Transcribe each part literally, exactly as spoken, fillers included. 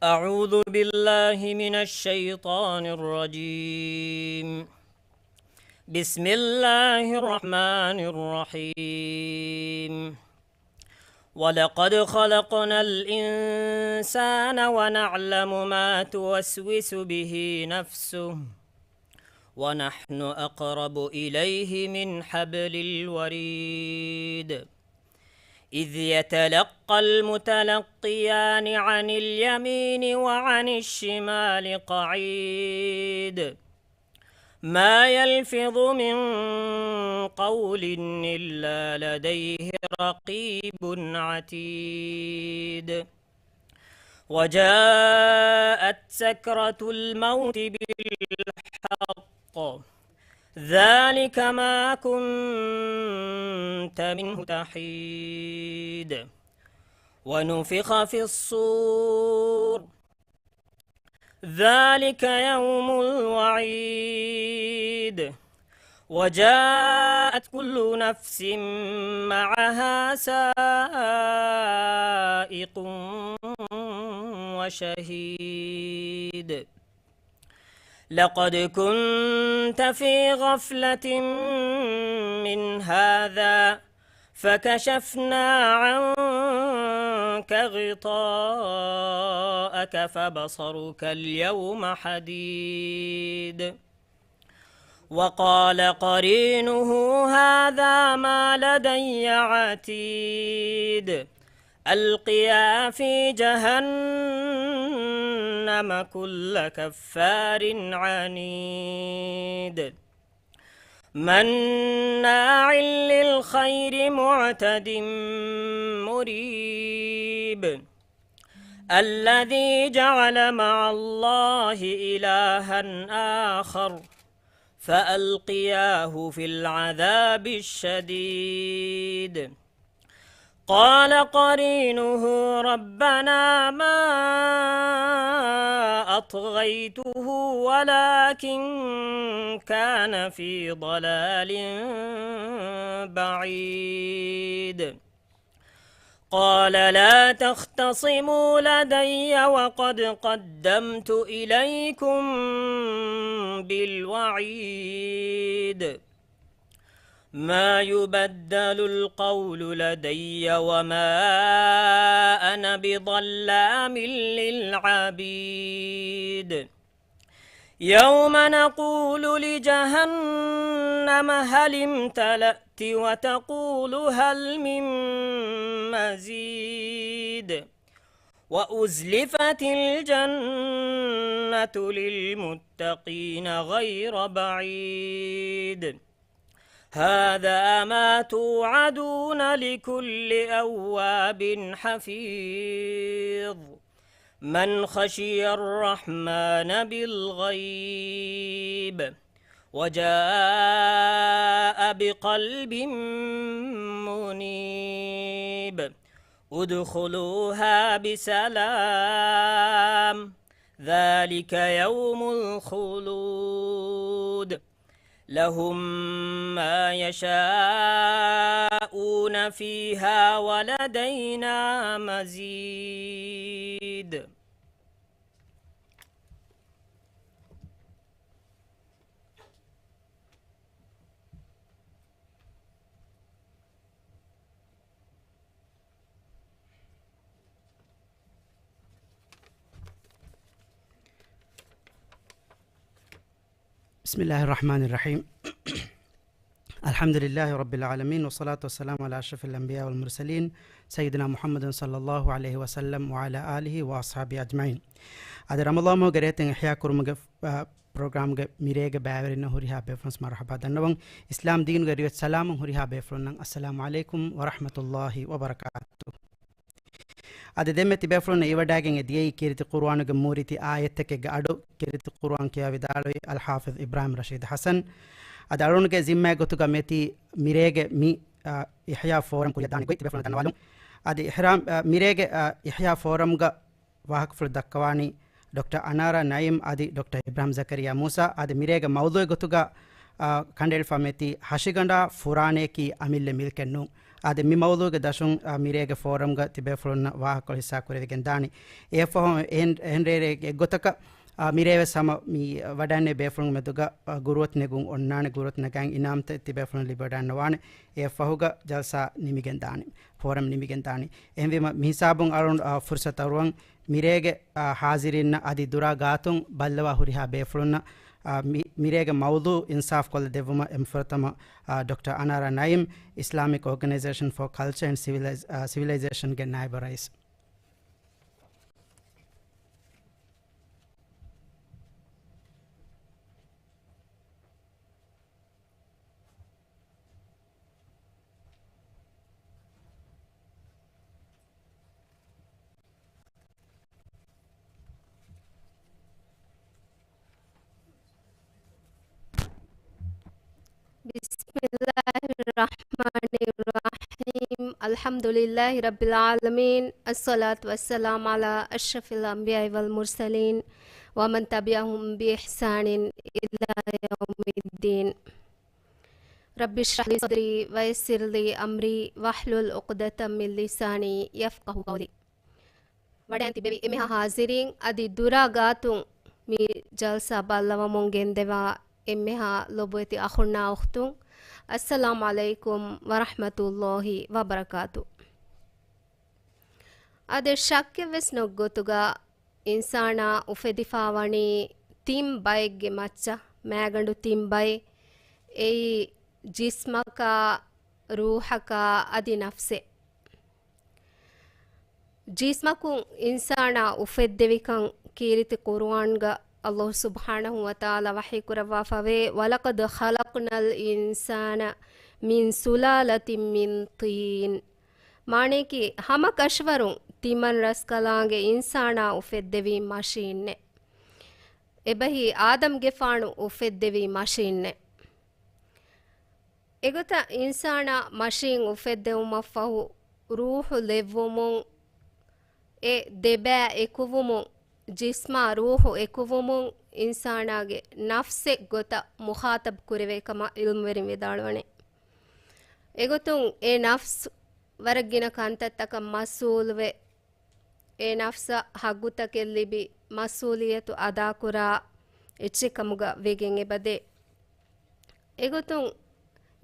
أعوذ بالله من الشيطان الرجيم. بسم الله الرحمن الرحيم. ولقد خلقنا الإنسان ونعلم ما توسوس به نفسه ونحن أقرب إليه من حبل الوريد. إذ يتلقى المتلقيان عن اليمين وعن الشمال قعيد. ما يلفظ من قول إلا لديه رقيب عتيد. وجاءت سكرة الموت بالحق. ذلك ما كنت منه تحيد. ونفخ في الصور. ذلك يوم الوعيد. وجاءت كل نفس معها سائق وشهيد. لقد كنت في غفلة من هذا فكشفنا عنك غطاءك فبصرك اليوم حديد. وقال قرينه هذا ما لدي عتيد. ألقيا في جهنم كل كفار عنيد. مناع للخير معتد مريب. الذي جعل مع الله إلها آخر فألقياه في العذاب الشديد. قال قرينه ربنا ما أطغيته ولكن كان في ضلال بعيد. قال لا تختصموا لدي وقد قدمت إليكم بالوعيد. ما يبدل القول لدي وما أنا بظلام للعبيد. يوم نقول لجهنم هل امتلأت وتقول هل من مزيد. وأزلفت الجنة للمتقين غير بعيد. هذا ما توعدون لكل أواب حفيظ. من خشي الرحمن بالغيب وجاء بقلب منيب. ادخلوها بسلام. ذلك يوم الخلود. لهم ما يشاءون فيها ولدينا مزيد. بسم الله الرحمن الرحيم. الحمد لله رب العالمين، والصلاة والسلام على أشرف الأنبياء والمرسلين، سيدنا محمد صلى الله عليه وسلم وعلى آله وأصحابه أجمعين. އަދި ރަމަޟާން މަހުގެ ރޭތިން އިޙްޔާ ކުރުމުގެ، އާ، ޕްރޮގްރާމްގެ މިރޭގެ ބައިވެރިންނަށް ހުރިހާ ބޭފުޅުން މަރުޙަބާ ދަންނަވަން. އިސްލާމް ދީނުގެ ރިވެތި ސަލާމުން ހުރިހާ ބޭފުޅުންނަށް އައްސަލާމު ޢަލައިކުމް ވަރަޙްމަތުﷲި ވަބަރަކާތު. އަދި ދެންމެ ތިބޭފުޅުންނަށް އިވަޑައިގެން އެ ދިޔައީ ކީރިތި ޤުރުއާނުގެ މޫރިތި އާޔަތްތަކެއްގެ އަޑު. ކީރިތި ޤުރުއާން ކިޔާ ވިދާޅުވި އަލްޙާފިޡް އިބްރާހިމް ރަޝީދު ޙަސަން. އަދި އަޅުގަނޑުގެ ޒިންމާގެ ގޮތުގަ މިއޮތީ މިރޭގެ މި، އާ، އިޙްޔާ ފޯރަމް ކުރިއަށް ދާނެ ގޮތް ތިބޭފުޅުންނަށް ދަންނަވާލުން. އަދި އިޙްރާމް، އާ، މިރޭގެ، އާ، އިޙްޔާ ފޯރަމްގަ ވާހަކަފުޅު ދައްކަވާނީ ޑޮކްޓަރ އަނާރާ ނައީމް އަދި ޑޮކްޓަރ އިބްރާހިމް ޒަކަރިޔާ މޫސާ. އަދި މިރޭގެ މައުޟޫޢުގެ ގޮތުގަ އާ، ކަނޑައެޅިފަ މެތި ހަށިގަނޑާ ފުރާނަޔަކީ އަމިއްލަ މިލްކެއް ނޫން. އާދެ، މި މައުޟޫގެ ދަށުން، އާ، މިރޭގެ ފޯރަމްގަ ތިބޭފުޅުންނަށް ވާހަކަކޮޅު ހިއްސާ ކުރެވިގެން ދާނީ. އެއަށްފަހު އެހެން، އެހެން ރޭރޭ އެއްގޮތަކަށް، އާ، މިރޭވެސް ހަމަ މި ވަޑައިންނެވި ބޭފުޅުން މެދުގަ، އާ، ގުރުއަތު ނެގުން އޮންނާނެ، ގުރުއަތު ނަގައިން އިނާމްތައް ތިބޭފުޅުން ލިބިވަޑައިންނަވާނެ. އެއަށްފަހުގަ ޖަލްސާ ނިމިގެން ދާނީ. ފޯރަމް ނިމިގެން ދާނީ. އެހެންވީމަ، މިހިސާބުން އަޅުން، އާ، ފުރުސަތު އަރުވަން. މިރޭގެ، އާ، ހާޒިރީންނަށް އަދި ދުރާ ގާތުން ބައްލަވާ ހުރިހާ ބޭފުޅުންނަށް، އާ، މި-، މިރޭގެ މައުޟޫ އިންސާފް ކޮށްލަ ދެއްވުމަށް އެންމެ ފުރަތަމަ، އާ، ޑޮކްޓަރ އަނާރާ ނައީމް، އިސްލާމިކް އޯގަނައިޒޭޝަން ފޯ ކަލްޗަރ އެންޑް ސިވިލައިޒް-، އާ، ސިވިލައިޒޭޝަންގެ ނާއިބު ރައީސް. بسم الله الرحمن الرحيم. الحمد لله رب العالمين. الصلاة والسلام على أشرف الأنبياء والمرسلين ومن تبعهم بإحسان إلى يوم الدين. رب اشرح لي صدري ويسر لي أمري واحلل عقدة من لساني يفقهوا قولي. ވަޑައިން ތިބެވި އެންމެހާ ހާޒިރީން އަދި ދުރާ ގާތުން މި ޖަލްސާ ބައްލަވަމުން ގެންދެވާ އެންމެހާ ލޮބުވެތި އަޚުންނާ އުޚްތުން، އައްސަލާމް ޢަލައިކުމް ވަރަޙްމަތުﷲި ވަބަރަކާތު. އާދެ، ޝައްކެއްވެސް ނެތް ގޮތުގަ އިންސާނާ އުފެދިފާވަނީ ތިން ބައެއްގެ މައްޗަށް، މާގަނޑު ތިން ބައެއް. އެއީ ޖިސްމަކާ، ރޫޙަކާ އަދި ނަފްސެއް. ޖިސްމަކުން އިންސާނާ އުފެއްދެވިކަން ކީރިތި ޤުރުއާންގަ ﷲ ސުބްޙާނަހޫ ވަތަޢާލާ ވަޙީ ކުރައްވާފަވޭ، وَلَقَدْ خَلَقْنَا الْإِنسَانَ مِنْ سُلَالَةٍ مِنْ طِينٍ. މާނަޔަކީ، ހަމަ ކަށަވަރުން ތިމަން ރަސްކަލާނގެ އިންސާނާ އުފެއްދެވީ މަށީންނެއް. އެބަހީ، އާދަމްގެފާނު އުފެއްދެވީ މަށީންނެއް. އެގޮތަށް އިންސާނާ މަށީން އުފެއްދެވުމަށްފަހު، ރޫޙު ލެއްވުމުން، އެ ދެބައި އެކުވުމުން، ޖިސްމާ ރޫޙު އެކުވުމުން، އިންސާނާގެ ނަފްސެއް ގޮތަށް މުޚާޠަބް ކުރެވޭ ކަމަށް ޢިލްމުވެރިން ވިދާޅުވަނީ. އެގޮތުން އެ ނަފްސް ވަރަށް ގިނަ ކަންތައްތަކަށް މަސްއޫލުވެ، އެ ނަފްސަށް ޙައްޤުތަކެއް ލިބި، މަސްއޫލިއްޔަތު އަދާކުރާ އެއްޗެއް ކަމުގަ ވެގެން އެބަދޭ. އެގޮތުން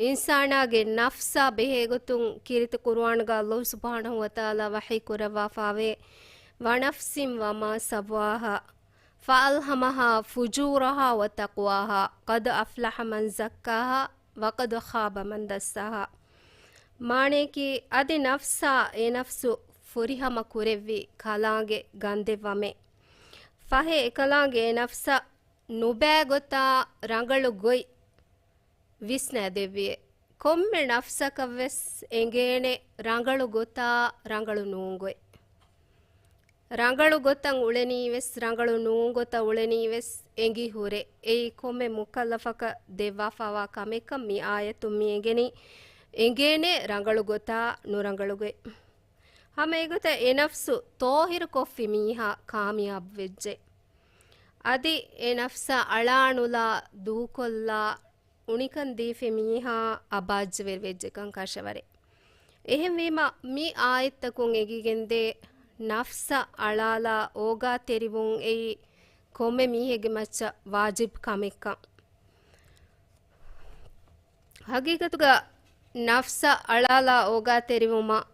އިންސާނާގެ ނަފްސާ ބެހޭގޮތުން ކީރިތި ޤުރުއާންގަ ﷲ ސުބްޙާނަހޫ ވަތަޢާލާ ވަޙީ ކުރައްވާފަވޭ، وَنَفْسٍ وَمَا سَوَّاهَا فَأَلْهَمَهَا فُجُورَهَا وَتَقْوَاهَا قَدْ أَفْلَحَ مَنْ زَكَّاهَا وَقَدْ خَابَ مَنْ دَسَّاهَا. މާނަޔަކީ، އަދި ނަފްސާ އެ ނަފްސު ފުރިހަމަ ކުރެއްވި ކަލާނގެ ގަންދެއްވަމޭ. ފަހެ އެކަލާނގެ އެ ނަފްސަށް ނުބައި ގޮތާ ރަނގަޅު ގޮތް ވިސްނައިދެއްވިއޭ. ކޮންމެ ނަފްސަކަށްވެސް އެނގޭނެ ރަނގަޅު ގޮތާ ރަނގަޅު ނޫން ގޮތް. ރަނގަޅު ގޮތަށް އުޅެނީވެސް، ރަނގަޅު ނޫން ގޮތަށް އުޅެނީވެސް އެނގި ހުރޭ. އެއީ ކޮންމެ މުކައްލަފަކަށް ދެއްވާފަވާ ކަމެއްކަން މި އާޔަތުން މި އެނގެނީ، އެނގޭނެ ރަނގަޅު ގޮތާ ނުރަނގަޅު ގޮތް. ހަމަ އެގޮތަށް އެ ނަފްސު ޠާހިރު ކޮށްފި މީހާ ކާމިޔާބު ވެއްޖެ. އަދި އެ ނަފްސަށް އަޅާނުލާ ދޫކޮށްލާ އުނިކަން ދީފި މީހާ އަބާއްޖަވެރި ވެއްޖެކަން ކަށަވަރެއް. އެހެންވީމަ، މި އާޔަތްތަކުން އެނގިގެންދޭ ނަފްސަށް އަޅާލާ އޯގާތެރިވުން އެއީ ކޮންމެ މީހެއްގެ މައްޗަށް ވާޖިބް ކަމެއްކަން. ހަގީގަތުގަ ނަފްސަށް އަޅާލާ އޯގާތެރިވުމަށް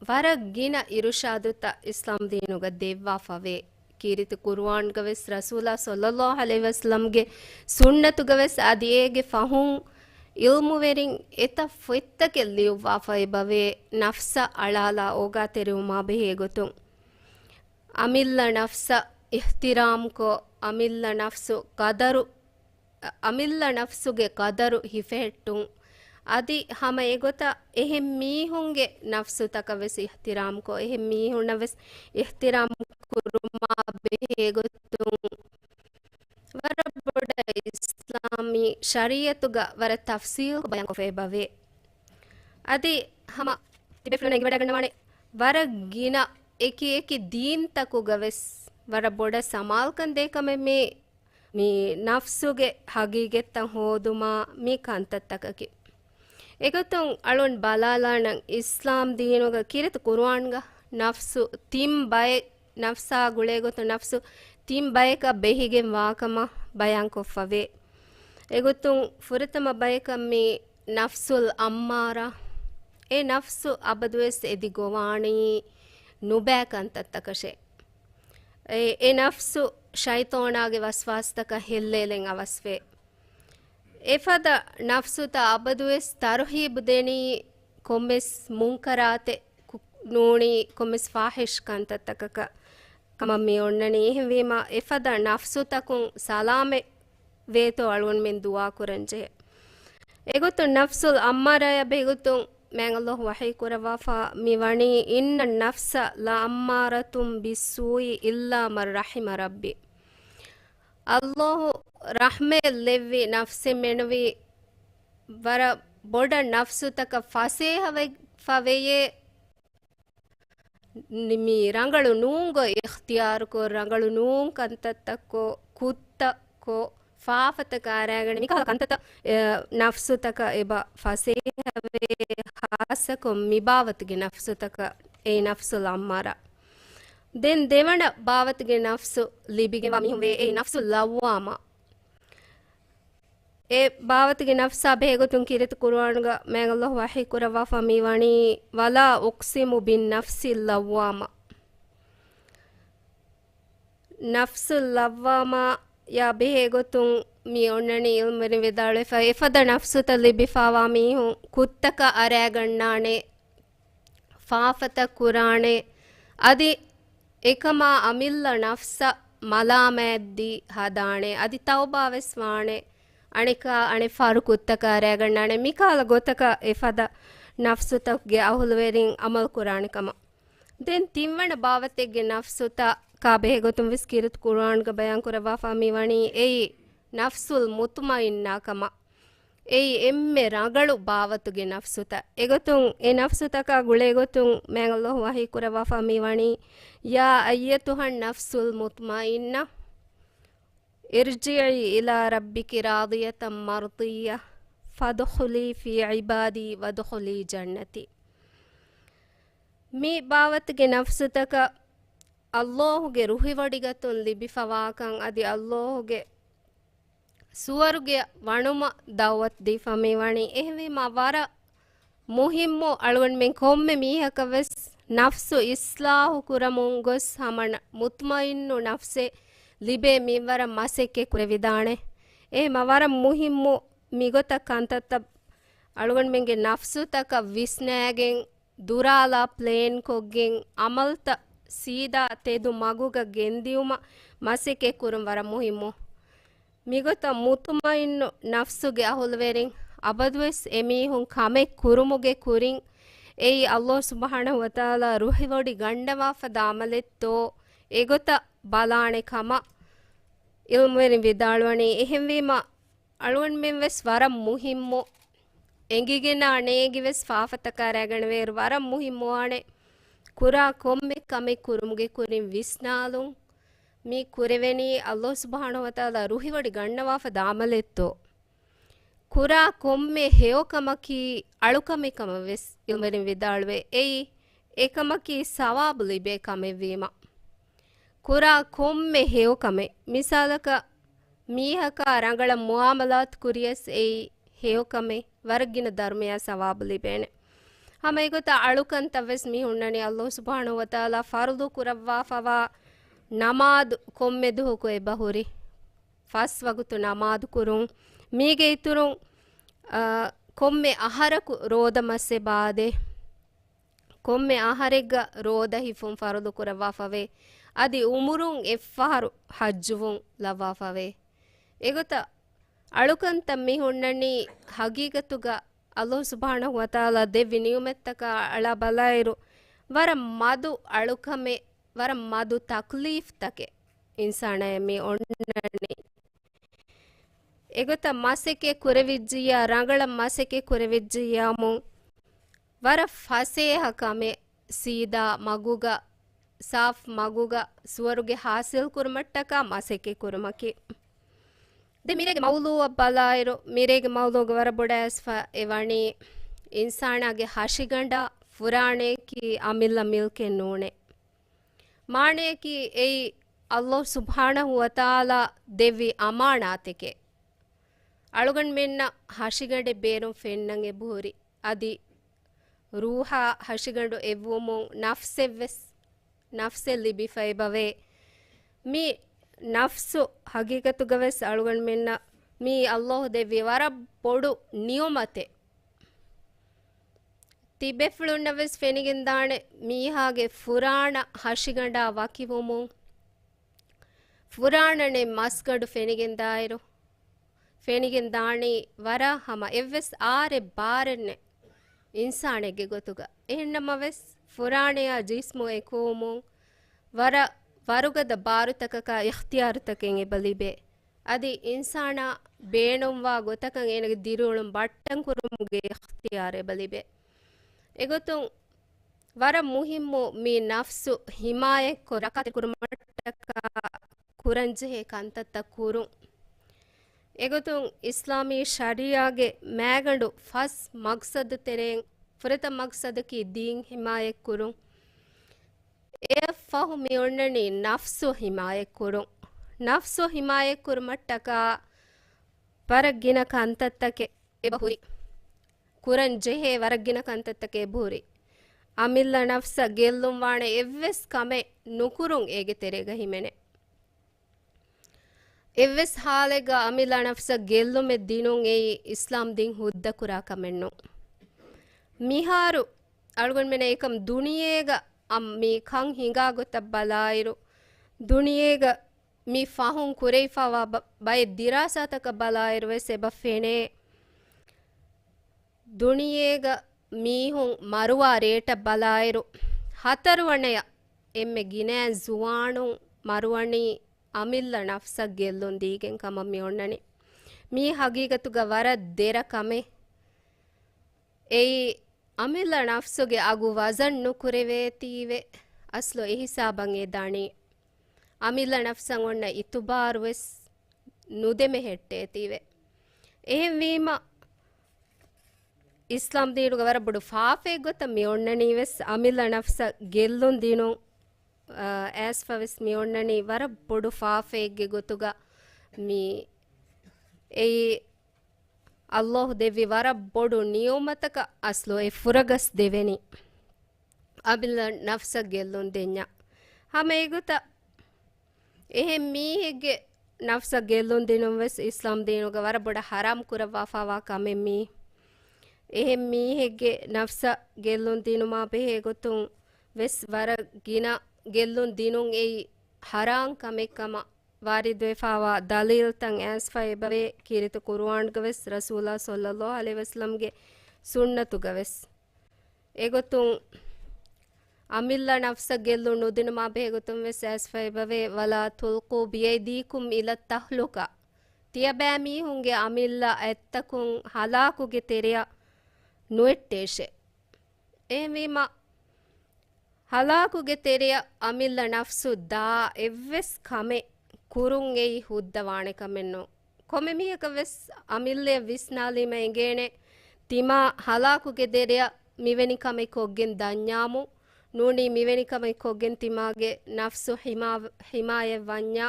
ވަރަށް ގިނަ އިރުޝާދުތައް އިސްލާމް ދީނުގަ ދެއްވާފަވޭ. ކީރިތި ޤުރުއާންގަވެސް ރަސޫލާ ޞައްލައްލާހު ޢަލައިހި ވަސައްލަމްގެ ސުންނަތުގަވެސް އަދި އޭގެ ފަހުން ޢިލްމުވެރިން އެތައް ފޮތްތަކެއް ލިޔުއްވާފައިބަވޭ ނަފްސަށް އަޅާލާ އޯގާތެރިވުމާ ބެހޭ ގޮތުން. އަމިއްލަ ނަފްސަށް އިޙްތިރާމްކޮށް، އަމިއްލަ ނަފްސު ޤަދަރު، އަމިއްލަ ނަފްސުގެ ޤަދަރު ހިފެހެއްޓުން. އަދި ހަމަ އެގޮތަށް އެހެން މީހުންގެ ނަފްސުތަކަށް ވެސް އިޙްތިރާމްކޮށް، އެހެން މީހުންނަށް ވެސް އިޙްތިރާމް ކުރުމާ ބެހޭ ގޮތުން ވަރަށް ބޮޑަށް އިސްލާމީ ޝަރީޢަތުގަ ވަރަށް ތަފްޞީލު ބަޔާންކޮށްފައިބަވޭ. އަދި ހަމަ ތިބޭފުޅުން އެނގިވަޑައިގަންނަވާނެ، ވަރަށް ގިނަ އެކި އެކި ދީންތަކުގަ ވެސް ވަރަށް ބޮޑަށް ސަމާލުކަން ދޭ ކަމެއް މި މި ނަފްސުގެ ހަގީގަތްތައް ހޯދުމާ މި ކަންތައްތަކަކީ. އެގޮތުން އަޅުން ބަލާލާނަން އިސްލާމް ދީނުގަ ކީރިތި ޤުރުއާންގަ ނަފްސު ތިން ބައެއް، ނަފްސާ ގުޅޭ ގޮތުން ނަފްސު ތިން ބަޔަކަށް ބެހިގެން ވާކަމަށް ބަޔާންކޮށްފަވޭ. އެގޮތުން ފުރަތަމަ ބަޔަކަށް މި ނަފްސުލް އައްމާރާ. އެ ނަފްސު އަބަދުވެސް އެދި ގޮވާނީ ނުބައި ކަންތައްތަކަށޭ. އެ، އެ ނަފްސު ޝައިޠޯނާގެ ވަސްވާސްތަކަށް ހެއްލޭލެން އަވަސްވޭ. އެފަދަ ނަފްސުތައް އަބަދުވެސް ތަރުހީބު ދެނީ ކޮންމެސް މުންކަރާތެއް ކު-، ނޫނީ ކޮންމެސް ފާޙިޝް ކަންތައްތަކަކަށް ކަމަށް މި އޮންނަނީ. އެހެންވީމަ، އެފަދަ ނަފްސުތަކުން ސަލާމަތް ވޭތޯ އަޅުގަނޑުމެން ދުޢާ ކުރަން ޖެހޭ. އެގޮތުން ނަފްސުލް އައްމާރާޔާ ބެހިގޮތުން މާތް ﷲ ވަޙީ ކުރައްވާފަ މި ވަނީ، "إن النفس لأمارة بالسوء إلا ما رحم ربي." ﷲ ރަޙްމަތް ލެއްވި ނަފްސެއް މެނުވީ ވަރަށް ބޮޑަށް ނަފްސުތަކަށް ފަސޭހަވެފަވެޔޭ، މި ރަނގަޅު ނޫން ގޮތް އިޚްތިޔާރުކޮށް، ރަނގަޅު ނޫން ކަންތައްތައްކޮށް، ކުށްތައްކޮށް، ފާފަތަކަށް އަރާގަނެ، މިކަހަލަ ކަންތައްތައް، އެ، ނަފްސުތަކަށް އެބަ ފަސޭހަވޭ، ޚާއްޞަކޮށް މި ބާވަތުގެ ނަފްސުތަކަށް، އެއީ ނަފްސުލް އައްމާރާ. ދެން ދެވަނަ ބާވަތުގެ ނަފްސު ލިބިގެންވާ މީހުން ވޭ، އެއީ ނަފްސުލް ލައްވާމާ. އެ ބާވަތުގެ ނަފްސާ ބެހޭގޮތުން ކީރިތި ޤުރުއާނުގަ މާތް ﷲ ވަޙީ ކުރައްވާފަ މި ވަނީ، "ولا أقسم بالنفس اللوامة." ނަފްސުލް ލައްވާމާ ޔާ ބެހޭގޮތުން މި އޮންނަނީ ޢިލްމުވެރިން ވިދާޅުވެފަ، އެފަދަ ނަފްސުތައް ލިބިފާވާ މީހުން ކުށްތަކަށް އަރާގަންނާނެ، ފާފަތައް ކުރާނެ، އަދި އެކަމާ އަމިއްލަ ނަފްސަށް މަލާމާތްދީ ހަދާނެ، އަދި ތައުބާވެސް ވާނެ، އަނެކާ އަނެއް ފަހަރު ކުށްތަކަށް އަރާގަންނާނެ، މިކަހަލަ ގޮތަކަށް އެފަދަ ނަފްސުތަކުގެ އަހުލުވެރިން އަމަލު ކުރާނެ ކަމަށް. ދެން ތިންވަނަ ބާވަތެއްގެ ނަފްސުތަކާ ބެހޭގޮތުން ވެސް ކީރިތި ޤުރުއާންގަ ބަޔާން ކުރައްވާފަ މި ވަނީ އެއީ ނަފްސުލް މުޠްމައިންނާ ކަމަށް. އެއީ އެންމެ ރަނގަޅު ބާވަތުގެ ނަފްސުތައް. އެގޮތުން އެ ނަފްސުތަކާ ގުޅޭގޮތުން މާތް ﷲ ވަޙީ ކުރައްވާފަ މި ވަނީ، "يا أيتها النفس المطمئنة ارجعي إلى ربك راضية مرضية فادخلي في عبادي وادخلي جنتي." މި ބާވަތުގެ ނަފްސުތަކަށް ﷲ ގެ ރުހިވޮޑިގަތުން ލިބިފަވާކަން އަދި ﷲ ގެ ސުވަރުގެއަށް ވަނުމަށް ދަޢުވަތު ދީފަ މި ވަނީ. އެހެންވީމާ، ވަރަށް މުހިއްމު އަޅުގަނޑުމެން ކޮންމެ މީހަކަށް ވެސް ނަފްސު އިޞްލާޙު ކުރަމުން ގޮސް ހަމަ ނަ-، މުޠްމައިންނު ނަފްސެއް ލިބޭ މިންވަރަށް މަސައްކަތް ކުރެވިދާނެ. އެހެމަ ވަރަށް މުހިއްމު މިގޮތަށް ކަންތައްތައް އަޅުގަނޑުމެންގެ ނަފްސުތަކަށް ވިސްނާގެން، ދުރާލާ ޕްލޭން ކޮށްގެން، އަމަލްތައް ސީދާ ތެދު މަގުގަ ގެންދިއުމަށް މަސައްކަތް ކުރުން ވަރަށް މުހިއްމު. މިގޮތަށް މުޠުމައިންނު ނަފްސުގެ އަހުލުވެރިން އަބަދުވެސް އެމީހުން ކަމެއް ކުރުމުގެ ކުރިން އެއީ ﷲ ސުބްޙާނަހޫ ވަތަޢާލާ ރުހިވޮޑި ގަންނަވާފަ ދާ ޢަމަލެއްތޯ އެގޮތަށް ބަލާނެ ކަމަށް ޢިލްމުވެރިން ވިދާޅުވަނީ. އެހެންވީމަ، އަޅުގަނޑުމެން ވެސް ވަރަށް މުހިއްމު، އެނގިގެން ނޭނގި ވެސް ފާފަތަކާ ރާގަނޑުވޭއިރު ވަރަށް މުހިއްމުވާނެ، ކުރާ ކޮންމެ ކަމެއް ކުރުމުގެ ކުރިން ވިސްނާލުން. މި ކުރެވެނީ ﷲ ސުބްޙާނަހޫ ވަތަޢާލާ ރުހިވޮޑި ގަންނަވާފަ ދާ ޢަމަލެއްތޯ؟ ކުރާ ކޮންމެ ހެޔޮކަމަކީ އަޅުކަމެއް ކަމަށް ވެސް ޢިލްމުވެރިން ވިދާޅުވޭ. އެއީ، އެކަމަކީ ސަވާބު ލިބޭ ކަމެއްވީމަ. ކުރާ ކޮންމެ ހެޔޮކަމެއް، މިސާލަކަށް، މީހަކާ ރަނގަޅަށް މުޢާމަލާތު ކުރިޔަސް އެއީ ހެޔޮކަމެއް، ވަރަށް ގިނަ ދަރުމަޔާ ސަވާބު ލިބޭނެ. ހަމަ އެގޮތަށް އަޅުކަންތައް ވެސް މި ހުންނަނީ ﷲ ސުބްޙާނަހޫ ވަތަޢާލާ ފަރުޟު ކުރައްވާފަވާ ނަމާދު ކޮންމެ ދުވަހަކު އެބަހުރި ފަސް ވަގުތު ނަމާދު ކުރުން. މީގެ އިތުރުން، އާ، ކޮންމެ އަހަރަކު ރޯދަ މަސް އެބަ އާދޭ. ކޮންމެ އަހަރެއްގަ ރޯދަ ހިފުން ފަރުޟު ކުރައްވާފަވޭ. އަދި އުމުރުން އެއްފަހަރު ޙައްޖުވުން ލައްވާފަވޭ. އެގޮތަށް އަޅުކަންތައް މި ހުންނަނީ ޙަޤީޤަތުގަ ﷲ ސުބްޙާނަހޫ ވަތަޢާލާ ދެއްވި ނިޢުމަތްތަކާ އަޅާ ބަލާއިރު، ވަރަށް މަދު އަޅުކަމެއް، ވަރަށް މަދު ތަކްލީފްތަކެއް އިންސާނާޔަށް މި އޮންނަނީ. އެގޮތަށް މަސައްކަތް ކުރެވިއްޖިއްޔާ، ރަނގަޅަށް މަސައްކަތް ކުރެވިއްޖިއްޔާމު، ވަރަށް ފަސޭހަ ކަމެއް ސީދާ މަގުގަ، ސާފް މަގުގަ ސުވަރުގެ ޙާޞިލް ކުރުމަށްޓަކާ މަސައްކަތް ކުރުމަކީ. ދެން މިރޭގެ މައުޟޫޢަށް ބަލާއިރު، މިރޭގެ މައުޟޫޢުގަ ވަރަށް ބޮޑަށް އައިސްފަ އެ ވަނީ އިންސާނާގެ ހަށިގަނޑާ ފުރާނަޔަކީ އަމިއްލަ މިލްކެއް ނޫނޭ. މާނަޔަކީ އެއީ ﷲ ސުބްޙާނަހޫ ވަތަޢާލާ ދެއްވި އަމާނާތެކޭ. އަޅުގަނޑުމެންނަށް ހަށިގަނޑެއް ބޭނުން ފެންނަން އެބަހުރި. އަދި ރޫޙާ ހަށިގަނޑު އެއްވުމުން ނަފްސެއްވެސް، ނަފްސެއް ލިބިފަ އެބަވޭ. މި ނަފްސު ހަގީގަތުގަވެސް އަޅުގަނޑުމެންނަށް މީ ﷲ ދެއްވި ވަރަށް ބޮޑު ނިޢުމަތެއް. ތިބޭފުޅުންނަށް ވެސް ފެނިގެންދާނެ މީހާގެ ފުރާނަ ހަށިގަނޑާ ވަކިވުމުން، ފުރާނަނެތް މަސްގަނޑު ފެނިގެންދާއިރު، ފެނިގެންދާނީ ވަރަށް ހަމަ އެއްވެސް އާރެއް ބާރެއްނެތް އިންސާނެއްގެ ގޮތުގަ. އެހެންނަމަވެސް، ފުރާނަޔާ ޖިސްމު އެކުވުމުން ވަރަށް ވަރުގަދަ ބާރުތަކަކާ އިޚްތިޔާރުތަކެއް އެބަ ލިބޭ. އަދި އިންސާނާ ބޭނުންވާ ގޮތަކަށް އޭނަގެ ދިރިއުޅުން ބައްޓަން ކުރުމުގެ އިޚްތިޔާރު އެބަ ލިބޭ. އެގޮތުން ވަރަށް މުހިއްމު މި ނަފްސު ހިމާޔަތްކޮށް ރައްކާތެރި ކުރުމަށްޓަކާ ކުރަންޖެހޭ ކަންތައްތައް ކުރުން. އެގޮތުން އިސްލާމީ ޝަރީޢާގެ މައިގަނޑު ފަސް މަގްސަދު ތެރެއިން ފުރަތަމަ މަގްސަދަކީ ދީން ހިމާޔަތްކުރުން. އެއަށްފަހު މި އޮންނަނީ ނަފްސު ހިމާޔަތްކުރުން. ނަފްސު ހިމާޔަތްކުރުމަށްޓަކާ ވަރަށް ގިނަ ކަންތައްތަކެއް އެބަހުރި. ކުރަން ޖެހޭ ވަރަށް ގިނަ ކަންތައްތަކެއް އެބަހުރި. އަމިއްލަ ނަފްސަށް ގެއްލުން ވާނެ އެއްވެސް ކަމެއް ނުކުރުން އޭގެ ތެރޭގަ ހިމެނޭ. އެއްވެސް ހާލެއްގަ އަމިއްލަ ނަފްސަށް ގެއްލުމެއް ދިނުން އެއީ އިސްލާމް ދީން ހުއްދަކުރާ ކަމެއް ނޫން. މިހާރު އަޅުގަނޑުމެން އެކަމް ދުނިޔޭގަ އަ، މި ކަން ހިނގާ ގޮތަށް ބަލާއިރު، ދުނިޔޭގަ މި ފަހުން ކުރެވިފައިވާ ބަ، ބައެއް ދިރާސާތަކަށް ބަލާއިރު ވެސް އެބަ ފެނޭ. ދުނިޔޭގަ މީހުން މަރުވާ ރޭޓަށް ބަލާއިރު، ހަތަރުވަނަޔަށް އެންމެ ގިނައިން ޒުވާނުން މަރުވަނީ އަމިއްލަ ނަފްސަށް ގެއްލުން ދީގެން ކަމަށް މި އޮންނަނީ. މީ ހަގީގަތުގަ ވަރަށް ދެރަ ކަމެއް. އެއީ އަމިއްލަ ނަފްސުގެ އަގު ވަޒަން ނުކުރެވޭތީވެ، އަސްލު އެހިސާބަށް އެ ދަނީ. އަމިއްލަ ނަފްސަށް އޮންނަ އިތުބާރުވެސް ނުދެމެހެއްޓޭތީވެ. އެހެންވީމަ، އިސްލާމް ދީނުގެ ވަރަށް ބޮޑު ފާފައެއް ގޮތަށް މި އޮންނަނީވެސް، އަމިއްލަ ނަފްސަށް ގެއްލުން ދިނުން، އާ، އައިސްފަވެސް މި އޮންނަނީ ވަރަށް ބޮޑު ފާފައެއްގެ ގޮތުގަ. މި އެއީ ﷲ ދެއްވި ވަރަށް ބޮޑު ނިޢުމަތަކަށް އަސްލު އެ ފުރަގަސް ދެވެނީ. އަމިއްލަ ނަފްސަށް ގެއްލުން ދެންޏާ. ހަމަ އެގޮތަށް އެހެން މީހެއްގެ ނަފްސަށް ގެއްލުން ދިނުން ވެސް އިސްލާމް ދީނުގަ ވަރަށް ބޮޑަށް ޙަރާމް ކުރައްވާފައިވާ ކަމެއް މީ. އެހެން މީހެއްގެ ނަފްސަށް ގެއްލުން ދިނުމާ ބެހޭ ގޮތުން ވެސް ވަރަށް ގިނަ ގެއްލުން ދިނުން އެއީ ޙަރާމް ކަމެއް ކަމަށް ވާރިދުވެފައިވާ ދަލީލްތައް އައިސްފަ އެބަވޭ، ކީރިތި ޤުރުއާންގަވެސް ރަސޫލާ ޞައްލައްލާހު ޢަލައިހި ވަސައްލަމްގެ ސުންނަތުގަވެސް. އެގޮތުން އަމިއްލަ ނަފްސަށް ގެއްލުން ނުދިނުމާ ބެހޭ ގޮތުން ވެސް އައިސްފަ އެބަވޭ، "ولا تلقوا بأيديكم إلى التهلكة." ތިޔަބައިމީހުންގެ އަމިއްލަ އަތްތަކުން ހަލާކުގެ ތެރެއަށް ނުއެއްޓޭށޭ. އެހެންވީމަ، ހަލާކުގެ ތެރެއަށް އަމިއްލަ ނަފްސު ދާ އެއްވެސް ކަމެއް ކުރުން އެއީ ހުއްދަވާނެ ކަމެއް ނޫން. ކޮންމެ މީހަކަށް ވެސް އަމިއްލައަށް ވިސްނާލީމަ އެނގޭނެ، ތިމާ ހަލާކުގެ ތެރެއަށް މިވެނި ކަމެއް ކޮށްގެން ދަންޏާމު، ނޫނީ މިވެނި ކަމެއް ކޮށްގެން ތިމާގެ ނަފްސު ހިމާ، ހިމާޔަތް ވަންޏާ.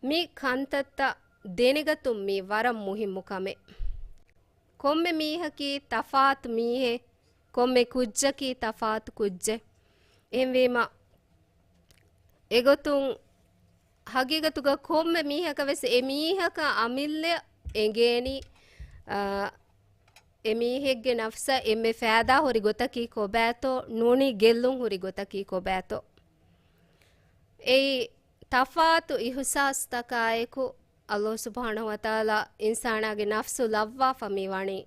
މި ކަންތައްތައް ދެނެގަތުން މީ ވަރަށް މުހިއްމު ކަމެއް. ކޮންމެ މީހަކީ ތަފާތު މީހެއް، ކޮންމެ ކުއްޖަކީ ތަފާތު ކުއްޖެއް. އެހެންވީމަ، އެގޮތުން ހަގީގަތުގަ ކޮންމެ މީހަކަށް ވެސް އެ މީހަކަށް އަމިއްލަ އެނގޭނީ، އާ، އެ މީހެއްގެ ނަފްސަށް އެންމެ ފައިދާ ހުރި ގޮތަކީ ކޮބާތޯ، ނޫނީ ގެއްލުން ހުރި ގޮތަކީ ކޮބާތޯ. އެއީ ތަފާތު އިހުސާސްތަކާއެކު ﷲ ސުބްޙާނަހޫ ވަތަޢާލާ އިންސާނާގެ ނަފްސު ލައްވާފަ މި ވަނީ.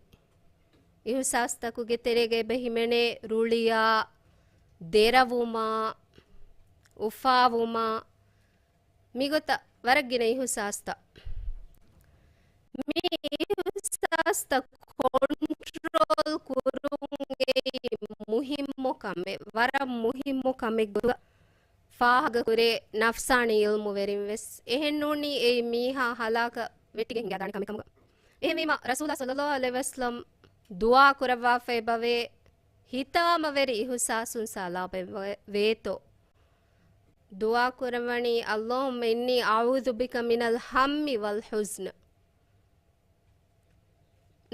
އިހުސާސްތަކުގެ ތެރޭގަ އެބަ ހިމެނޭ ރުޅިއާ، ދެރަވުމާ، އުފާވުމާ، މިގޮތަށް ވަރަށް ގިނަ އިހުސާސްތައް. މި އިހުސާސްތައް ކޮންޓްރޯލް ކުރުން އެއީ މުހިއްމު ކަމެއް، ވަރަށް މުހިއްމު ކަމެއް ގޮތުގަ ފާހަގަކުރޭ ނަފްސާނީ ޢިލްމުވެރިން ވެސް. އެހެން ނޫނީ އެއީ މީހާ ހަލާކަށް ވެއްޓިގެން ހިނގާދާނެ ކަމެއް ކަމުގަ. އެހެންވީމަ، ރަސޫލާ ޞައްލައްލާހު ޢަލައިހި ވަސައްލަމް ދުޢާ ކުރައްވާފައި އެބަވޭ، ހިތާމަވެރި އިޙުސާސުން ސަލާމަތް ވޭތޯ. ދުޢާ ކުރައްވަނީ، اللهم إني أعوذ بك من الهم والحزن.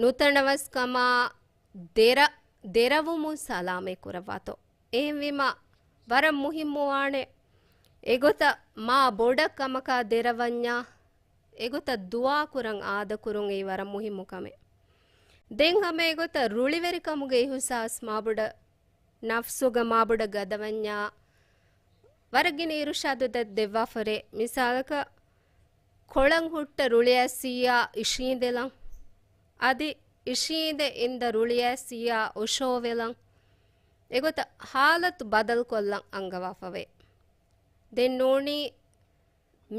ނުތަނަވަސްކަމާ ދެރަ، ދެރަވުމުން ސަލާމަތް ކުރައްވާތޯ. އެހެންވީމަ، ވަރަށް މުހިއްމުވާނެ، އެގޮތަށް މާ ބޮޑަށް ކަމަކާ ދެރަވަންޏާ، އެގޮތަށް ދުޢާ ކުރަން އާދަކުރުން އެއީ ވަރަށް މުހިއްމު ކަމެއް. ދެން ހަމަ އެގޮތަށް ރުޅިވެރިކަމުގެ އިޙުސާސް މާބޮޑަށް، ނަފްސުގަ މާބޮޑަށް ގަދަވަންޏާ، ވަރަށް ގިނަ އިރުޝާދު ދެ-، ދެއްވާފަރޭ. މިސާލަކަށް، ކޮޅަށް ހުއްޓަ ރުޅިއައިސިއްޔާ އިށީނދެލަން. އަދި އިށީނދެ އިންދަ ރުޅިއައިސިއްޔާ އޮށޯވެލަން. އެގޮތަށް ހާލަތު ބަދަލުކޮށްލަން އަންގަވާފަވޭ. ދެން ނޫނީ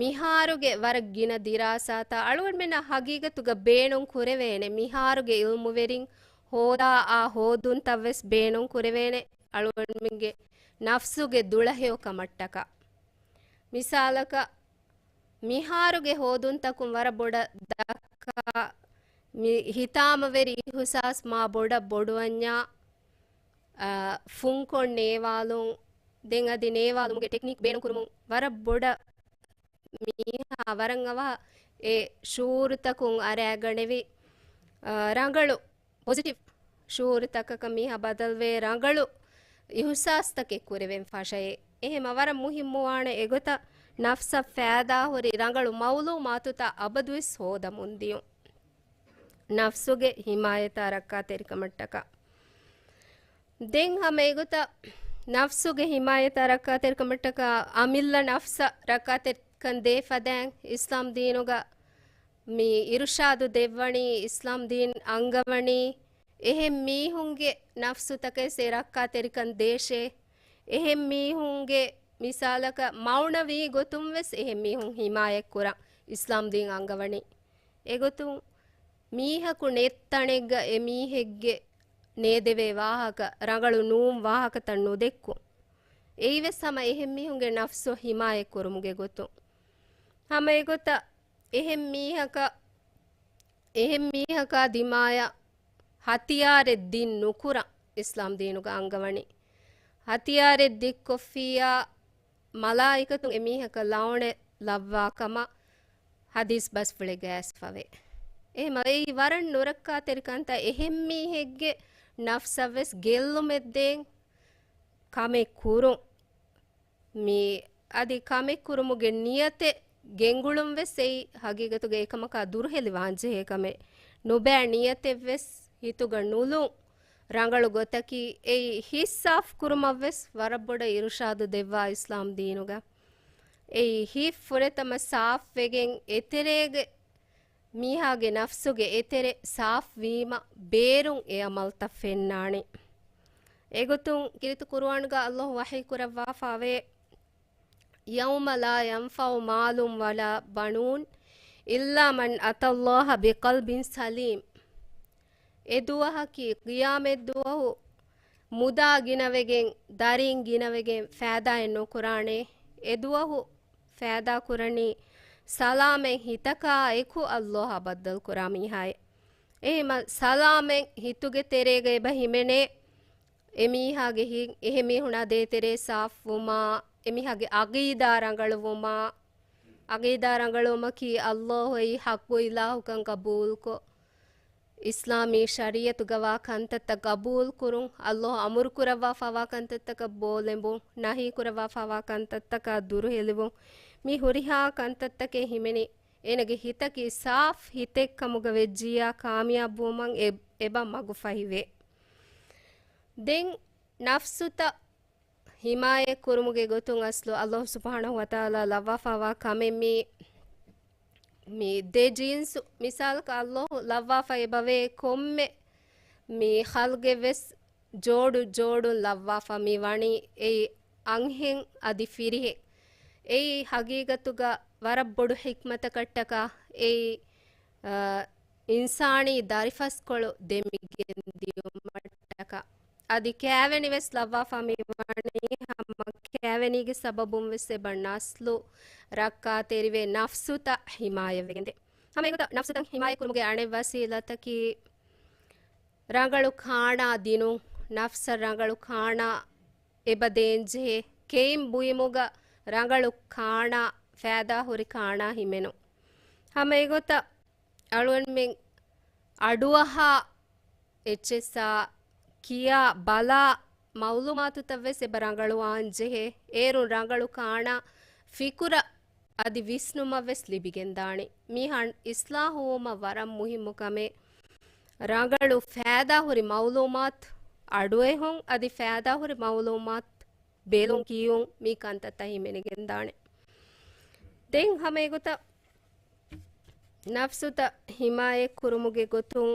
މިހާރުގެ ވަރަށް ގިނަ ދިރާސާތައް އަޅުގަނޑުމެންނަށް ހަގީގަތުގަ ބޭނުން ކުރެވޭނެ، މިހާރުގެ އިލްމުވެރިން ހޯދާ އާ ހޯދުންތައް ވެސް ބޭނުން ކުރެވޭނެ، އަޅުގަނޑުމެންގެ ނަފްސުގެ ދުޅަހެޔޮ ކަމަށްޓަކާ. މިސާލަކަށް، މިހާރުގެ ހޯދުންތަކުން ވަރަށް ބޮޑަށް ދައްކާ، މި ހިތާމަވެރި އިހުސާސް މާ ބޮޑަށް ބޮޑުވަންޏާ، އާ، ފުންކޮށް ނޭވާލުން، ދެން އަދި ނޭވާލުމުގެ ޓެކްނިކް ބޭނުން ކުރުމުން ވަރަށް ބޮޑަށް މީހާ ވަރަށް އަވަހަށް އެ ޝުޢޫރުތަކުން އަރާގަނެވި، އާ، ރަނގަޅު ޕޮޒިޓިވް ޝުޢޫރުތަކަކަށް މީހާ ބަދަލުވޭ، ރަނގަޅު އިހުސާސްތަކެއް ކުރެވެން ފަށައޭ. އެހެމަ ވަރަށް މުހިއްމުވާނެ އެގޮތަށް ނަފްސަށް ފައިދާހުރި ރަނގަޅު މައުލޫމާތުތައް އަބަދުވެސް ހޯދަމުން ދިޔުން. ނަފްސުގެ ހިމާޔަތާ ރައްކާތެރިކަމަށްޓަކާ. ދެން ހަމަ އެގޮތަށް ނަފްސުގެ ހިމާޔަތާ ރައްކާތެރިކަމަށްޓަކާ އަމިއްލަ ނަފްސަށް ރައްކާތެރިކަން ދޭ ފަދައިން އިސްލާމް ދީނުގަ މި އިރުޝާދު ދެއްވަނީ، އިސްލާމް ދީން އަންގަވަނީ، އެހެން މީހުންގެ ނަފްސުތަކެސް އެ ރައްކާތެރިކަން ދޭށޭ. އެހެން މީހުންގެ މިސާލަކަށް މައުނަވީ ގޮތުން ވެސް އެހެން މީހުން ހިމާޔަތްކުރަން އިސްލާމް ދީން އަންގަވަނީ. އެގޮތުން މީހަކު ނެތް ތަނެއްގަ އެ މީހެއްގެ ނޭދެވޭ ވާހަކަ، ރަނގަޅު ނޫން ވާހަކަތައް ނުދެއްކުން. އެއީވެސް ހަމަ އެހެން މީހުންގެ ނަފްސު ހިމާޔަތްކުރުމުގެ ގޮތުން. ހަމަ އެގޮތަށް އެހެން މީހަކަށް، އެހެން މީހަކާ ދިމާޔަށް ހަތިޔާރެއް ދިން ނުކުރަން އިސްލާމް ދީނުގަ އަންގަވަނީ. ހަތިޔާރެއް ދިއްކޮށްފިއްޔާ، މަލާއިކަތުން އެމީހަކަށް ލައުނެއް ލައްވާ ކަމަށް ޙަދީޘް ބަސްފުޅެއްގަ އައިސްފަވޭ. އެހެމަ އެއީ ވަރަށް ނުރައްކާތެރި ކަންތައް. އެހެން މީހެއްގެ ނަފްސަށް ވެސް ގެއްލުމެއް ދޭން ކަމެއް ކުރުން. މި އަދި ކަމެއް ކުރުމުގެ ނިޔަތެއް ގެންގުޅުން ވެސް އެއީ ހަގީގަތުގަ އެކަމަކާ ދުރުހެލިވާންޖެހޭ ކަމެއް. ނުބައި ނިޔަތެއް ވެސް ހިތުގަ ނުލުން. ރަނގަޅު ގޮތަކީ އެއީ ހިތް ސާފު ކުރުމަށް ވެސް ވަރަށް ބޮޑަށް އިރުޝާދު ދެއްވާ އިސްލާމް ދީނުގަ. އެއީ ހިތް ފުރަތަމަ ސާފުވެގެން އެތެރޭގެ މީހާގެ ނަފްސުގެ އެތެރެ ސާފު ވީމަ ބޭރުން އެ އަމަލްތައް ފެންނާނެ. އެގޮތުން ކީރިތި ޤުރުއާންގަ ﷲ ވަޙީ ކުރައްވާފަވޭ، يَوْمَ لَا يَنْفَعُ مَالٌ وَلَا بَنُونَ إِلَّا مَنْ أَتَى اللَّهَ بِقَلْبٍ سَلِيمٍ. އެ ދުވަހަކީ ޤިޔާމަތް ދުވަހު މުދާ ގިނަވެގެން، ދަރީން ގިނަވެގެން ފައިދާއެއް ނުކުރާނެ. އެ ދުވަހު ފައިދާ ކުރަނީ ސަލާމަތް ހިތަކާ އެކު ﷲ އަށް ބައްދަލު ކުރާ މީހާއޭ. އެހެމަ ސަލާމަތް ހިތުގެ ތެރޭގަ އެބަ ހިމެނޭ. އެމީހާގެ ހިތް އެހެން މީހުނާ ދޭތެރޭ ސާފުވުމާ، އެމީހާގެ އަގީދާ ރަނގަޅުވުމާ، އަގީދާ ރަނގަޅުވުމަކީ ﷲ އެއީ ޙައްޤު އިލާހުކަން ގަބޫލުކޮށް، އިސްލާމީ ޝަރީޢަތުގަވާ ކަންތައްތައް ގަބޫލުކުރުން، ﷲ އަމުރު ކުރައްވާފަވާ ކަންތައްތަކަށް ބޯލެނބުން، ނަހީ ކުރައްވާފަވާ ކަންތައްތަކާ ދުރުހެލިވުން، މި ހުރިހާ ކަންތައްތަކެއް ހިމެނި، އޭނަގެ ހިތަކީ ސާފް ހިތެއް ކަމުގަ ވެއްޖިއްޔާ ކާމިޔާބުވުމަށް އެ-، އެބަ މަގުފަހިވޭ. ދެން ނަފްސުތައް ހިމާޔަތް ކުރުމުގެ ގޮތުން އަސްލު ﷲ ސުބްޙާނަހޫ ވަތަޢާލާ ލައްވާފަވާ ކަމެއް މީ، މި ދެ ޖިންސު، މިސާލަކަށް ﷲ ލައްވާފަ އެބަވޭ ކޮންމެ މި ޚަލްޤެއް ވެސް ޖޯޑު ޖޯޑުން ލައްވާފަ މި ވަނީ އެއީ އަންހެން އަދި ފިރިހެން. އެއީ ހަގީގަތުގަ ވަރަށް ބޮޑު ޙިކްމަތަކަށްޓަކާ އެއީ، އަ، އިންސާނީ ދަރިފަސްކޮޅު ދެމިގެން ދިޔުމަށްޓަކާ. އަދި ކައިވެނި ވެސް ލައްވާފަ މި ވަނީ ހަމަ ކައިވެނީގެ ސަބަބުން ވެސް އެބަ ނަސްލު ރައްކާތެރިވެ ނަފްސުތައް ހިމާޔަތްވެގެންދޭ. ހަމަ އެގޮތަށް ނަފްސުތައް ހިމާޔަތް ކުރުމުގެ އަނެއް ވަސީލަތަކީ ރަނގަޅު ކާނާ ދިނުން، ނަފްސަށް ރަނގަޅު ކާނާ އެބަ ދޭންޖެހޭ، ކެއިން ބުއިމުގަ ރަނގަޅު ކާނާ، ފައިދާ ހުރި ކާނާ ހިމެނުން. ހަމަ އެގޮތަށް އަޅުގަނޑުމެން އަޑުއަހާ އެއްޗެއްސާ ކިޔާ ބަލާ މައުލޫމާތުތައް ވެސް އެބަ ރަނގަޅުވާން ޖެހޭ. އޭރުން ރަނގަޅު ކާނާ ފިކުރަށް އަދި ވިސްނުމަށް ވެސް ލިބިގެންދާނެ. މީހާ އިސްލާހުވުމަށް ވަރަށް މުހިއްމު ކަމެއް. ރަނގަޅު ފައިދާހުރި މައުލޫމާތު އަޑުއެހުން އަދި ފައިދާހުރި މައުލޫމާތު ބެލުން ކިޔުން މި ކަންތައްތައް ހިމެނިގެންދާނެ. ދެން ހަމަ އެގޮތަށް ނަފްސުތައް ހިމާޔަތް ކުރުމުގެ ގޮތުން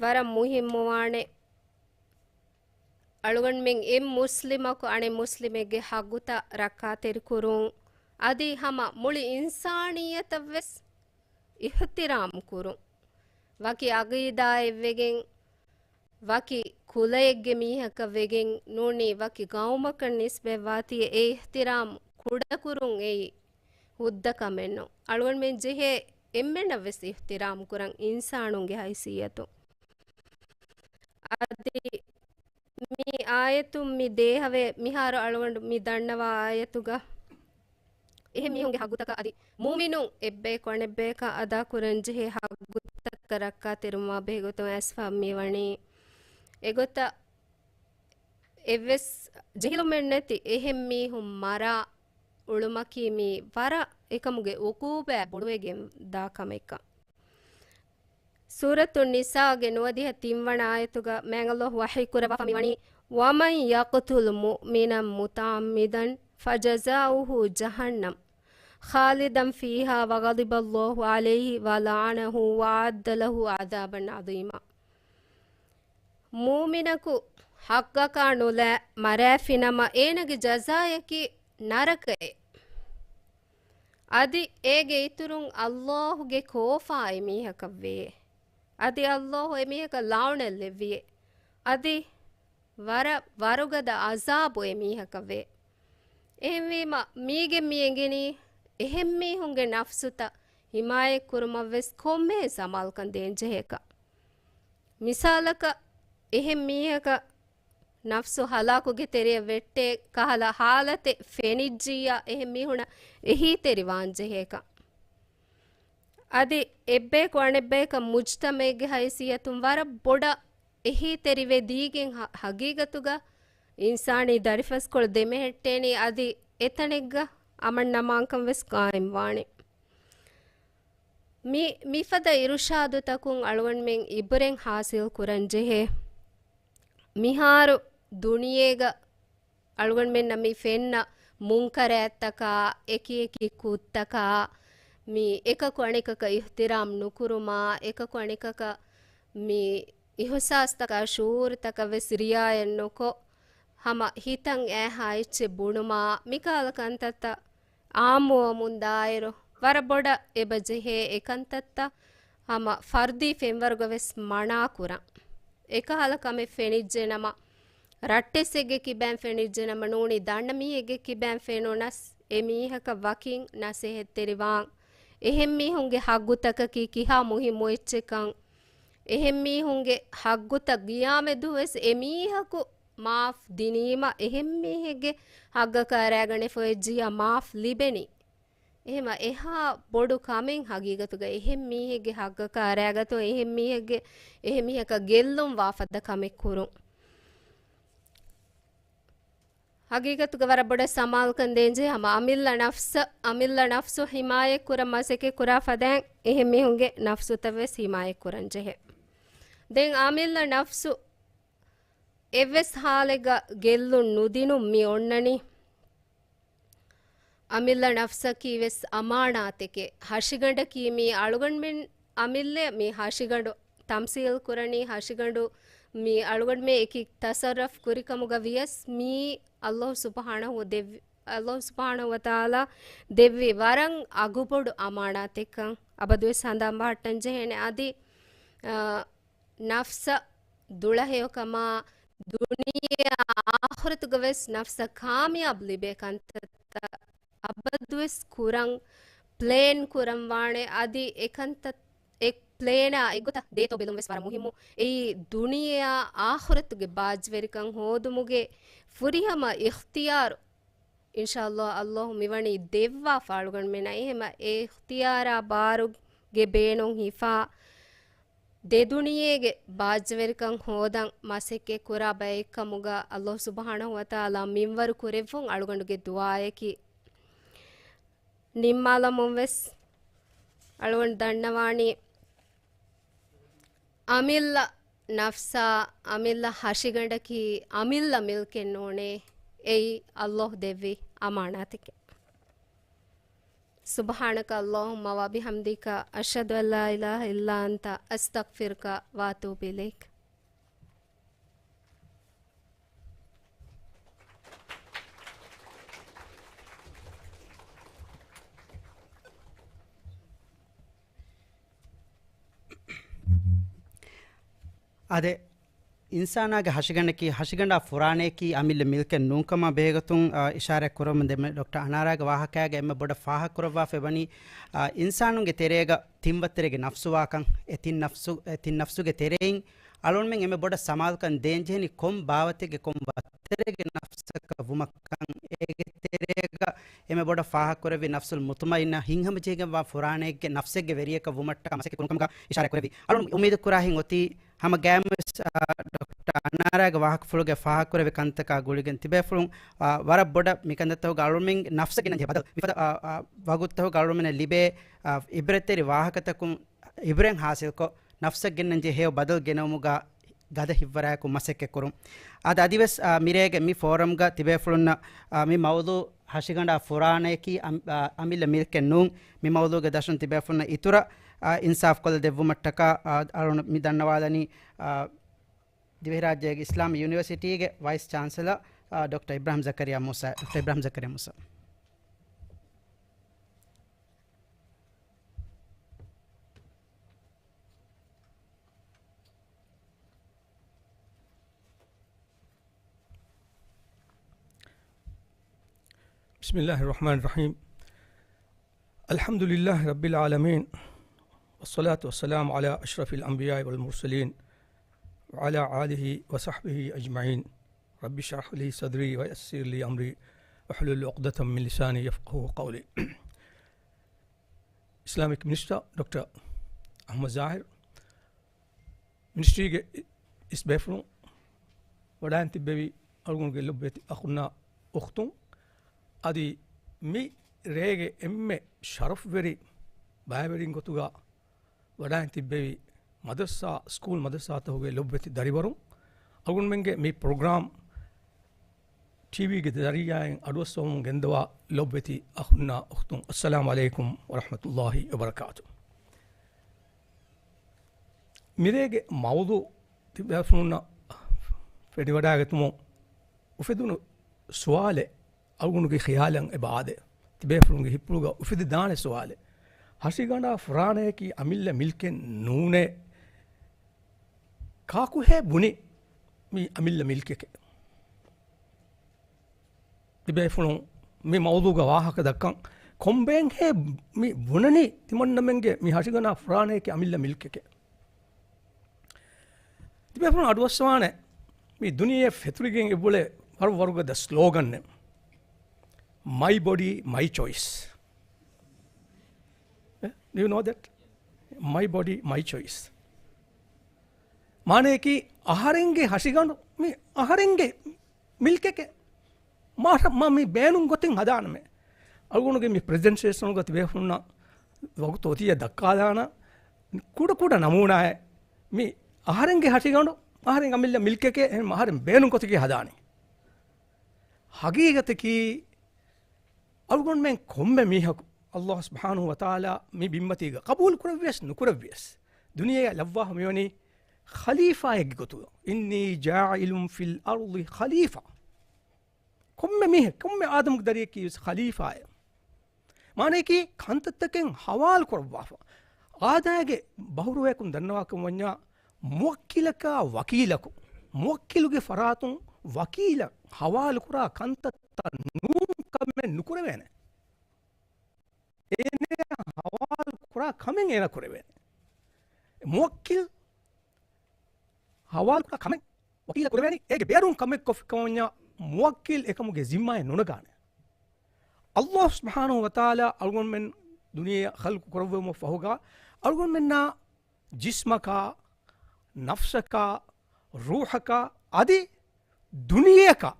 ވަރަށް މުހިއްމުވާނެ. އަޅުގަނޑުމެން އެއް މުސްލިމަކު އަނެއް މުސްލިމެއްގެ ހައްގުތައް ރައްކާތެރިކުރުން، އަދި ހަމަ މުޅި އިންސާނިއްޔަތަށް ވެސް އިޙްތިރާމް ކުރުން. ވަކި އަގީދާއެއްވެގެން، ވަކި ކުލައެއްގެ މީހަކަށް ވެގެން ނޫނީ، ވަކި ގައުމަކަށް ނިސްބަތްވާތީ އެ އިޙްތިރާމް ކުޑަކުރުން އެއީ ހުއްދަ ކަމެއް ނޫން. އަޅުގަނޑުމެން ޖެހޭ އެންމެންނަށް ވެސް އިޙްތިރާމް ކުރަން އިންސާނުންގެ ހައިސިއްޔަތުން. އަދި މި އާޔަތުން މި ދޭހަވޭ މިހާރު އަޅުގަނޑު މި ދަންނަވާ އާޔަތުގަ އެހެން މީހުންގެ ހައްގުތަކަށް އަދި މުއުމިނުން އެއްބަޔަކު އަނެއްބަޔަކަށް އަދާކުރަންޖެހޭ ހައްގުތަކަށް ރައްކާތެރިވުމާ ބެހޭގޮތުން އައިސްފަ މިވަނީ. އެގޮތަށް އެއްވެސް ޖެހިލުމެއްނެތި އެހެން މީހުން މަރާ އުޅުމަކީ މީ ވަރަށް އެކަމުގެ އުޤޫބާ ބޮޑުވެގެން ދާ ކަމެއްކަން. ސޫރަތުއް ނިސާގެ ނުވަދިހަ ތިންވަނަ އާޔަތުގަ މާތް ﷲ ވަޙީ ކުރައްވާފަ މިވަނީ، وَمَن يَقْتُلْ مُؤْمِنًا مُتَعَمِّدًا فَجَزَاؤُهُ جَهَنَّمُ خَالِدًا فِيهَا وَغَضِبَ اللَّهُ عَلَيْهِ وَلَعَنَهُ وَأَعَدَّ لَهُ عَذَابًا عَظِيمًا. މުއުމިނަކު ޙައްޤަކާ ނުލާ މަރާފިނަމަ، އޭނަގެ ޖަޒާއަކީ ނަރަކައެއް. އަދި އޭގެ އިތުރުން ﷲ ގެ ކޯފާ އެމީހަކަށް ވެޔޭ. އަދި ﷲ އެމީހަކަށް ލަޢުނަތް ލެއްވިޔޭ. އަދި ވަރަށް ވަރުގަދަ ޢަޒާބު އެމީހަކަށް ވޭ. އެހެންވީމަ، މީގެން މި އެނގެނީ އެހެން މީހުންގެ ނަފްސުތައް ހިމާޔަތް ކުރުމަށް ވެސް ކޮންމެހެން ސަމާލުކަން ދޭން ޖެހޭކަށް. މިސާލަކަށް، އެހެން މީހަކަށް ނަފްސު ހަލާކުގެ ތެރެއަށް ވެއްޓޭ ކަހަލަ ހާލަތެއް ފެނިއްޖިއްޔާ، އެހެން މީހުނަށް އެހީތެރިވާން ޖެހޭކަން. އަދި އެއްބަޔަކު އަނެއްބަޔަކަށް މުޖްތަމަޢެއްގެ ހައިސިއްޔަތުން ވަރަށް ބޮޑަށް އެހީތެރިވެ ދީގެން ހަ-، ހަގީގަތުގަ އިންސާނީ ދަރިފަސްކޮޅު ދެމެހެއްޓޭނީ، އަދި އެތަނެއްގަ އަމަންއަމާންކަން ވެސް ޤާއިމްވާނެ. މި، މިފަދަ އިރުޝާދުތަކުން އަޅުގަނޑުމެން އިބްރަތް ޙާޞިލް ކުރަން ޖެހޭ. މިހާރު ދުނިޔޭގަ އަޅުގަނޑުމެންނަށް މި ފެންނަ މުންކަރާތްތަކާ، އެކިއެކި ކުށްތަކާ، މި އެކަކު އަނެކަކަށް އިޙްތިރާމް ނުކުރުމާ، އެކަކު އަނެކަކަށް މި އިޙުސާސްތަކާ، ޝުޢޫރުތަކަށް ވެސް ރިޢާޔަތް ނުކޮށް، ހަމަ ހިތަށް އައިހާ އެއްޗެއް ބުނުމާ، މިކަހަލަ ކަންތައްތައް އާއްމުވަމުން ދާއިރު، ވަރަށް ބޮޑަށް އެބަ ޖެހޭ އެކަންތައްތައް ހަމަ ފަރުދީ ފެންވަރުގަ ވެސް މަނާ ކުރަން. އެކަހަލަ ކަމެއް ފެނިއްޖެ ނަމަ، ރައްޓެއްސެއްގެ ކިބައިން ފެނިއްޖެ ނަމަ ނޫނީ، ދަންނަ މީހެއްގެ ކިބައިން ފެނުނަސް، އެ މީހަކަށް ވަކިން ނަސޭހަތްތެރިވާން. އެހެން މީހުންގެ ހައްގުތަކަކީ ކިހާ މުހިއްމު އެއްޗެއްކަން، އެހެން މީހުންގެ ހައްގުތައް ގިޔާމެދު ވެސް އެ މީހަކު މާފް ދިނީމަ، އެހެން މީހެއްގެ ހައްގަކާ ރާގަނެފައޮތްޖިޔާ މާފް ލިބެނީ. އެހެމަ އެހާ ބޮޑު ކަމެއް ހަގީގަތުގަ އެހެން މީހެއްގެ ހައްގަކާ ރާގަތު އެހެން މީހެއްގެ، އެހެން މީހަކަށް ގެއްލުން ވާ ފަދަ ކަމެއް ކުރުން. ހަގީގަތުގަ ވަރަށް ބޮޑަށް ސަމާލުކަން ދޭންޖެހޭ ހަމަ އަމިއްލަ ނަފްސަށް، އަމިއްލަ ނަފްސު ހިމާޔަތް ކުރަން މަސައްކަތް ކުރާ ފަދައިން އެހެން މީހުންގެ ނަފްސުތައް ވެސް ހިމާޔަތް ކުރަން ޖެހޭ. ދެން އަމިއްލަ ނަފްސު އެއްވެސް ހާލެއްގަ ގެއްލުން ނުދިނުން މި އޮންނަނީ. އަމިއްލަ ނަފްސަކީ ވެސް އަމާނާތެކޭ. ހަށިގަނޑަކީ މީ އަޅުގަނޑުމެން އަމިއްލަ މި ހަށިގަނޑު ތަމްސީލް ކުރަނީ، ހަށިގަނޑު މި އަޅުގަނޑުމެ އެކި ތަސައްރަފް ކުރިކަމުގަ ވިޔަސް މީ ﷲ ސުބްޙާނަހޫ ދެއްވި، ﷲ ސުބްޙާނަހޫ ވަތަޢާލާ ދެއްވި ވަރަށް އަގުބޮޑު އަމާނާތެއްކަން އަބަދުވެސް ހަނދާން ބަހައްޓަން ޖެހޭނެ. އަދި، އާ، ނަފްސަށް ދުޅަހެޔޮކަމާ، ދުނިޔެ އާޚިރަތުގަ ވެސް ނަފްސަށް ކާމިޔާބު ލިބޭ ކަންތައްތައް އަބަދުވެސް ކުރަން ޕްލޭން ކުރަން ވާނެ. އަދި އެކަންތައް، އެ ޕްލޭނާ އެއްގޮތަށް ދޭތޯ ބެލުން ވެސް ވަރަށް މުހިއްމު. އެއީ ދުނިޔެއާ އާޚިރަތުގެ ބާއްޖަވެރިކަން ހޯދުމުގެ ފުރިހަމަ އިޚްތިޔާރު، އިންޝާﷲ، ﷲ މިވަނީ ދެއްވާފަ އަޅުގަނޑުމެންނަށް. އެހެމަ އެ އިޚްތިޔާރާ ބާރުގެ ބޭނުން ހިފާ، ދެދުނިޔޭގެ ބާއްޖަވެރިކަން ހޯދަން މަސައްކަތް ކުރާ ބައެއްކަމުގަ ﷲ ސުބްޙާނަހޫ ވަތަޢާލާ މިންވަރު ކުރެއްވުން އަޅުގަނޑުގެ ދުޢާއަކީ. ނިންމާލަމުން ވެސް އަޅުގަނޑު ދަންނަވާނީ، އަމިއްލަ ނަފްސާ، އަމިއްލަ ހަށިގަނޑަކީ އަމިއްލަ މިލްކެއް ނޫނޭ، އެއީ ﷲ ދެއްވި އަމާނާތެކޭ. سبحانك اللهم وبحمدك، أشهد أن لا إله إلا أنت، أستغفرك وأتوب إليك. އާދެ، އިންސާނާގެ ހަށިގަނޑަކީ، ހަށިގަނޑާ ފުރާނައަކީ އަމިއްލަ މިލްކެއް ނޫންކަމާ ބެހޭގޮތުން، އާ، އިޝާރާތް ކުރަމުން ދެންމެ ޑޮކްޓަރ އަނާރާގެ ވާހަކައިގަ އެންމެ ބޮޑަށް ފާހަގަކުރައްވާފައި ވަނީ، އާ، އިންސާނުންގެ ތެރޭގަ ތިން ވައްތަރެއްގެ ނަފްސުވާކަން. އެ ތިން ނަފްސު، އެ ތިން ނަފްސުގެ ތެރެއިން އަޅުގަނޑުމެން އެންމެ ބޮޑަށް ސަމާލުކަން ދޭންޖެހެނީ ކޮން ބާވަތެއްގެ ކޮން ވައްތަރެއްގެ ނަފްސަކަށް ވުމަކަން. އޭގެ ތެރޭގަ އެންމެ ބޮޑަށް ފާހަގަކުރެއްވި ނަފްސުލް މުތުމައިންނާ ހިތްހަމަޖެހިގެންވާ ފުރާނައެއްގެ ނަފްސެއްގެ ވެރިޔަކަށް ވުމަށްޓަކާ މަސައްކަތް ކުރުން ކަމުގަ އިޝާރާތް ކުރެއްވި. އަޅުން އުއްމީދު ކުރާހެން އޮތީ ހަމަ ގާތްމުވެސް، އާ، ޑޮކްޓަރ އަނާރާގެ ވާހަކަފުޅުގެ ފާހަގަކުރެއްވި ކަންތަކާ ގުޅިގެން ތިބޭފުޅުން، އާ، ވަރަށް ބޮޑަށް މިކަންތައްތަކުގަ އަޅުމެން ނަފްސަށް ގެންނަންޖެހޭ ބަދަލު މިފަދަ، އާ، އާ، ވަގުތުތަކުގަ އަޅުމެންނަށް ލިބޭ، އާ، އިބްރަތްތެރި ވާހަކަތަކުން އިބްރަތް ހާސިލްކޮށް، ނަފްސަށް ގެންނަންޖެހޭ ބަދަލު ގެނައުމުގަ ގަދަ ހިތްވަރާއެކު މަސައްކަތް ކުރުން. އަދި އަދިވެސް، އާ، މިރޭގެ މި ފޯރަމްގަ ތިބޭފުޅުންނަށް، އާ، މި މައުޟޫ ހަށިގަނޑާ ފުރާނައަކީ އަމް-، އާ، އަމިއްލަ މިލްކެއް ނޫން. މި މައުޟޫގެ ދަށުން ތިބޭފުޅުންނަށް އިތުރަށް، އާ، އިންސާފް ކޮށްލަ ދެއްވުމަށްޓަކާ، އާ، އަޅުން މި ދަންނަވާލަނީ، އާ، ދިވެހިރާއްޖޭގެ އިސްލާމީ ޔުނިވަރސިޓީގެ ވައިސް ޗާންސެލަރ، އާ، ޑޮކްޓަރ އިބްރާހިމް ޒަކަރިޔާ މޫސާ، ޑޮކްޓަރ އިބްރާހިމް ޒަކަރިޔާ މޫސާ. بسم الله الرحمن الرحيم. الحمد لله رب العالمين، والصلاة والسلام على أشرف الأنبياء والمرسلين، وعلى آله وصحبه أجمعين. رب اشرح لي صدري ويسر لي أمري واحلل عقدة من لساني يفقهوا قولي. އިސްލާމިކް މިނިސްޓަރ ޑޮކްޓަރ އަޙްމަދު ޒާހިރު، މިނިސްޓްރީގެ އިސް ބޭފުޅުން، ވަޑައިން ތިއްބެވި އަޅުގަނޑުގެ ލޮބުވެތި އަޚުންނާ އުޚްތުން، އަދި މި ރޭގެ އެންމެ ޝަރަފްވެރި ބައިވެރިން ގޮތުގަ ވަޑައިން ތިއްބެވި މަދަރުސާ، ސްކޫލް މަދަރުސާތަކުގެ ލޮބުވެތި ދަރިވަރުން، އަޅުގަނޑުމެންގެ މި ޕްރޮގްރާމް ޓީވީގެ ޒަރީއާއިން އަޑުއައްސަވަމުން ގެންދަވާ ލޮބުވެތި އަޚުންނާ އުޚްތުން، އައްސަލާމު ޢަލައިކުމް ވަރަޙްމަތުﷲި ވަބަރަކާތު. މިރޭގެ މައުޟޫ ތިބޭފުޅުންނަށް ފެނިވަޑައިގަތުމުން އުފެދުނު ސުވާލެއް އަޅުގަނޑުގެ ޚިޔާލަށް އެބަ އާދޭ. ތިބޭފުޅުންގެ ހިތްޕުޅުގަ އުފެދިދާނެ ސުވާލެއް. ހަށިގަނޑާ ފުރާނައަކީ އަމިއްލަ މިލްކެއް ނޫނޭ. ކާކުހޭ ބުނި މި އަމިއްލަ މިލްކެކޭ؟ ތިބޭފުޅުން މި މައުޟޫގަ ވާހަކަ ދައްކަން ކޮންބައެއްހޭ މި ބުނަނީ ތިމަންނަމެންގެ މި ހަށިގަނޑާ ފުރާނައަކީ އަމިއްލަ މިލްކެކޭ؟ ތިބޭފުޅުން އަޑުއައްސަވާނެ މި ދުނިޔެ ފެތުރިގެން އެބުޅޭ ވަރު ވަރުގަދަ ސްލޯގަންއެއް، My body, my choice. Do you know that? My body, my choice. މާނަޔަކީ އަހަރެންގެ ހަށިގަނޑު މި އަހަރެންގެ މިލްކެކޭ. މާ، މާ މި ބޭނުން ގޮތެއް ހަދާނަމޭ. އަޅުގަނޑުގެ މި ޕްރެޒެންޓޭޝަނުގަ ތިބޭފުޅުންނަށް ވަގުތު އޮތީ ދައްކާލާނަ ކުޑަ ކުޑަ ނަމޫނާއެއް. މި އަހަރެންގެ ހަށިގަނޑު އަހަރެން އަމިއްލަ މިލްކެކޭ، އެހެން އަހަރެން ބޭނުން ގޮތަކީ ހަދާނީ. ހަގީގަތަކީ އަޅުގަނޑުމެން ކޮންމެ މީހަކު ﷲ ސުބްޙާނަހޫ ވަތަޢާލާ މި ބިންމަތީގަ ޤަބޫލު ކުރެއްވިޔަސް ނުކުރެއްވިޔަސް، ދުނިޔެއަށް ލައްވާފަ މިވަނީ ޚަލީފާއެއްގެ ގޮތުގަ. إني جاعل في الأرض خليفة. ކޮންމެ މީހެއް، ކޮންމެ އާދަމުގެ ދަރިއަކީ ވެސް ޚަލީފާއެއް. މާނަޔަކީ ކަންތައްތަކެއް ހަވާލު ކުރައްވާފަ. އާދައިގެ ބަހުރުވަޔަކުން ދަންނަވާކަން ވަންޏާ، މުވައްކިލަކާ ވަކީލަކު، މުވައްކިލުގެ ފަރާތުން ވަކީލަށް ހަވާލުކުރާ ކަންތައްތައް ނޫން ކަމެއް ނުކުރެވޭނެ. އޭނަޔާ ކުރާ ކަމެއް އޭނަ ކުރެވޭނެ. މުވައްކިލް ހަވާލުކުރާ ކަމެއް ވަކީލަށް ކުރެވޭނީ އޭގެ ބޭރުން ކަމެއް ކޮށްފި ކަމަށްޏާ މުވައްކިލް އެކަމުގެ ޒިންމާއެއް ނުނަގާނެ. ﷲ ސުބްޙާނަހޫ ވަތަޢާލާ އަޅުގަނޑުމެން ދުނިޔެއަށް ޚަލްޤު ކުރައްވުމަށް ފަހުގަ އަޅުގަނޑުމެންނާ ޖިސްމަކާ، ނަފްސަކާ، ރޫޙަކާ، އަދި ދުނިޔެއަކާ،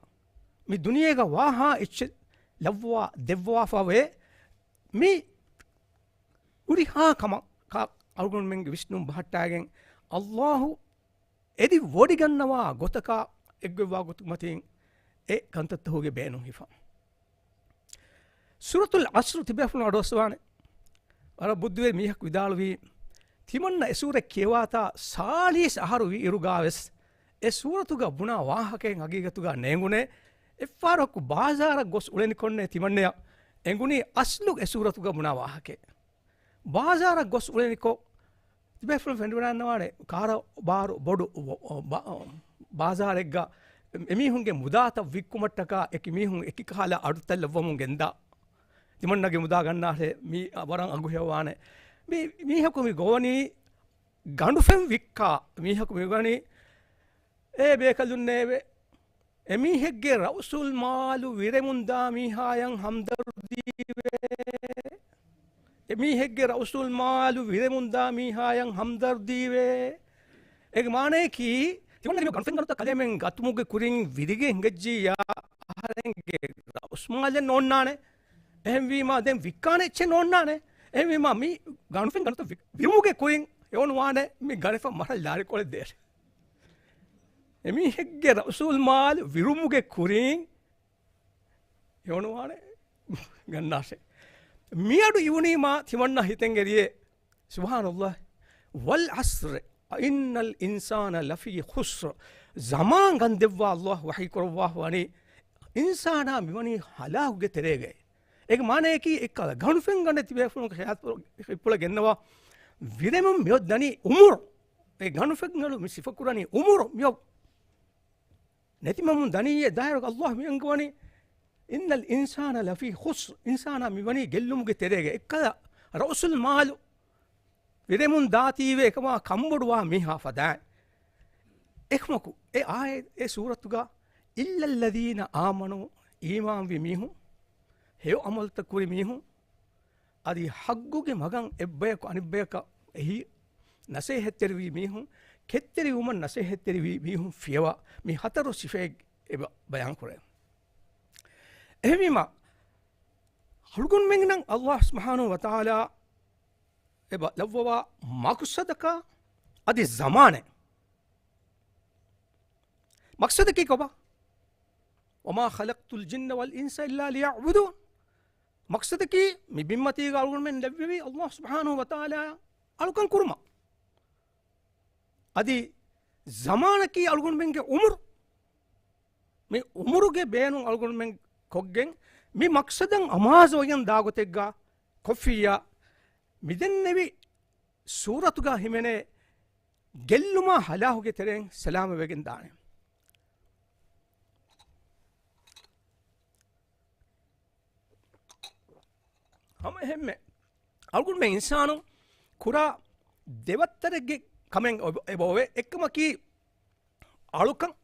މި ދުނިޔޭގަ ވާހާ އެއްޗެއް ލައްވާ ދެއްވާފަވޭ. މި ހުރިހާ ކަމަކާ އަޅުގަނޑުމެންގެ ވިސްނުން ބަހައްޓާގެން ﷲ އެދި ވޮޑިގަންނަވާ ގޮތަކާ އެއްގޮތްވާ ގޮތު މަތިން އެ ކަންތައްތަހުގެ ބޭނުން ހިފާ. ސޫރަތުލް ޢަޞްރު ތިބޭފުޅުން އަޑުއައްސަވާނެ. ވަރަށް ބުއްދިވެރި މީހަކު ވިދާޅުވީ، ތިމަންނަ އެ ސޫރަ ކިޔަވާތާ ސާޅީސް އަހަރު ވީ އިރުގާވެސް، އެ ސޫރަތުގަ ބުނާ ވާހަކައެއް ހަގީގަތުގަ ނޭނގުނޭ. އެއްފަހަރަކު ބާޒާރަށް ގޮސް އުޅެނިކޮށްނޭ ތިމަންނަޔަށް އެނގުނީ އަސްލު އެ ސޫރަތުގަ ބުނާ ވާހަކައެއް. ބާޒާރަށް ގޮސް އުޅެނިކޮށް، ތިބޭފުޅުން ފެނޑިވަޑައިންނަވާނެ ކާރަބާރު ބޮޑު ބާ-، ބާޒާރެއްގަ އެމީހުންގެ މުދާތައް ވިއްކުމަށްޓަކާ އެކި މީހުން އެކި ކަހަލަ އަޑުތައް ލައްވަމުން ގެންދާ. ތިމަންނަގެ މުދާ ގަންނާށޭ، މީ ވަރަށް އަގުހެޔޮވާނެ. މީ، މީހަކު މި ގޮވަނީ ގަނޑުފެން ވިއްކާ މީހަކު މި ގޮވަނީ، އޭ ބޭކަލުންނޭވެ! އެމީހެއްގެ ރައުސުލް މާލު ވިރެމުންދާ މީހާޔަށް ހަމްދަރުދީވޭ. އެމީހެއްގެ ރައުސުލް މާލު ވިރެމުންދާ މީހާޔަށް ހަމްދަރުދީވޭ. އޭގެ މާނަޔަކީ، ތިމަންނަ މި ގަނޑުފެންގަނޑުތައް ކަލޭމެން ގަތުމުގެ ކުރިން ވިރިގެން ހިނގައްޖިއްޔާ، އަހަރެންގެ ރައުސް މާލެއް ނޯންނާނެ. އެހެންވީމާ، ދެން ވިއްކާނެ އެއްޗެއް ނޯންނާނެ. އެހެންވީމާ، މި ގަނޑުފެންގަނޑުތައް ވި-، ވިރުމުގެ ކުރިން އެ އޮންވާނެ މި ގަނެފަ މަށަށް ލާރިކޮޅެއް ދޭށޭ. އެމީހެއްގެ ރައުސުލް މާލު ވިރުމުގެ ކުރިން އެ އޮނުވާނެ ގަންނާށޭ. މިއަޑު އިވުނީމާ ތިމަންނަ ހިތެއް އެރިއޭ. ސުބްޙާނަﷲ. وَالْعَصْرِ إِنَّ الْإِنسَانَ لَفِي خُسْرٍ. ޒަމާން ގަންދެއްވާ ﷲ ވަޙީ ކުރައްވާފަވަނީ އިންސާނާ މިވަނީ ހަލާކުގެ ތެރޭގައި. އޭގެ މާނަޔަކީ އެއްކަލަ ގަނޑުފެންގަނޑެއް ތިބޭފުޅުން ޚިޔާލު ކުރ-، ހިތްޕުޅަށް ގެންނަވާ ވިރެމުން މިއޮތް ދަނީ އުމުރު. އެ ގަނޑުފެންގަނޑު މި ސިފަކުރަނީ އުމުރު މިއޮތް ނެތިމަމުން ދަނީއޭ. ދާއިރު ﷲ މި އަންގަވަނީ، إِنَّ الْإِنسَانَ لَفِي خُسْرٍ. އިންސާނާ މިވަނީ ގެއްލުމުގެ ތެރޭގަ. އެއްކަލަ ރައުސުލް މާލު ވިރެމުން ދާތީވެ އެކަމާ ކަންބޮޑުވާ މީހާ ފަދައިން. އެކަމަކު އެ އާޔަތް އެ ސޫރަތުގަ إِلَّا الَّذِينَ آمَنُوا، އީމާންވި މީހުން، ހެޔޮ ޢަމަލުތައް ކުރި މީހުން، އަދި ޙައްޤުގެ މަގަށް އެއްބަޔަކު އަނެއްބަޔަކަށް އެހީ ނަސޭހަތްތެރިވި މީހުން، ކެތްތެރިވުމަށް ނަސޭހަތްތެރިވި މީހުން ފިޔަވާ މި ހަތަރު ސިފައެއް އެބަ ބަޔާންކުރޭ. އެހެންވީމާ، އަޅުގަނޑުމެންނަށް ﷲ ސުބްޙާނަހޫ ވަތަޢާލާ އެބަ ލައްވަވާ މަޤްޞަދަކާ އަދި ޒަމާނެއް. މަޤްޞަދަކީ ކޮބާ؟ وَمَا خَلَقْتُ الْجِنَّ وَالْإِنسَ إِلَّا لِيَعْبُدُونِ. މަޤްޞަދަކީ މި ބިންމަތީގަ އަޅުގަނޑުމެން ލެއްވެވީ ﷲ ސުބްޙާނަހޫ ވަތަޢާލާ އަޅުކަން ކުރުމަށް. އަދި ޒަމާނަކީ އަޅުގަނޑުމެންގެ އުމުރު. މި އުމުރުގެ ބޭނުން އަޅުގަނޑުމެން ކޮށްގެން މި މަޤްޞަދަށް އަމާޒުވެގެން ދާގޮތެއްގަ ކޮށްފިއްޔާ، މިދެންނެވި ސޫރަތުގަ ހިމެނޭ ގެއްލުމާ ހަލާކުގެ ތެރެއިން ސަލާމަތްވެގެން ދާނެ. ހަމަ އެހެންމެ އަޅުގަނޑުމެން އިންސާނުން ކުރާ ދެވައްތަރެއްގެ ކަމެއް އޮ-، އެބައޮވޭ. އެއްކަމަކީ އަޅުކަން،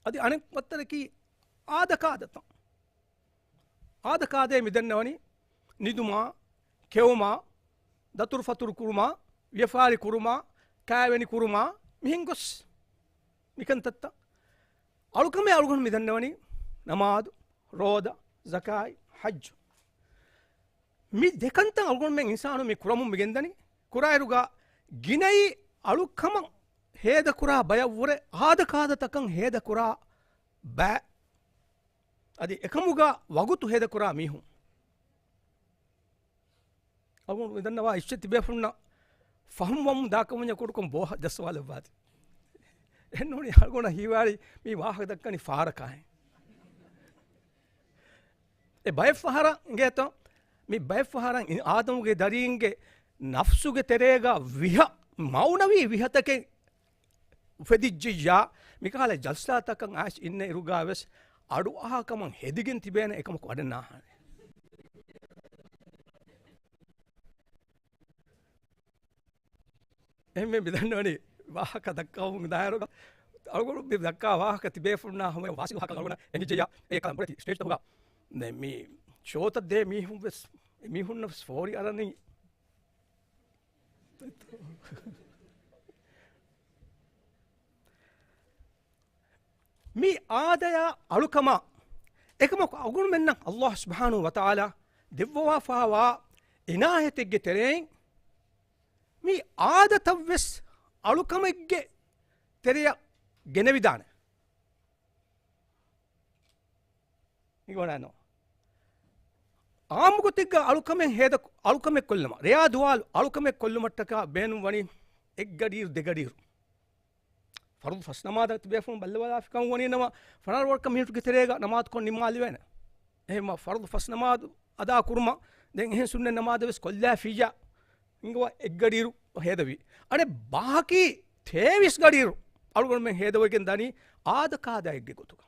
އަދި އަނެއް ވައްތަރަކީ އާދަކާދަތައް. އާދަކާދައޭ މިދެންނެވަނީ ނިދުމާ، ކެއުމާ، ދަތުރުފަތުރު ކުރުމާ، ވިޔަފާރި ކުރުމާ، ކާވެނި ކުރުމާ، މިހެން ގޮސް މިކަންތައްތައް. އަޅުކަމޭ އަޅުގަނޑު މިދަންނަވަނީ ނަމާދު، ރޯދަ، ޒަކާތް، ޙައްޖު. މި ދެކަންތައް އަޅުގަނޑުމެން އިންސާނު މި ކުރަމުން މިގެންދަނީ. ކުރާއިރުގަ ގިނައީ އަޅުކަމަށް ހޭދަކުރާ ބަޔަށްވުރެ އާދަކާދަތަކަށް ހޭދަކުރާ ބައި. އަދި އެކަމުގަ ވަގުތު ހޭދަކުރާ މީހުން. އަޅުގަނޑު މިދަންނަވާ އިއްޗެއް ތިބޭފުޅުންނަށް ފަހުމް ވަމުން ދާކަމަށް ކުޑަކޮށް ބޯ ޖައްސަވާލައްވާތި. އެހެންނޫނީ އަޅުގަނޑަށް ހީވާރި މި ވާހަކަ ދައްކަނީ ފަހަރަކާހެން. އެ ބައެއް ފަހަރަށް އިނގޭތޯ، މި ބައެއް ފަހަރަށް އި-، އާދަމުގެ ދަރީންގެ ނަފްސުގެ ތެރޭގަ ވިހަ-، މައުނަވީ ވިހަތަކެއް އުފެދިއްޖިއްޔާ، މިކަހަލަ ޖަލްސާތަކަށް އައިސް އިންނަ އިރުގާވެސް އަޑުއަހާކަމަށް ހެދިގެން ތިބޭނެ އެކަމަކު ވަޑަން ނާހާނެ. އެހެންވެ މި ދަންނަވަނީ ވާހަކަ ދައްކަވަމުން ދާއިރުގަ އަޅުގަނޑު މި ދައްކާ ވާހަކަ ތިބޭފުޅުންނާ ހަމަ ވާސިލު ހަކަ އަޅުގަނޑަށް އެނގިއްޖެއްޔާ އެ ކަލަ ބުރެތި ސްޓޭޖްތަކުގަ ދެން މި ޝޯތައް ދޭ މީހުން ވެސް، މީހުންނަށް ވެސް ފޯރި އަރަނީ. މި އާދަޔާ އަޅުކަމާ އެކަމަކު އަޅުގަނޑުމެންނަށް ﷲ ސުބްޙާނަހޫ ވަތަޢާލާ ދެއްވަވާފާވާ އިނާޔަތެއްގެ ތެރެއިން މި އާދަތައްވެސް އަޅުކަމެއްގެ ތެރެއަށް ގެނެވިދާނެ. މި ގޮނަނޯ. އާއްމުގޮތެއްގަ އަޅުކަމެއް ހޭދަ، އަޅުކަމެއް ކޮށްލުމަށް، ރެޔާ ދުވާލު އަޅުކަމެއް ކޮށްލުމަށްޓަކާ ބޭނުން ވަނީ އެއްގަޑިއިރު ދެގަޑިއިރު. ފަރުޟު ފަސް ނަމާދަށް ތިބޭފުޅުން ބައްލަވާލާފިކަން ވަނީ ނަމަ، ފަނަރަ ވަރަކަށް މިނިޓުގެ ތެރޭގަ ނަމާދުކޮށް ނިންމާލެވޭނެ. އެހެންމަ ފަރުޟު ފަސް ނަމާދު އަދާ ކުރުމަށް ދެން އެހެން ސުންނަތް ނަމާދެއް ވެސް ކޮށްލާފިއްޔާ އިނގޮވާ އެއްގަޑިއިރު ހޭދަވީ. އަނެއް ބާކީ ތޭވީސް ގަޑިއިރު އަޅުގަނޑުމެން ހޭދަވެގެން ދަނީ އާދަ ކާދައެއްގެ ގޮތުގަ.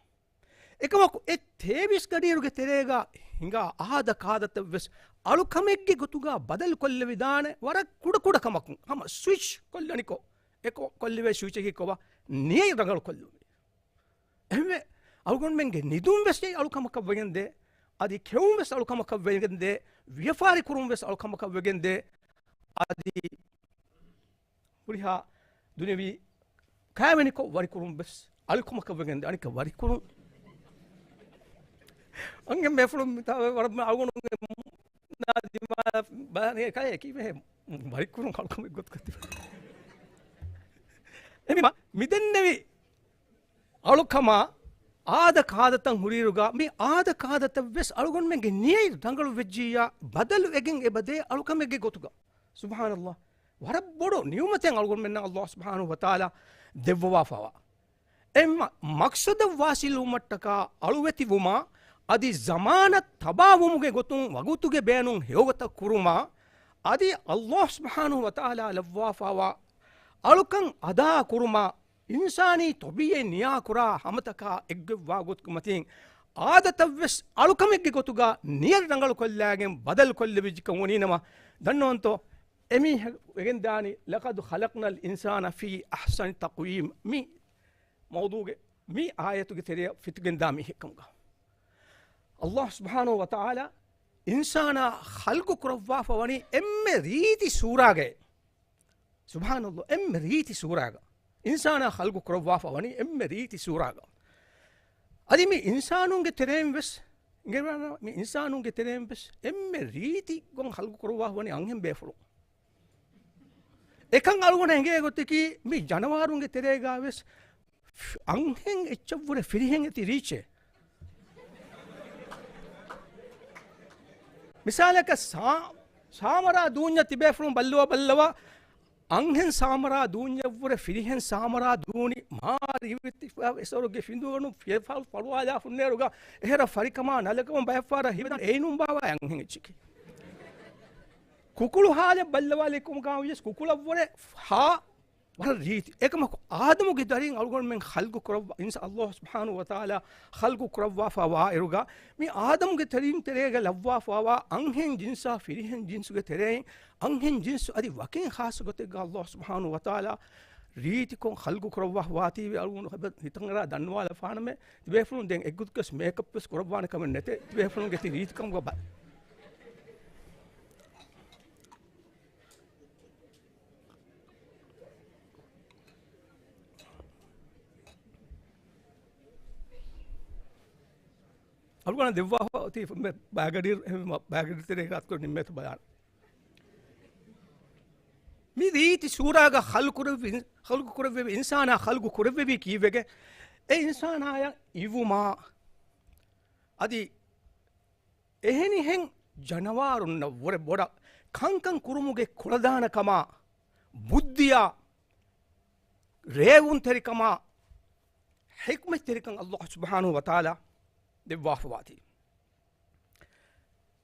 އެކަމަކު އެ ތޭވީސް ގަޑިއިރުގެ ތެރޭގަ ހިނގާ އާދަ ކާދަތައް ވެސް އަޅުކަމެއްގެ ގޮތުގަ ބަދަލު ކޮށްލެވިދާނެ ވަރަށް ކުޑަ ކުޑަ ކަމަކުން. ހަމަ ސުއިޗް ކޮށްލަނިކޮށް، އެ ކޮ، ކޮށްލެވޭ ސުއިޗަކީ ކޮބާ؟ ނިޔަތް ރަނގަޅު ކޮށްލުމޭ. އެހެންވެ، އަޅުގަނޑުމެންގެ ނިދުން ވެސް އެއީ އަޅުކަމަކަށް ވެގެންދޭ. އަދި ކެއުން ވެސް އަޅުކަމަކަށް ވެގެންދޭ. ވިޔަފާރި ކުރުން ވެސް އަޅުކަމަކަށް ވެގެންދޭ. އަދި ހުރިހާ ދުނިޔަވީ ކައިވެނިކޮށް ވަރިކުރުން ވެސް އަޅުކަމަކަށް ވެގެންދޭ. އަނެއްކާ ވަރިކުރުން. އަންހެން ބޭފުޅުން މިތާ ވަރަށް އަޅުގަނޑުގެ ނާ ދިމާ ބަލާނެ ކައެ ކީއްވެހޭ ވަރިކުރުން އަޅުކަމެއް ގޮތުގަ ތިބެ. އެމީ މިދެންނެވި އަޅުކަމާ އާދަ ކާދަތައް ހުރިއިރުގަ މި އާދަ ކާދަތައް ވެސް އަޅުގަނޑުމެންގެ ނިޔަތް ރަނގަޅު ވެއްޖިއްޔާ ބަދަލު ވެގެން އެބަދޭ އަޅުކަމެއްގެ ގޮތުގަ. ސުބްޙާނަﷲ. ވަރަށް ބޮޑު ނިޢުމަތެއް އަޅުގަނޑުމެންނަށް ﷲ ސުބްޙާނަހޫ ވަތަޢާލާ ދެއްވަވާފަވާ. އެ މަ، މަޤްޞަދަށް ވާޞިލުވުމަށްޓަކާ އަޅުވެތިވުމާ އަދި ޒަމާނަށް ތަބާވުމުގެ ގޮތުން ވަގުތުގެ ބޭނުން ހެޔޮގޮތަށް ކުރުމާ އަދި ﷲ ސުބްޙާނަހޫ ވަތަޢާލާ ލައްވާފަވާ އަޅުކަން އަދާ ކުރުމާ އިންސާނީ ޠަބީޢަތް ނިޔާކުރާ ހަމަތަކާ އެއްގޮތްވާ ގޮތުގެ މަތިން އާދަތައްވެސް އަޅުކަމެއްގެ ގޮތުގަ ނިޔަތް ރަނގަޅުކޮށްލާގެން ބަދަލުކޮށްލެވިއްޖެކަން ވަނީނަމަ ދަންނަވަންތޯ؟ އެމީހަކު ވެގެންދާނީ، "لقد خلقنا الإنسان في أحسن تقويم" މި މައުޟޫޢުގެ މި އާޔަތުގެ ތެރެއަށް ފިތުގެންދާ މީހެއްކަމުގަ. ﷲ ސުބްޙާނަހޫ ވަތަޢާލާ އިންސާނާ ޚަލްޤު ކުރައްވާފަ ވަނީ އެންމެ ރީތި ސޫރާގައި. ސުބްޙާނަﷲ، އެންމެ ރީތި ސޫރާގަ. އިންސާނާ ޚަލްޤު ކުރައްވާފަ ވަނީ އެންމެ ރީތި ސޫރާގަ. އަދި މި އިންސާނުންގެ ތެރެއިން ވެސް، މި އިންސާނުންގެ ތެރެއިން ވެސް އެންމެ ރީތި ގޮތް ޚަލްޤު ކުރައްވާފަ ވަނީ އަންހެން ބޭފުޅުން. އެކަން އަޅުގަނޑަށް އެނގޭ ގޮތަކީ މި ޖަނަވާރުންގެ ތެރޭގަ ވެސް އަންހެން އެއްޗަށްވުރެ ފިރިހެން އެތި ރީއްޗެއް. މިސާލަކަށް ސާ، ސާމަރާ ދޫންޏަށް ތިބޭފުޅުން ބައްލަވާ ބައްލަވާ އަންހެން ސާމަރާ ދޫންޏަށްވުރެ ފިރިހެން ސާމަރާ ދޫނި މާ ރިވެތިފަ އެސޮރުގެ ފިނދުވަނު ފިޔަފަޅު ފަޅުވާލާ ފުންނޭރުގަ އެހެރަ ފަރިކަމާ ނަލަކަމަ ބައެއްފަހަރަށް ހިމެނޭ އެއިނުން ބާވާ އަންހެން އެއްޗެކޭ. ކުކުޅު ހާލެއް ބައްލަވާލި ކުމުގާ ވިޔަސް ކުކުޅަށްވުރެ ހާ ވަރަށް ރީތި. އެކަމަކު އާދަމުގެ ދަރިން އަޅުގަނޑުމެން ޚަލްޤު ކުރައްވާ، އިންސާ، ﷲ ސުބްޙާނަހޫ ވަތަޢާލާ ޚަލްޤު ކުރައްވާފަ ވާއިރުގަ، މި އާދަމުގެ ތެރެއިން ތެރޭގަ ލައްވާފަވާ އަންހެން ޖިންސާ ފިރިހެން ޖިންސުގެ ތެރެއިން އަންހެން ޖިންސު އަދި ވަކިން ޚާއްޞަ ގޮތެއްގަ ﷲ ސުބްޙާނަހޫ ވަތަޢާލާ ރީތިކޮށް ޚަލްޤު ކުރައްވާފަ ވާތީވެ އަޅުގަނޑު ހިތަށް އަރާ ދަންނަވާލަފާނަމޭ، ތިބޭފުޅުން ދެން އެއްގޮތަކަށް މޭކަޕް ވެސް ކުރައްވާނެ ކަމެއް ނެތޭ، ތިބޭފުޅުންގެ ތި ރީތިކަމުގަ ބަ، އަޅުގަނޑަށް ދެއްވާފަ އޮތީ މެ ބައިގަޑި، ބައިގަޑި ތެރޭގަ އަތުކޮށް ނިންމޭތޯ ބަލާނަން. މި ރީތި ސޫރާގަ ޚަލްޤު ކުރެއްވި، ޚަލްޤު ކުރެއްވެވި އިންސާނާ ޚަލްޤު ކުރެއްވެވީ ކީއްވެގެ؟ އެ އިންސާނާޔަށް އިވުމާ އަދި އެހެނިހެން ޖަނަވާރުންނަށް ވުރެ ބޮޑަށް ކަންކަން ކުރުމުގެ ކުޅަދާނަކަމާ، ބުއްދިޔާ، ރޭވުންތެރިކަމާ، ޙިކްމަތްތެރިކަން ﷲ ސުބްޙާނަހޫ ވަތަޢާލާ ދެއްވާފަވާތީ.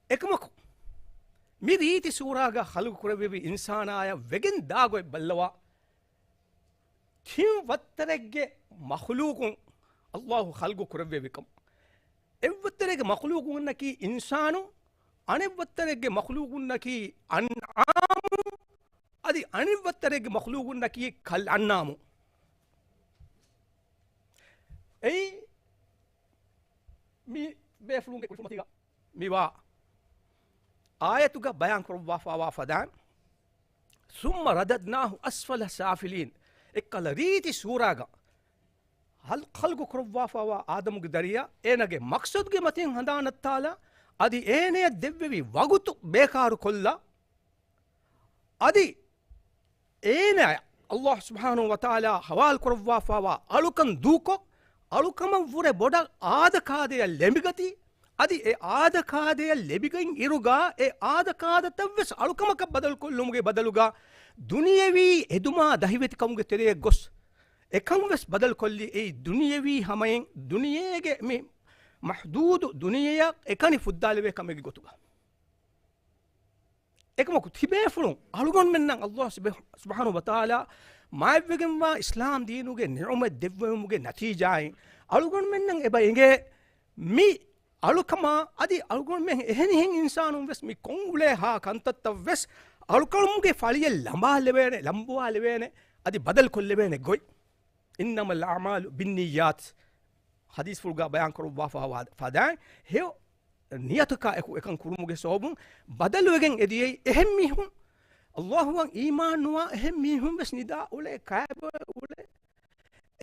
އެކަމަކު، މި ރީތި ސޫރާގަ ޚަލްޤު ކުރެއްވެވި އިންސާނާޔަށް ވެގެން ދާގޮތް ބައްލަވާ، ތިން ވައްތަރެއްގެ މަޚްލޫޤުން ﷲ ޚަލްޤު ކުރެއްވެވިކަމަށް. އެއްވައްތަރެއްގެ މަޚްލޫޤުންނަކީ އިންސާނު، އަނެއްވައްތަރެއްގެ މަޚްލޫޤުންނަކީ އަންޢާމު، އަ، އަދި އަނެއް ވައްތަރެއްގެ މަޚްލޫގުންނަކީ ކަލް އަންނާމު. އެއީ މި ބޭފުޅުންގެ ކުރިފުމަތީގަ މިވާ އާޔަތުގަ ބަޔާން ކުރައްވާފަވާ ފަދައިން، ثُمَّ رَدَدْنَاهُ أَسْفَلَ سَافِلِينَ، އެއްކަލަ ރީތި ސޫރާގަ ހަލް-، ޚަލްޤު ކުރައްވާފަވާ އާދަމުގެ ދަރިޔާ އޭނާގެ މަޤްޞަދުގެ މަތިން ހަނދާން ނައްތާލާ، އަދި އޭނަޔަށް ދެއްވެވި ވަގުތު ބޭކާރު ކޮށްލާ، އަދި އޭނާ ﷲ ސުބްޙާނަހޫ ވަތަޢާލާ ޙަވާލު ކުރައްވާފަވާ އަޅުކަން ދޫކޮށް، އަޅުކަމަށްވުރެ ބޮޑަށް އާދަކާދަޔަށް ލެނބިގަތީ، އަދި އެ އާދަކާދަޔަށް ލެބިގެން އިރުގަ، އެ އާދަކާދަތައްވެސް އަޅުކަމަކަށް ބަދަލުކޮށްލުމުގެ ބަދަލުގަ، ދުނިޔެވީ އެދުމާ ދަހިވެތިކަމުގެ ތެރެއަށް ގޮސް، އެކަންވެސް ބަދަލުކޮށްލީ އެއީ ދުނިޔެވީ ހަމައިން، ދުނިޔޭގެ މި މަޙްދޫދު ދުނިޔެއަށް އެކަނި ފުއްދާލެވޭ ކަމެއްގެ ގޮތުގަ. އެކަމަކު ތިބޭފުޅުން އަޅުގަނޑުމެންނަށް ﷲ ސުބް-، ސުބްޙާނަހޫ ވަތަޢާލާ މާތްވެގެންވާ އިސްލާމް ދީނުގެ ނިޢުމަތް ދެއްވުމުގެ ނަތީޖާއިން އަޅުގަނޑުމެންނަށް އެބަ އެނގޭ މި އަޅުކަމާ އަދި އަޅުގަނޑުމެން އެހެނިހެން އިންސާނުން ވެސް މި ކޮށް އުޅޭ ހާ ކަންތައްތައް ވެސް އަޅުކަމުގެ ފަޅިއަށް ލަނބާލެވޭނެ، ލަނބުވާލެވޭނެ، އަދި ބަދަލު ކޮށްލެވޭނެ ގޮތް. إِنَّمَا الْأَعْمَالُ بِالنِّيَّاتِ ޙަދީޘްފުޅުގަ ބަޔާން ކުރައްވާފަ ފަދައިން ހެޔޮ ނިޔަތަކާ އެކު އެކަން ކުރުމުގެ ސަބަބުން ބަދަލުވެގެން އެދިޔައީ. އެހެން މީހުން ﷲއަށް އީމާން ނުވާ އެހެން މީހުން ވެސް ނިދާ އުޅޭ، ކައިބޮވެ އުޅޭ.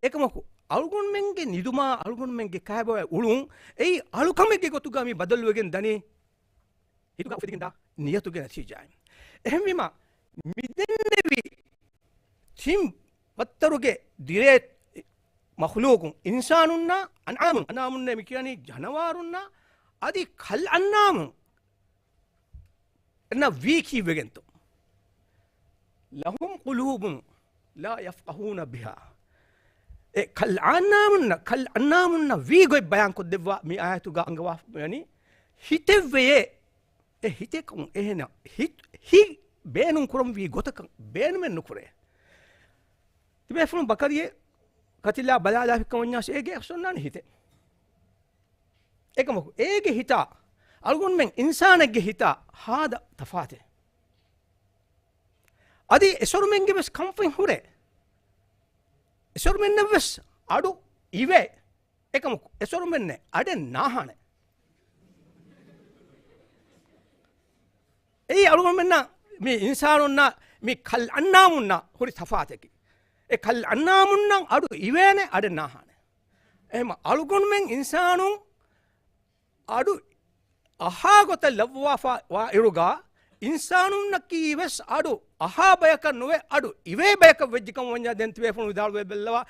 އެކަމަކު އަޅުގަނޑުމެންގެ ނިދުމާ އަޅުގަނޑުމެންގެ ކައިބޮވެ އުޅުން އެއީ އަޅުކަމެއްގެ ގޮތުގަ މި ބަދަލުވެގެން ދަނީ. ހިތުގަ އުފެދިގެންދާ ނިޔަތުގެ ނަތީޖާއިން. އެހެންވީމަ، މިދެންނެވި ތިން ވައްތަރުގެ ދިރޭ މަޚްލޫޤުން، އިންސާނުންނާ، އަންޢާމުން، އަންޢާމުންނޭ މި ކިޔަނީ ޖަނަވާރުންނާ، އަދި ކަލް އަންޢާމުން ނަށް ވީ ކީއްވެގެންތޯ؟ لَهُمْ قُلُوبٌ لَا يَفْقَهُونَ بِهَا. އެ ކަލް އަންޢާމުންނަށް، ކަލް އަންޢާމުންނަށް ވީ ގޮތް ބަޔާން ކޮށްދެއްވާ މި އާޔަތުގަ އަންގަވާ، ޔަޢުނީ ހިތެއްވެޔޭ. އެ ހިތެއް ކަމުން އެހެނަ ހިތް، ހިތް ބޭނުން ކުރަންވީ ގޮތަކަށް ބޭނުމެއް ނުކުރޭ. ތިބޭފުޅުން ބަކަރިއެއް ކަތިލާ ބަލާލާފިކަމަންޏާސް އޭގެ އަސްލުންނާނެ ހިތެއް. އެކަމަކު އޭގެ ހިތާ، އަޅުގަނޑުމެން އިންސާނެއްގެ ހިތާ ހާދަ ތަފާތެއް. އަދި އެސޮރުމެންގެ ވެސް ކަންފަތް ހުރޭ. އެސޮރުމެންނަށް ވެސް އަޑު އިވޭ. އެކަމަކު އެސޮރުމެންނެއް އަޑެއް ނާހާނެ. އެއީ އަޅުގަނޑުމެންނަށް މި އިންސާނުންނަށް މި ކަލް އަންނާމުންނަށް ހުރި ތަފާތަކީ. އެ ކަލް އަންނާމުންނަށް އަޑު އިވޭނެ އަޑެއް ނާހާނެ. އެހެން އަޅުގަނޑުމެން އިންސާނުން އަޑު އަހާ ގޮތަށް ލައްވާފަ ވާ އިރުގަ، އިންސާނުންނަކީ ވެސް އަޑު އަހާ ބަޔަކަށް ނުވެ، އަޑު އިވޭ ބަޔަކަށް ވެއްޖެ ކަމަށް ވަންޏާ ދެން ތިބޭފުޅުން ވިދާޅުވެ ބެއްލަވާ.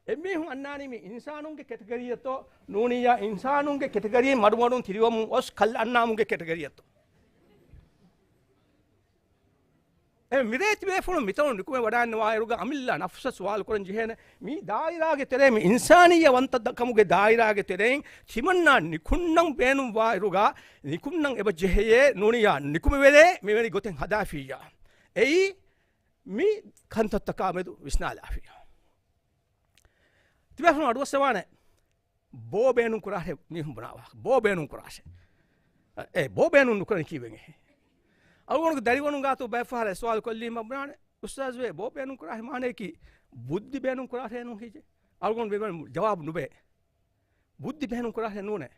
އެމީހުން އަންނާނީ މި އިންސާނުންގެ ކެޓަގަރީއަށްތޯ ނޫނިއްޔާ އިންސާނުންގެ ކެޓަގަރީން މަޑުމަޑުން ތިރިވަމުން އޮސް ކަލް އަންނާމުންގެ ކެޓަގަރީއަށްތޯ؟ އެ މިރޭ ތިބޭފުޅުން މިތަނުން ނިކުމެ ވަޑައިންނަވާއިރުގަ އަމިއްލަ ނަފްސަށް ސުވާލު ކުރަން ޖެހޭނެ، މި ދާއިރާގެ ތެރޭ މި އިންސާނިއްޔަ ވަންތަ ކަމުގެ ދާއިރާގެ ތެރެއިން ތިމަންނާ ނިކުންނަން ބޭނުންވާއިރުގަ، ނިކުންނަން އެބަ ޖެހެޔޭ ނޫނިއްޔާ ނިކުމެވެރޭ މިވެނި ގޮތެއް ހަދާފިއްޔާ. އެއީ މި ކަންތައްތަކާ މެދު ވިސްނާލާފިއްޔާ. ތިބޭފުޅުން އަޑުއައްސަވާނެ. ބޯ ބޭނުން ކުރާށޭ މީހުން ބުނާ ވާހަކަ. ބޯ ބޭނުން ކުރާށޭ. އެ، ބޯ ބޭނުން ނުކުރަނީ ކީއްވެގެން؟ އަޅުގަނޑުގެ ދަރިވަރުން ގާތު ބައެއް ފަހަރަށް ސުވާލު ކޮށްލީމަ ބުނާނެ، އުސްތާޒުވޭ، ބޯ ބޭނުން ކުރާށޭ މާނަޔަކީ ބުއްދި ބޭނުން ކުރާށޭ ނޫން ހީޖެ؟ އަޅުގަނޑު މި ޖަވާބު ނުބޭ. ބުއްދި ބޭނުން ކުރާށޭ ނޫނޭ.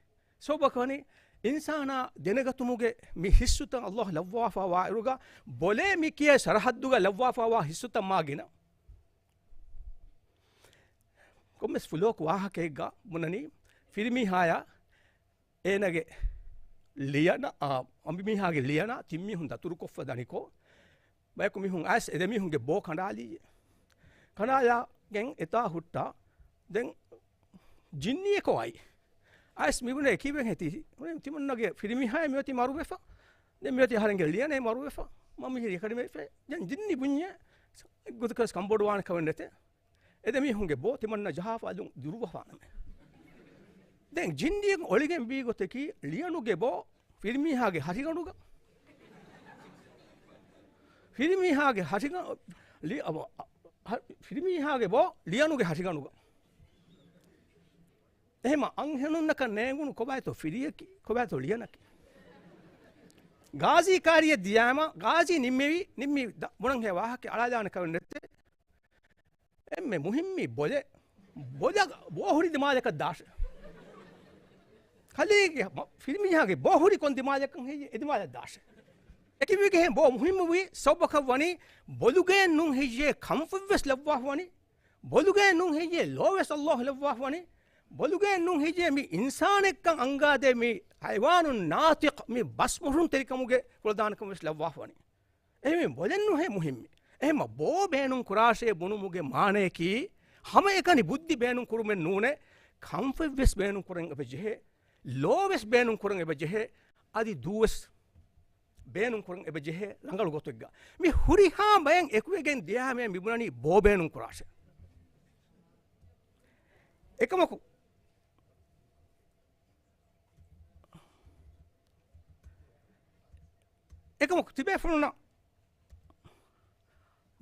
ސަބަބަކަށް ވަނީ އިންސާނާ ދެނެގަތުމުގެ މި ހިއްސުތައް ﷲ ލައްވާފަ ވާ އިރުގަ، ބޮލޭ މި ކިޔޭ ސަރަހައްދުގަ ލައްވާފަ ވާ ހިއްސުތައް މާ ގިނަ. ކޮންމެސް ފުލޯކު ވާހަކައެއްގަ ބުނަނީ، ފިރިމީހާޔާ އޭނަގެ ލިޔަނަ، އާ، އަނބިމީހާގެ ލިޔަނަ ތިން މީހުން ދަތުރުކޮށްފަ ދަނިކޮށް، ބަޔަކު މީހުން އައިސް އެ ދެ މީހުންގެ ބޯ ކަނޑާލީ. ކަނޑާލާގެން އެތާ ހުއްޓާ، ދެން ޖިންނިއެކު އައި. އައިސް މިބުނޭ ކީއްވެ ހެތި؟ ތިމަންނަގެ ފިރިމީހާޔަށް މިއޮތީ މަރުވެފަ. ދެން މިއޮތީ އަހަރެންގެ ލިޔަނޭ މަރުވެފަ. މަ މިހިރީ ކަޑިމެވެފަ. ދެން ޖިންނި ބުންޏޭ ގޮތަކަސް ކަންބޮޑުވާނެ ކަމެއް ނެތޭ. އެ ދެ މީހުންގެ ބޯ ތިމަންނަ ޖަހާފަ އަލުން ދުރުވަފާނަމޭ. ދެން ޖިންނިއަކު އޮޅިގެން ވީ ގޮތަކީ ލިޔަނުގެ ބޯ ފިރިމީހާގެ ހަށިގަނޑުގަ. ފިރިމީހާގެ ހަށިގަ-، ލި-، އަ، އަ، ފިރިމީހާގެ ބޯ ލިޔަނުގެ ހަށިގަނޑުގަ. އެހެމަ އަންހެނުންނަކަށް ނޭނގުނު ކޮބާތޯ ފިރިޔަކީ؟ ކޮބާތޯ ލިޔަނަކީ؟ ގާޒީ ކާރިއަށް ދިޔާމަ، ގާޒީ ނިންމެވި، ނިންމި ދަ-، ބުނަން ހޭ ވާހަކަ އަޅާލާނެ ކަމެއް ނެތޭ. އެންމެ މުހިއްމީ ބޮލެ، ބޮލަ، ބޯ ހުރި ދިމާލަކަށް ދާށޭ. ކަލޭގެ މަ-، ފިރިމީހާގެ ބޯ ހުރި ކޮން ދިމާލަކަށް ހެއްޔޭ އެ ދިމާލަށް ދާށޭ. އެކިވެގެ ހެން ބޯ މުހިއްމުވީ ސަބަބަކަށް ވަނީ ބޮލުގައެއް ނޫން ހެއްޔޭ ކަންފަތްވެސް ލައްވާފަ ވަނީ. ބޮލުގައެއް ނޫން ހެއްޔޭ ލޯވެސް އައްލާހު ލައްވާފަ ވަނީ. ބޮލުގައެއް ނޫން ހެއްޔޭ މި އިންސާނެއްކަން އަންގާދޭ މި ހައިވާނު ނާތިޤް މި ބަސްމޮށުންތެރިކަމުގެ ކުޅަދާނަކަން ވެސް ލައްވާފަ ވަނީ. އެހެންވެ ބޮލެއް ނޫން ހޭ މުހިއްމީ. އެހެންމަ ބޯ ބޭނުން ކުރާށޭ ބުނުމުގެ މާނަޔަކީ، ހަމައެކަނި ބުއްދި ބޭނުން ކުރުމެއް ނޫނޭ، ކަންފަތް ވެސް ބޭނުން ކުރަން އެބަ ޖެހޭ، ލޯ ވެސް ބޭނުން ކުރަން އެބަ ޖެހޭ، އަދި ދޫ ވެސް ބޭނުން ކުރަން އެބަ ޖެހޭ ރަނގަޅު ގޮތެއްގަ. މި ހުރިހާ ބައެއް އެކުވެގެން ދިޔާމޭ މި ބުނަނީ ބޯ ބޭނުން ކުރާށޭ. އެކަމަކު، އެކަމަކު ތިބޭފުޅުންނަށް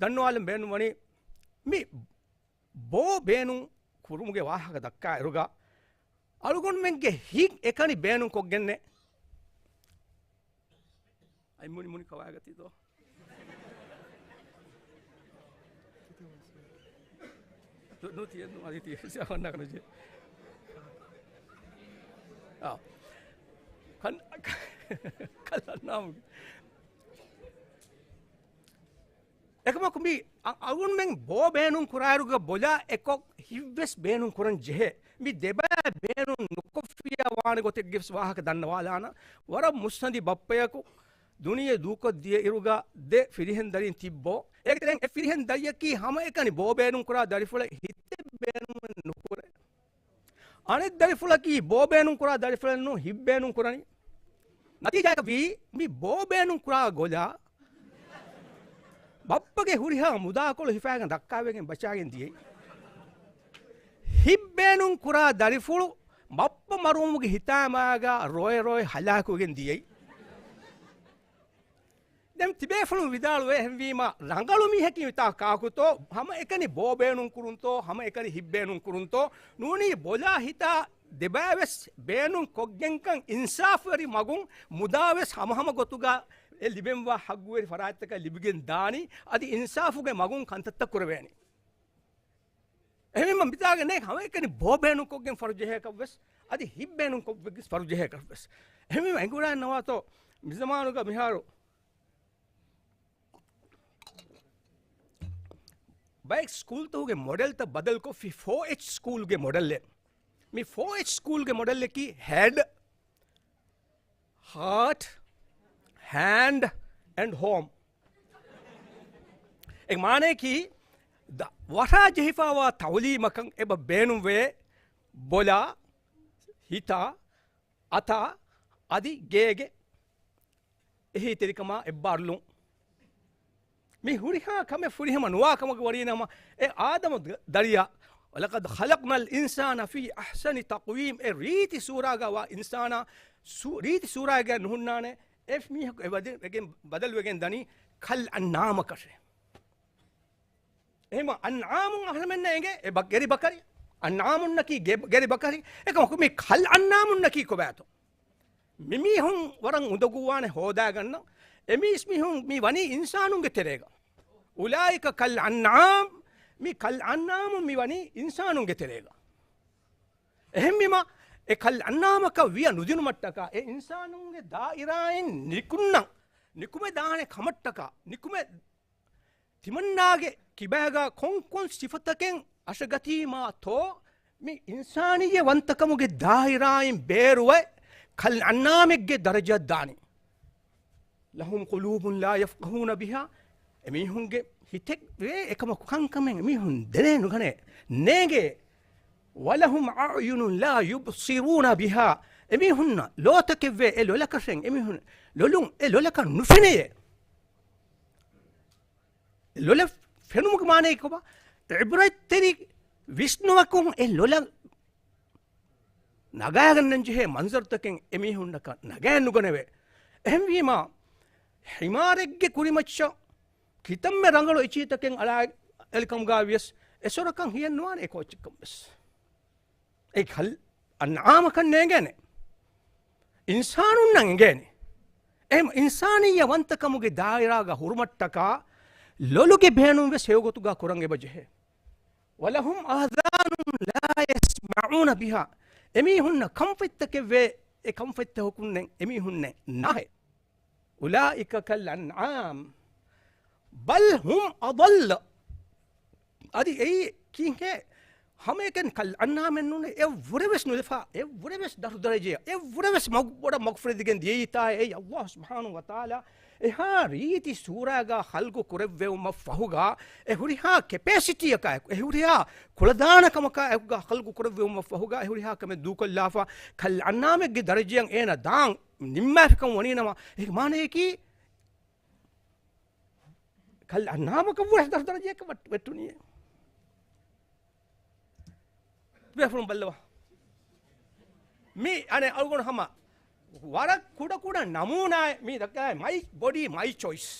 ދަންނަވާލަން ބޭނުންވަނީ، މި ބޯ ބޭނުން ކުރުމުގެ ވާހަކަ ދައްކާ އިރުގަ، އަޅުގަނޑުމެންގެ ހިތް އެކަނި ބޭނުން ކޮށްގެންނޭ. އަތް މުނި މުނި ކަވާގަތީތޯ؟ ނު-، ނު-، ތިޔަ-، ނު-، އަދި ތިޔަ-، ސިޔާ ވަންނާކަށް ނުޖެހޭ. އާ. ކަން-، ކަލް އަންނާމުގެ. އެކަމަކު މި އަ-، އަޅުގަނޑުމެން ބޯ ބޭނުން ކުރާއިރުގަ ބޮލާ އެކޮށް ހިތްވެސް ބޭނުން ކުރަން ޖެހޭ. މި ދެބައި ބޭނުން ނުކޮށްފިއްޔާ ވާނެ ގޮތެއްގެ ވެސް ވާހަކަ ދަންނަވާލާނަ. ވަރަށް މުއްސަނދި ބައްޕަޔަކު ދުނިޔެ ދޫކޮށްދިޔަ އިރުގަ ދެ ފިރިހެން ދަރިން ތިއްބޯ. އޭގެ ތެރެއިން އެއް ފިރިހެން ދަރިޔަކީ ހަމައެކަނި ބޯ ބޭނުން ކުރާ ދަރިފުޅެއް ހިތެއް ބޭނުން ނުކުރޭ. އަނެއް ދަރިފުޅަކީ ބޯ ބޭނުން ކުރާ ދަރިފުޅެއް ނޫން ހިތް ބޭނުން ކުރަނީ. ނަތީޖާއަކަށް ވީ މި ބޯ ބޭނުން ކުރާ ގޮލާ ބައްޕަގެ ހުރިހާ މުދާކޮޅު ހިފާގެން ދައްކާވެގެން ބަޗާގެން ދިޔައީ. ހިތް ބޭނުން ކުރާ ދަރިފުޅު ބައްޕަ މަރުވުމުގެ ހިތާމާގާ ރޮއެ ރޮއެ ހަލާކުވެގެން ދިޔައީ. ދެން ތިބޭފުޅުން ވިދާޅުވޭ އެހެންވީމަ، ރަނގަޅު މީހަކީ މިތާ ކާކުތޯ، ހަމަ އެކަނި ބޯ ބޭނުން ކުރުންތޯ، ހަމަ އެކަނި ހިތް ބޭނުން ކުރުންތޯ، ނޫނީ ބޮލާ ހިތާ ދެބައިވެސް ބޭނުން ކޮށްގެންކަން އިންސާފުވެރި މަގުން މުދާވެސް ހަމަހަމަ ގޮތުގަ އެ ލިބެންވާ ހައްގުވެރި ފަރާތްތަކަށް ލިބިގެން ދާނީ، އަދި އިންސާފުގެ މަގުން ކަންތައްތައް ކުރެވޭނީ. އެހެންވީމަ މިތާގަ ނޭނގެ ހަމައެކަނި ބޯ ބޭނުންކޮށްގެން ފަރު ޖެހޭކަށްވެސް، އަދި ހިތް ބޭނުންކޮށްގެން ފަރު ޖެހޭކަށްވެސް. އެހެންވީމަ އެނގިވަޑައިގަންނަވާތޯ، މިޒަމާނުގަ މިހާރު ބައެއް ސްކޫލްތަކުގެ މޮޑެލްތައް ބަދަލުކޮށްފި ފޯ އެޗް ސްކޫލްގެ މޮޑެލެއް. މި ފޯ އެޗް ސްކޫލްގެ މޮޑެލަކީ ހެޑް، ހާޓް، ހޭންޑް އެންޑް ހޯމް. އެ މާނަޔަކީ، ދަ-، ވަށާ ޖެހިފައިވާ ތައުލީމަކަށް އެބަ ބޭނުންވޭ ބޮލާ، ހިތާ، އަތާ، އަދި ގޭގެ އެހީތެރިކަމާ އެއްބާރުލުން. މި ހުރިހާ ކަމެއް ފުރިހަމަ ނުވާ ކަމަކަށް ވަނީ ނަމަ، އެ އާދަމު ދަރިޔާ، وَلَقَدْ خَلَقْنَا الْإِنسَانَ فِي أَحْسَنِ تَقْوِيمٍ، އެ ރީތި ސޫރާގަ ވާ އިންސާނާ، ސޫ-، ރީތި ސޫރާގަ ނުހުންނާނެ، އެ މީހަކު އެ ވަދެ-، ވެގެން، ބަދަލުވެގެން ދަނީ ކަލް އަންޢާމަކަށެ. އެހެންވީމަ އަންޢާމުން އަހަރެމެންނަށް އެނގޭ އެ ބަ-، ގެރި ބަކަރި. އަންޢާމުންނަކީ ގެ-، ގެރި ބަކަރި. އެކަމަކު މި ކަލް އަންޢާމުންނަކީ ކޮބާތޯ؟ މި މީހުން ވަރަށް އުނދަގޫވާނެ ހޯދާގަންނަ. އެ މީސް މީހުން މި ވަނީ އިންސާނުންގެ ތެރޭގަ. أُولَٰئِكَ كَالْأَنْعَامِ، މި ކަލް އަންޢާމުން މި ވަނީ އިންސާނުންގެ ތެރޭގަ. އެހެންވީމަ، އެ ކަލް އަންޢާމަކަށް ވިޔަ ނުދިނުމަށްޓަކާ، އެ އިންސާނުންގެ ދާއިރާއިން ނިކުންނަ، ނިކުމެ ދާނެ ކަމަށްޓަކާ، ނިކުމެ ތިމަންނާގެ ކިބާގާ ކޮންކޮން ސިފަތަކެއް އަށަގަތީމާތޯ، މި އިންސާނިއްޔަ ވަންތަކަމުގެ ދާއިރާއިން ބޭރުވެ، ކަލް އަންޢާމެއްގެ ދަރަޖައަށް ދާނީ. لَهُمْ قُلُوبٌ لَا يَفْقَهُونَ بِهَا، އެމީހުންގެ ހިތެއް ވޭ އެކަމަކު ކަންކަމެއް އެމީހުން ދެނޭ ނުގަނޭ ނޭނގޭ. وَلَهُمْ أَعْيُنٌ لَا يُبْصِرُونَ بِهَا، އެމީހުންނަށް ލޯތަކެއް ވޭ އެ ލޮލަކަށެއް އެމީހުން ލޮލުން އެ ލޮލަކަށް ނުފެނެޔޭ. ލޮލަށް ފެނުމުގެ މާނައީ ކޮބާ؟ އިބްރަތްތެރި ވިސްނުމަކުން އެ ލޮލަށް ނަގާގަންނަން ޖެހޭ މަންޒަރުތަކެއް އެމީހުންނަކަށް ނަގައެއް ނުގަނެވޭ. އެހެންވީމާ، ހިމާރެއްގެ ކުރިމައްޗަށް ކިތަންމެ ރަނގަޅު އެއްޗިހިތަކެއް އަޅާ އެލިކަމުގާ ވިޔަސް، އެސޮރަކަށް ހިޔެއް ނުވާނެ އެ ކޯއްޗެއްކަން ވެސް. އެ ކަލް އަންޢާމަކަށް ނޭނގޭނެ. އިންސާނުންނަށް އެނގޭނެ. އެހެން އިންސާނިއްޔަ ވަންތަކަމުގެ ދާއިރާގަ ހުރުމަށްޓަކާ ލޮލުގެ ބޭނުން ވެސް ހެޔޮގޮތުގަ ކުރަން އެބަޖެހޭ. ولهم آذان لا يسمعون بها. އެމީހުންނަށް ކަންފަތްތަކެއް ވޭ، އެ ކަންފަތްތަކަކުންނެއް އެމީހުންނެއް ނާހެ. أولئك كالأنعام بل هم أضل. އަދި އެއީ ކީއްހޭ؟ ހަމައެކަނި كالأنعام ނޫނޭ، އެއްވުރެވެސް ނުލަފާ، އެއްވުރެވެސް ދަރުދަރަޖަޔަށް، އެއްވުރެވެސް މަގު-، ބޮޑަށް މަގުފުރެދިގެން ދިޔައީތާ އެއީ ﷲ ސުބްޙާނަހޫ ވަތަޢާލާ އެހާ ރީތި ސޫރާގަ ޚަލްޤު ކުރެއްވެވުމަށް ފަހުގަ، އެ ހުރިހާ ކެޕޭސިޓީއަކާއެކު، އެ ހުރިހާ ކުޅަދާނަކަމަކާއެކުގަ ޚަލްޤު ކުރެއްވެވުމަށް ފަހުގަ، އެ ހުރިހާ ކަމެއް ދޫކޮށްލާފަ، كالأنعام ގެ ދަރަޖަޔަށް އޭނަ ދާން ނިންމާފިކަން ވަނީނަމަ، އޭގެ މާނައަކީ، كالأنعام ކަށްވުރެ ދަރު ދަރަޖައަކަށް ވައްޓު-، ވެއްޓުނީ. ބޭފުޅުން ބައްލަވާ. މި އަނެއް އަޅުގަނޑު ހަމަ ވަރަށް ކުޑަ ކުޑަ ނަމޫނާއެއް މި ދައްކާ، my body, my choice.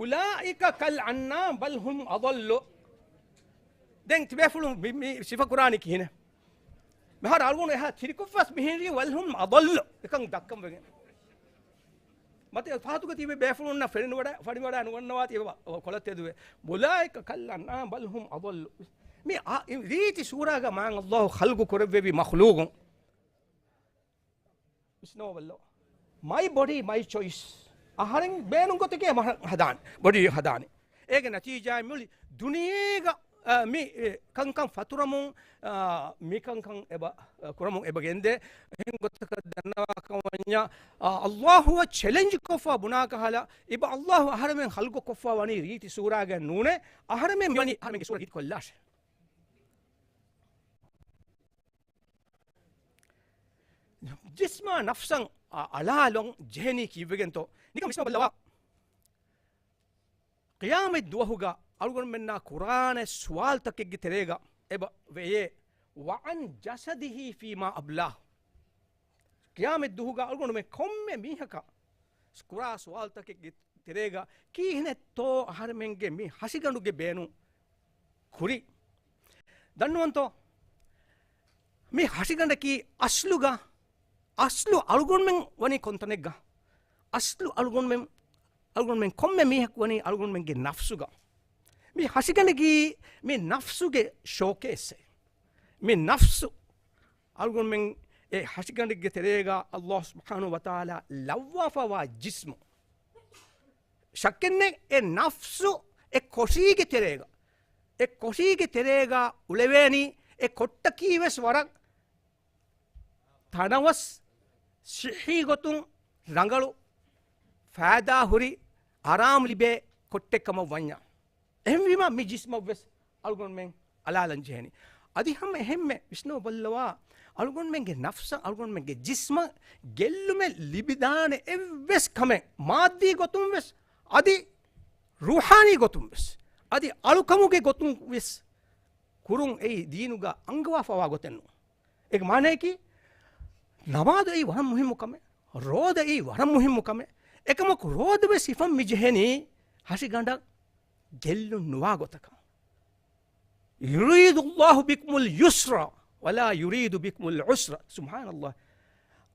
أولئك كالأنعام بل هم أضل. ދެން ތިބޭފުޅުން މި، މި ސިފަ ކުރާނީ ކިހިނެއް؟ މިހާރު އަޅުގަނޑު އެހާ ތިރިކޮށްފަސް މިހިންރީ، بل هم أضل އެކަން ދައްކަން ވެގެން. މަތި ފަހަތުގަ ތިބި ބޭފުޅުންނަށް ފެނިވަޑަ-، ފަނިވަޑައި ނުގަންނަވާތީ އެބަ ކޮޅަށް ތެދުވެ. أولئك كالأنعام بل هم أضل. މި އާ، އި-، ރީތި ސޫރާގަ މާތް ﷲ ޚަލްޤު ކުރެއްވެވި މަޚްލޫޤުން. ވިސްނަވަ ބައްލަވާ. My body, my choice. އަހަރެން ބޭނުން ގޮތެކޭ ހަދާނެ. ބޮޑީ ހަދާނެ. އޭގެ ނަތީޖާއިން މުޅި ދުނިޔޭގަ، އަ، މި، އެ، ކަންކަން ފަތުރަމުން، އަ، މި ކަންކަން އެބަ، އަ، ކުރަމުން އެބަ ގެންދޭ. އެހެން ގޮތަކަށް ދަންނަވާކަށް ވަންޏާ، އަ، ﷲ އަށް ޗެލެންޖް ކޮށްފަ ބުނާކަހަލަ، އިބަ ﷲ އަހަރެމެން ޚަލްޤު ކޮށްފަ ވަނީ ރީތި ސޫރާގަ ނޫނޭ، އަހަރެމެން ވަނީ އަހަރެމެންގެ ސޫރަ ރީތި ކޮށްލާށޭ. ޖިސްމާ ނަފްސަށް އަ-، އަޅާލަން ޖެހެނީ ކީއްވެގެންތޯ؟ ނިކަން ވިސްނަ ބައްލަވާ. ޤިޔާމަތް ދުވަހުގަ އަޅުގަނޑުމެންނާ ކުރާނެ ސުވާލުތަކެއްގެ ތެރޭގަ އެބަ ވެޔޭ، وعن جسده فيما أبلاه. ޤިޔާމަތް ދުވަހުގަ އަޅުގަނޑުމެން ކޮންމެ މީހަކަށް ކުރާ ސުވާލުތަކެއްގެ ތެރޭގަ ކީހިނެއްތޯ އަހަރެމެންގެ މި ހަށިގަނޑުގެ ބޭނުން ކުރި. ދަންނަވަންތޯ؟ މި ހަށިގަނޑަކީ އަސްލުގަ، އަސްލު އަޅުގަނޑުމެން ވަނީ ކޮންތަނެއްގަ؟ އަސްލު އަޅުގަނޑުމެން، އަޅުގަނޑުމެން ކޮންމެ މީހަކު ވަނީ އަޅުގަނޑުމެންގެ ނަފްސުގަ. މި ހަށިގަނޑަކީ މި ނަފްސުގެ ޝޯކޭސްއެއް. މި ނަފްސު އަޅުގަނޑުމެން އެ ހަށިގަނޑެއްގެ ތެރޭގަ ﷲ ސުބްޙާނަހޫ ވަތަޢާލާ ލައްވާފަވާ ޖިސްމު. ޝައްކެއްނެތް އެ ނަފްސު އެ ކޮށީގެ ތެރޭގަ، އެ ކޮށީގެ ތެރޭގަ އުޅެވޭނީ އެ ކޮށްޓަކީ ވެސް ވަރަށް ތަނަވަސް ޞިއްޙީ ގޮތުން ރަނގަޅު ފައިދާ ހުރި އަރާމު ލިބޭ ކޮށްޓެއް ކަމަށް ވަންޏާ. އެހެންވީމަ މި ޖިސްމަށް ވެސް އަޅުގަނޑުމެން އަޅާލަން ޖެހެނީ. އަދި ހަމަ އެހެންމެ ވިސްނަވަ ބައްލަވާ، އަޅުގަނޑުމެންގެ ނަފްސަށް އަޅުގަނޑުމެންގެ ޖިސްމަށް ގެއްލުމެއް ލިބިދާނެ އެއްވެސް ކަމެއް މާއްދީ ގޮތުން ވެސް އަދި ރޫޙާނީ ގޮތުން ވެސް އަދި އަޅުކަމުގެ ގޮތުން ވެސް ކުރުން އެއީ ދީނުގަ އަންގަވާފަވާ ގޮތެއް ނޫން. އޭގެ މާނައަކީ، ނަމާދު އެއީ ވަރަށް މުހިއްމު ކަމެއް، ރޯދަ އެއީ ވަރަށް މުހިއްމު ކަމެއް. އެކަމަކު ރޯދަ ވެސް ހިފަން މި ޖެހެނީ ހަށިގަނޑަށް ގެއްލުން ނުވާ ގޮތަކަށް. يريد الله بكم اليسر ولا يريد بكم العسر. ސުބްޙާނަﷲ.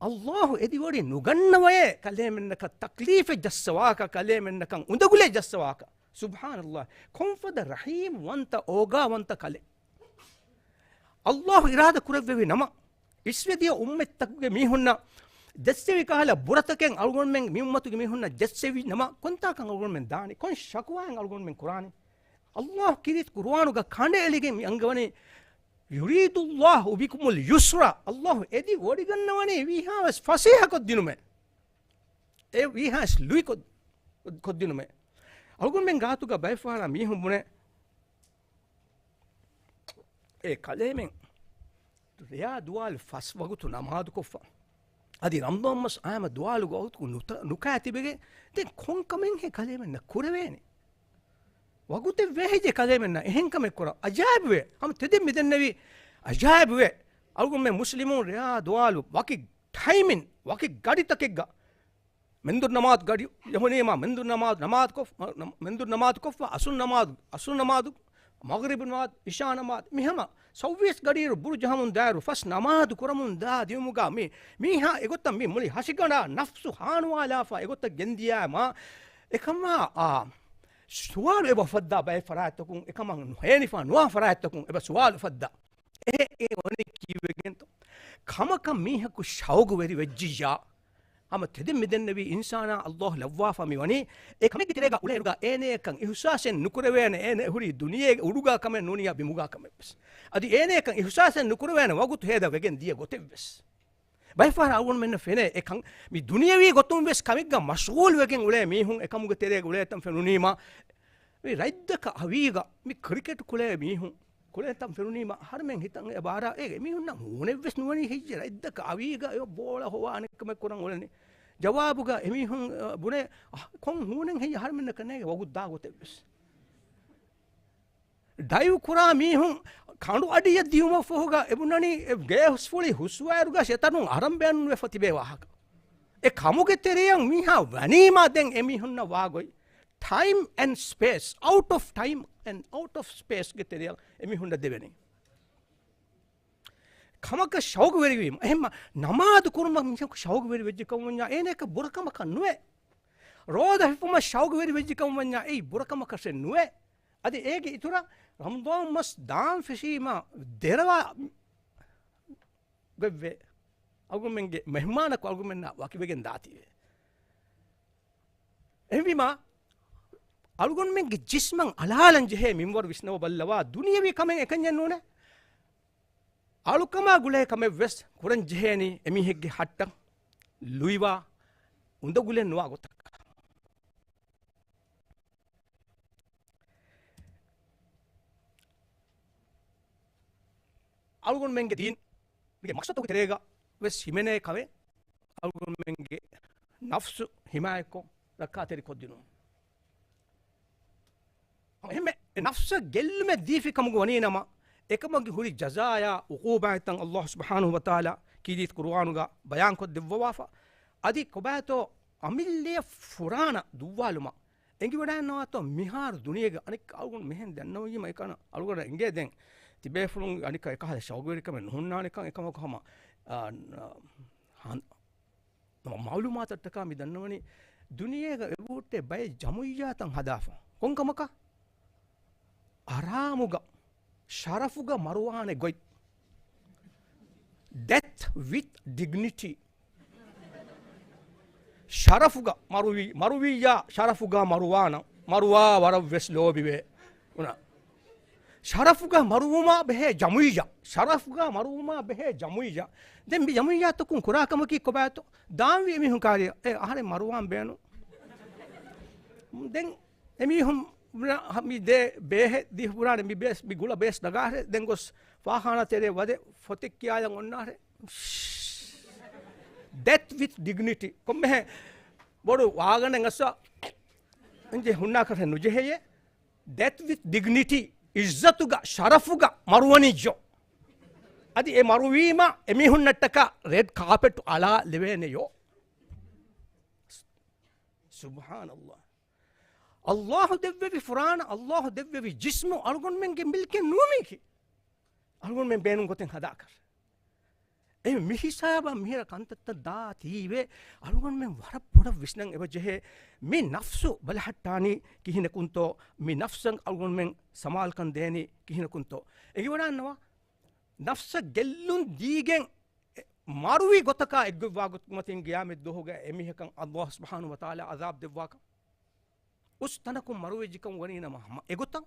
ﷲ އެދިވޮޑި ނުގަންނަވައޭ ކަލޭމެންނަކަށް ތަކްލީފެއް ޖައްސަވާކަށް، ކަލޭމެންނަކަށް އުނދަގުލެއް ޖައްސަވާކަށް. ސުބްޙާނަﷲ. ކޮންފަދަ ރަޙީމް ވަންތަ، އޯގާ ވަންތަ ކަލެއް. ﷲ އިރާދަ ކުރެއްވެވި ނަމަ، އިސްވެދިޔަ އުއްމަތްތަކުގެ މީހުންނަށް ޖެއްސެވި ކަހަލަ ބުރަތަކެއް އަޅުގަނޑުމެން މި އުއްމަތުގެ މީހުންނަށް ޖެއްސެވި ނަމަ، ކޮންތާކަށް އަޅުގަނޑުމެން ދާނީ؟ ކޮން ޝަކުވާއެއް އަޅުގަނޑުމެން ކުރާނީ؟ ﷲ ކީރިތި ޤުރުއާނުގަ ކަނޑައެޅިގެން މި އަންގަވަނީ، يريد الله بكم اليسر. ﷲ އެދި ވޮޑިގަންނަވަނީ ވީހާވެސް ފަސޭހަކޮށްދިނުމޭ. އެ ވީހާވެސް ލުއިކޮށް-، ކޮށްދިނުމޭ. އަޅުގަނޑުމެން ގާތުގަ ބައެއްފަހަރަށް މީހުން ބުނޭ، އޭ ކަލޭމެން ރެޔާ ދުވާލު ފަސް ވަގުތު ނަމާދުކޮށްފަ، އަދި ރަމަޟާން މަސް އައިމަ ދުވާލު ވަގުތު ނުތަ-، ނުކާ ތިބެގެން، ދެން ކޮން ކަމެއްހޭ ކަލޭމެންނަށް ކުރެވޭނެ؟ ވަގުތެއް ވޭހެއްޖެ ކަލޭމެންނަށް އެހެން ކަމެއް ކުރަން. އަޖާއިބުވޭ. ހަމަ ތެދެއް މިދެންނެވި. އަޖާއިބުވޭ. އަޅުގަނޑުމެން މުސްލިމުން ރެޔާ ދުވާލު ވަކި ޓައިމިން، ވަކި ގަޑިތަކެއްގަ މެންދުރު ނަމާދު ގަޑި ޖެހުނީމާ، މެންދުރު ނަމާދު ނަމާދުކޮށް، މަ-، ނަމ-، މެންދުރު ނަމާދުކޮށްފަ، އަސުރު ނަމާދު، އަސުރު ނަމާދު، މަޣްރިބު ނަމާދު، އިޝާ ނަމާދު، މި ހަމަ ސައުވީސް ގަޑިއިރު ބުރު ޖަހަމުން ދާއިރު ފަސް ނަމާދު ކުރަމުން ދާ ދިއުމުގަ މި، މީހާ އެގޮތަށް މި މުޅި ހަށިގަނޑާ ނަފްސު ހާނުވާލާފަ އެގޮތަށް ގެންދިޔައިމާ، އެކަމާ، އާ، ސުވާލު އެބަ އުފައްދާ ބައެއް ފަރާތްތަކުން، އެކަމަށް ނުހޭނިފާ ނުވާ ފަރާތްތަކުން އެބަ ސުވާލު އުފައްދާ. އެ، އެ ވަނީ ކީއްވެގެންތޯ؟ ކަމަކަށް މީހަކު ޝައުގުވެރި ވެއްޖިއްޔާ، ހަމަ ތެދެއް މިދެންނެވި އިންސާނާ ﷲ ލައްވާފަ މިވަނީ، އެ ކަމެއްގެ ތެރޭގަ އުޅޭއިރުގަ އޭނަޔަކަށް އިހުސާސެއް ނުކުރެވޭނެ، އޭނަ ހުރީ ދުނިޔޭގެ އުޑުގަ ކަމެއް ނޫނިއްޔާ ބިމުގަ ކަމެއްވެސް. އަދި އޭނަޔަކަށް އިހުސާސެއް ނުކުރެވޭނެ ވަގުތު ހޭދަ ވެގެން ދިޔަ ގޮތެއްވެސް. ބައެއްފަހަރަށް އަޅުގަނޑުމެންނަށް ފެނޭ އެކަން މި ދުނިޔަވީ ގޮތުން ވެސް ކަމެއްގަ މަޝްޣޫލް ވެގެން އުޅޭ މީހުން އެކަމުގެ ތެރޭގަ އުޅޭތަން ފެނުނީމާ، މި ރަތްދަކަށް އަވީގަ މި ކްރިކެޓް ކުޅޭ މީހުން ކުޅޭތަން ފެނުނީމާ، އަހަރެމެން ހިތަށް އެ ބާރާ އޭގެ މީހުންނަށް ހޫނެއްވެސް ނުވަނީ ހެއްޔެ ރަތްދަކަށް އަވީގަ އެ ބޯޅަ ހޮވާ އަނެއްކަމެއް ކުރަން އުޅެނީ. ޖަވާބުގަ އެމީހުން، އަ، ބުނޭ، އަ، ކޮން ހޫނެއް ހެއްޔެ އަހަރެމެންނަކަށް ނޭގެ ވަގުތު ދާ ގޮތެއްވެސް. ޑައިވް ކުރާ މީހުން ކަނޑު އަޑިއަށް ދިޔުމަށްފަހުގަ އެބުނަނީ އެ ގޭސް ފުޅި ހުސްވާއިރުގަ ޝެތަނުން އަރަން ބޭނުންވެފަ ތިބޭ ވާހަކަ. އެ ކަމުގެ ތެރެއަށް މީހާ ވަނީމާ ދެން އެމީހުންނަށް ވާގޮތް ޓައިމް އެންޑް ސްޕޭސް، އައުޓް އޮފް ޓައިމް އެންޑް އައުޓް އޮފް ސްޕޭސްގެ ތެރެއަށް އެމީހުންނަށް ދެވެނީ. ކަމަކަށް ޝައުގުވެރިވީމަ. އެހެންމަ ނަމާދު ކުރުމަށް މީހަކު ޝައުގުވެރި ވެއްޖެ ކަމަށް ވަންޏާ އޭނައަކަށް ބުރަކަމަކަށް ނުވޭ. ރޯދަ ހިފުމަށް ޝައުގުވެރި ވެއްޖެ ކަމަށް ވަންޏާ އެއީ ބުރަކަމަކަށެއް ނުވޭ. އަދި އޭގެ އިތުރަށް ރަމަޟާން މަސް ދާން ފެށީމަ ދެރަވާ ގޮތްވޭ. އަޅުގަނޑުމެންގެ މެހުމާނަކު އަޅުގަނޑުމެންނާ ވަކިވެގެން ދާތީވެ. އެހެންވީމާ، އަޅުގަނޑުމެންގެ ޖިސްމަށް އަޅާލަން ޖެހޭ މިންވަރު ވިސްނަވަބަލަވާ، ދުނިޔެވީ ކަމެއް އެކަންޏެއް ނޫނޭ. އަޅުކަމާ ގުޅޭ ކަމެއްވެސް ކުރަން ޖެހޭނީ އެމީހެއްގެ ހައްޓަށް ލުއިވާ، އުނދަގުލެއް ނުވާ ގޮތަކަށް. އަޅުގަނޑުމެންގެ ދީންގެ މަޤްޞަދުގެ ތެރޭގަ ވެސް ހިމެނޭ ކަމެއް އަޅުގަނޑުމެންގެ ނަފްސު ހިމާޔަތްކޮށް ރައްކާތެރިކޮށްދިނުން. އެހެންމެ އެ ނަފްސަށް ގެއްލުމެއް ދީފި ކަމުގަ ވަނީ ނަމަ، އެކަމުގެ ހުރި ޖަޒާޔާ އުޤޫބާތްތައް ﷲ ސުބްޙާނަހޫ ވަތަޢާލާ ކީރިތި ޤުރުއާނުގަ ބަޔާންކޮށްދެއްވަވާފަ. އަދި ކޮބާތޯ އަމިއްލައަށް ފުރާނަ ދުއްވާލުމަށް އެނގިވަޑައިންނަވާތޯ މިހާރު ދުނިޔޭގަ އަނެއްކާ އަޅުގަނޑު މިހެން ދަންނަވީމަ އެކަން އަޅުގަނޑަށް އެނގޭ ދެން ތިބޭފުޅުން އަނެއްކާ އެކަހަލަ ޝައުގުވެރިކަމެއް ނުހުންނާނެކަން. އެކަމަކު ހަމަ، އާ، ނަ-، ހަން-، ނަމަ މަޢުލޫމާތަށްޓަކާ މި ދަންނަވަނީ ދުނިޔޭގަ އެބަހުއްޓޭ ބައެއް ޖަމުއްޔާތައް ހަދާފަ. ކޮންކަމަކަށް؟ އަރާމުގަ، ޝަރަފުގަ މަރުވާނެ ގޮތް. Death with dignity. ޝަރަފުގަ މަރުވީ، މަރުވިއްޔާ ޝަރަފުގަ މަރުވާނަން. މަރުވާ ވަރަށްވެސް ލޯބިވޭ. އުނާ. ޝަރަފުގަ މަރުވުމާ ބެހޭ ޖަމުއްޔާ. ޝަރަފުގަ މަރުވުމާ ބެހޭ ޖަމުއްޔާ. ދެން މި ޖަމުއްޔާތަކުން ކުރާ ކަމަކީ ކޮބާތޯ؟ ދާންވީ އެމީހުން ކާރިއަށް. އޭ، އަހަރެން މަރުވާން ބޭނުން. ދެން އެމީހުން މި ދޭ ބޭހެއް ދީފަ ބުނާނެ، މި ބޭސް، މި ގުޅަ ބޭސް ނަގާހެ. ދެން ގޮސް ފާޚާނާ ތެރޭ ވަދެ ފޮތެއް ކިޔާލަން އޮންނާހެ. Death with dignity. ކޮންމެހެން ބޮޑު ވާގަނޑެއް އަސްވާ އިންޖެ ހުންނާކަށެއް ނުޖެހެޔޭ. Death with dignity. އިއްޒަތުގަ، ޝަރަފުގަ މަރުވަނިއްޔޯ. އަދި އެ މަރުވީމަ އެމީހުންނަށްޓަކާ ރެޑް ކާޕެޓް އަޅާ ލެވޭނެޔޯ. ސުބްޙާނަﷲ. ﷲ ދެއްވެވި ފުރާނަ، ﷲ ދެއްވެވި ޖިސްމު އަޅުގަނޑުމެންގެ މިލްކެއް ނޫނީކީ. އަޅުގަނޑުމެން ބޭނުން ގޮތެއް ހަދާކަށް. އެ މި ހިސާބަށް މިހިރަ ކަންތައްތައް ދާތީވެ، އަޅުގަނޑުމެން ވަރަށް ބޮޑަށް ވިސްނަން އެބަ ޖެހޭ. މި ނަފްސު ބަލަހައްޓާނީ ކިހިނަކުންތޯ؟ މި ނަފްސަށް އަޅުގަނޑުމެން ސަމާލުކަން ދޭނީ ކިހިނަކުންތޯ؟ އެނގިވަޑާންނަވާ. ނަފްސަށް ގެއްލުން ދީގެން އެ މަރުވި ގޮތަކާ އެއްގޮތްވާ ގޮތުގެ މަތިން ގިޔާމަތް ދުވަހުގަ އެމީހަކަށް ﷲ ސުބްޙާނަހޫ ވަތަޢާލާ ޢަޛާބު ދެއްވާކަން. އުސް ތަނަކުން މަރުވެއްޖެކަން ވަނީ ނަމަ، ހަމަ އެގޮތަށް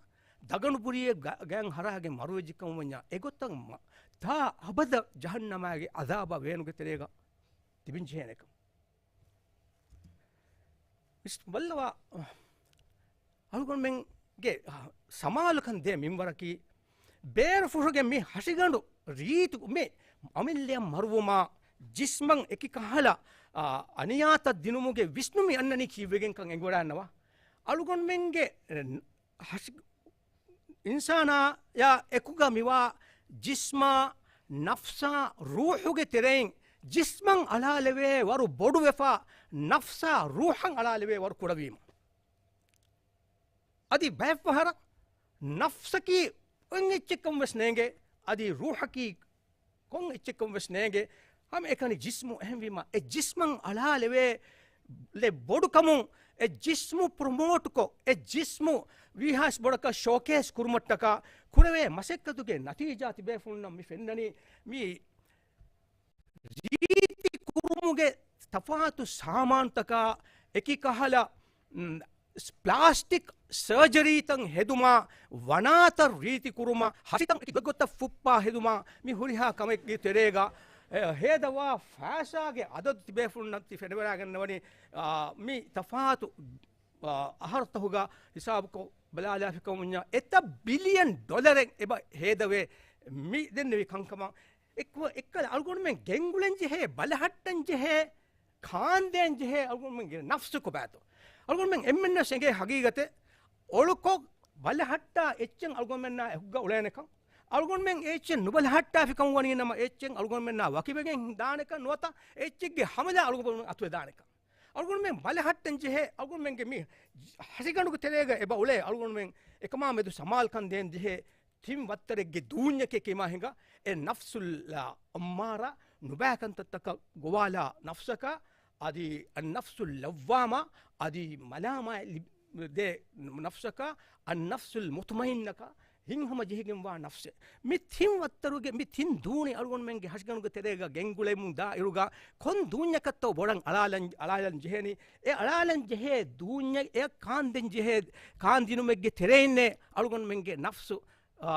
ދަގަނޑު ބުރިއެއް ގަ-، ގަޔަށް ހަރާގެން މަރުވެއްޖެކަން ވަންޏާ، އެގޮތަށް މަ-، ތާ އަބަދަށް ޖަހަންނަމާގެ ޢަޛާބާ ވޭނުގެ ތެރޭގަ ތިބިން ޖެހޭނެކަން. ވިސް-، ބައްލަވާ، އަޅުގަނޑުމެންގެ ސަމާލުކަން ދޭ މިންވަރަކީ، ބޭރުފުށުގެ މި ހަށިގަނޑު ރީތި މި އަމިއްލައަށް މަރުވުމާ، ޖިސްމަށް އެކި ކަހަލަ، އާ، އަނިޔާތައް ދިނުމުގެ ވިސްނުން މި އަންނަނީ ކީއްވެގެންކަން އެނގިވަޑާންނަވާ. އަޅުގަނޑުމެންގެ ހަށި-، އިންސާނާޔާ އެކުގަ މިވާ ޖިސްމާ، ނަފްސާ، ރޫޙުގެ ތެރެއިން ޖިސްމަށް އަޅާލެވޭ ވަރު ބޮޑުވެފާ، ނަފްސާ، ރޫޙަށް އަޅާލެވޭ ވަރު ކުޑަވީމަ. އަދި ބައެއްފަހަރަށް ނަފްސަކީ ކޮން އެއްޗެއްކަން ވެސް ނޭނގެ، އަދި ރޫޙަކީ ކޮން އެއްޗެއްކަން ވެސް ނޭނގެ. ހަމައެކަނި ޖިސްމު. އެހެންވީމަ، އެ ޖިސްމަށް އަޅާލެވޭ ލެ ބޮޑުކަމުން، އެ ޖިސްމު ޕްރޮމޯޓްކޮށް، އެ ޖިސްމު ވީހާސް ބޮޑަކަށް ޝޯކޭސް ކުރުމަށްޓަކާ ކުރެވޭ މަސައްކަތުގެ ނަތީޖާ ތިބޭފުޅުންނަށް މި ފެންނަނީ، މި ރީތި ކުރުމުގެ ތަފާތު ސާމާންތަކާ އެކި ކަހަލަ، މް، ޕްލާސްޓިކް ސަރޖަރީތައް ހެދުމާ، ވަނާތައް ރީތި ކުރުމާ، ހަށިތައް އެކި ގޮތްގޮތަށް ފުއްޕާ ހެދުމާ، މި ހުރިހާ ކަމެއްގެ ތެރޭގަ، އެ، ހޭދަވާ ފައިސާގެ އަދަދު ތިބޭފުޅުންނަށް ތި ފެނިވަޑައިގަންނަވަނީ، އާ، މި ތަފާތު، އާ، އަހަރުތަހުގަ ހިސާބުކޮށް ބަލާލާފިކަމުންޏާ އެތައް ބިލިއަން ޑޮލަރެއް އެބަ ހޭދަވޭ މި ދެންނެވި ކަންކަމަށް. އެއްކު-، އެއްކަލަ އަޅުގަނޑުމެން ގެންގުޅެން ޖެހޭ، ބަލަހައްޓަން ޖެހޭ، ކާންދޭން ޖެހޭ އަޅުގަނޑުމެންގެ ނަފްސު ކޮބާތޯ؟ އަޅުގަނޑުމެން އެންމެންނަށް އެނގޭ ހަގީގަތެއް، އޮޅުކޮށް ބަލަހައްޓާ އެއްޗެއް އަޅުގަނޑުމެންނާ އެކުގަ އުޅޭނެކަން. އަޅުގަނޑުމެން އެ އެއްޗެއް ނުބަލަހައްޓާފިކަން ވަނީ ނަމަ، އެ އެއްޗެއް އަޅުގަނޑުމެންނާ ވަކިވެގެން ދާނެކަން ނުވަތަ އެ އެއްޗެއްގެ ހަމަލާ އަޅުގަނޑުމެން އަތުވެދާނެކަން. އަޅުގަނޑުމެން ބަލަހައްޓަން ޖެހޭ، އަޅުގަނޑުމެންގެ މި ހަށިގަނޑުގެ ތެރޭގަ އެބަ އުޅޭ އަޅުގަނޑުމެން އެކަމާ މެދު ސަމާލުކަން ދޭން ޖެހޭ ތިން ވައްތަރެއްގެ ދޫންޏެކޭ ކިމާ ހިނގާ، އެ ނަފްސުލް އައްމާރާ ނުބައިކަންތައްތަކަށް ގޮވާލާ ނަފްސަކާ، އަދި އައްނަފްސުލް ލައްވާމާ، އަދި މަލާމާތް ލި-، ދޭ ނަފްސަކާ، އައްނަފްސުލް މުތުމައިންނަކާ، ހިތްހަމަޖެހިގެންވާ ނަފްސެއް. މި ތިން ވައްތަރުގެ، މި ތިން ދޫނި އަޅުގަނޑުމެންގެ ހަށިގަނޑުގެ ތެރޭގަ ގެންގުޅެމުން ދާއިރުގަ ކޮން ދޫންޏަކަށްތޯ ބޮޑަށް އަޅާލަން، އަޅާލަން ޖެހެނީ؟ އެ އަޅާލަން ޖެހޭ ދޫންޏަށް އެ ކާންދެން ޖެހޭ، ކާންދިނުމެއްގެ ތެރެއިންނޭ އަޅުގަނޑުމެންގެ ނަފްސު، އާ،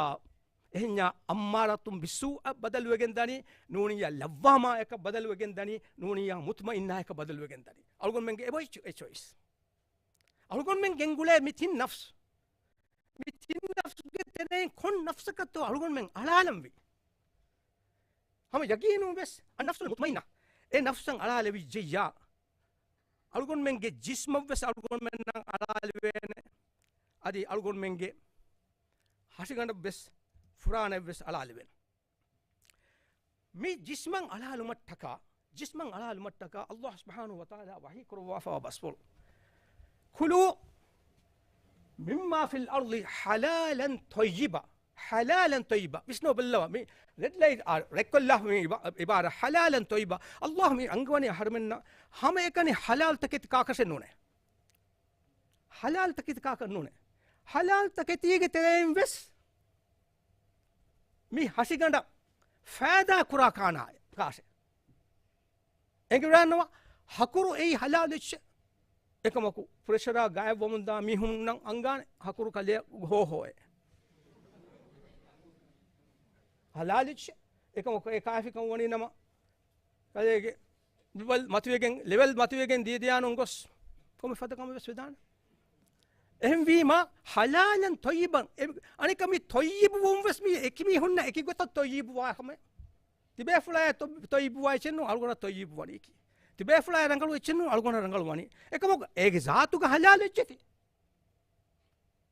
އެހެންޏާ އައްމާރަތުން ބިއްސޫއަށް ބަދަލުވެގެން ދަނީ، ނޫނިއްޔާ ލައްވާމާއަކަށް ބަދަލުވެގެން ދަނީ، ނޫނިއްޔާ މުތުމައިންނާއަކަށް ބަދަލުވެގެން ދަނީ. އަޅުގަނޑުމެންގެ އެބައޮތް ޗޮ-، އެ ޗޮއިސް. އަޅުގަނޑުމެން ގެންގުޅޭ މި ތިން ނަފްސް. މި ތިން ނަފްސްގެ ތެރެއިން ކޮން ނަފްސަކަށްތޯ އަޅުގަނޑުމެން އަޅާލަންވީ؟ ހަމަ ޔަގީނުން ވެސް އައްނަފްސުލް މުތުމައިންނާ އެ ނަފްސަށް އަޅާލެވިއްޖެއްޔާ، އަޅުގަނޑުމެންގެ ޖިސްމަށް ވެސް އަޅުގަނޑުމެންނަށް އަޅާލެވޭނެ. އަދި އަޅުގަނޑުމެންގެ ހަށިގަނޑަށް ވެސް ފުރާނައަށް ވެސް އަޅާލެވޭނެ. މި ޖިސްމަށް އަޅާލުމަށްޓަކާ، ޖިސްމަށް އަޅާލުމަށްޓަކާ ﷲ ސުބްޙާނަހޫ ވަތަޢާލާ ވަޙީ ކުރައްވާފަވާ ބަސްފުޅު، "كُلُوا مِمَّا فِي الْأَرْضِ حَلَالًا طَيِّبًا." ޙަލާލަން ޠައްޔިބަ. ވިސްނަވާ ބަލައްވާ. މި ރެޑް ލައިޓް، އާ، ރެއްކޮށްލާފަ މި އިބާ-، އިބާރާ ޙަލާލަން ޠައްޔިބަ. ﷲ މި އަންގަވަނީ އަހަރުމެންނަށް ހަމައެކަނި ޙަލާލް ތަކެތި ކާކަށެއް ނޫނޭ. ޙަލާލް ތަކެތި ކާކަށް ނޫނޭ. ޙަލާލް ތަކެތީގެ ތެރެއިން ވެސް މި ހަށިގަނޑަށް ފައިދާ ކުރާ ކާނާ-، ކާށެއް. އެނގިވަޑަންނަވާ ހަކުރު އެއީ ޙަލާލު އެއްޗެއް. އެކަމަކު ޕްރެޝަރާ ގާތްވަމުންދާ މީހުންނަށް އަންގާނެ ހަކުރު ކަލެއަށް ހޯހޯއޭ. ޙަލާލު އެއްޗެއް. އެކަމަކު އެ ކާފިކަން ވަނީ ނަމަ ކަލޭގެ ލެވެލް މަތިވެގެން، ލެވެލް މަތިވެގެން ދީދިޔާނުން ގޮސް ކޮންމެ ފަދަ ކަމެއް ވެސް ވެދާނެ. އެހެންވީމަ، ޙަލާލަން ޠައްޔިބަން. އެ-، އަނެކަ މި ޠައްޔިބުވުން ވެސް މި އެކި މީހުންނަށް އެކި ގޮތަށް ޠައްޔިބުވާ ކަމެއް. ތިބޭފުޅާއަށް ޠައް-، ޠައްޔިބުވާ އެއްޗެއް ނޫން، އަޅުގަނޑަށް ޠައްޔިބުވަނީކީ. ތިބޭފުޅާއަށް ރަނގަޅު އެއްޗެއް ނޫން، އަޅުގަނޑަށް ރަނގަޅު ވަނީ. އެކަމަކު އޭގެ ޒާތުގަ ޙަލާލު އެއްޗެތި.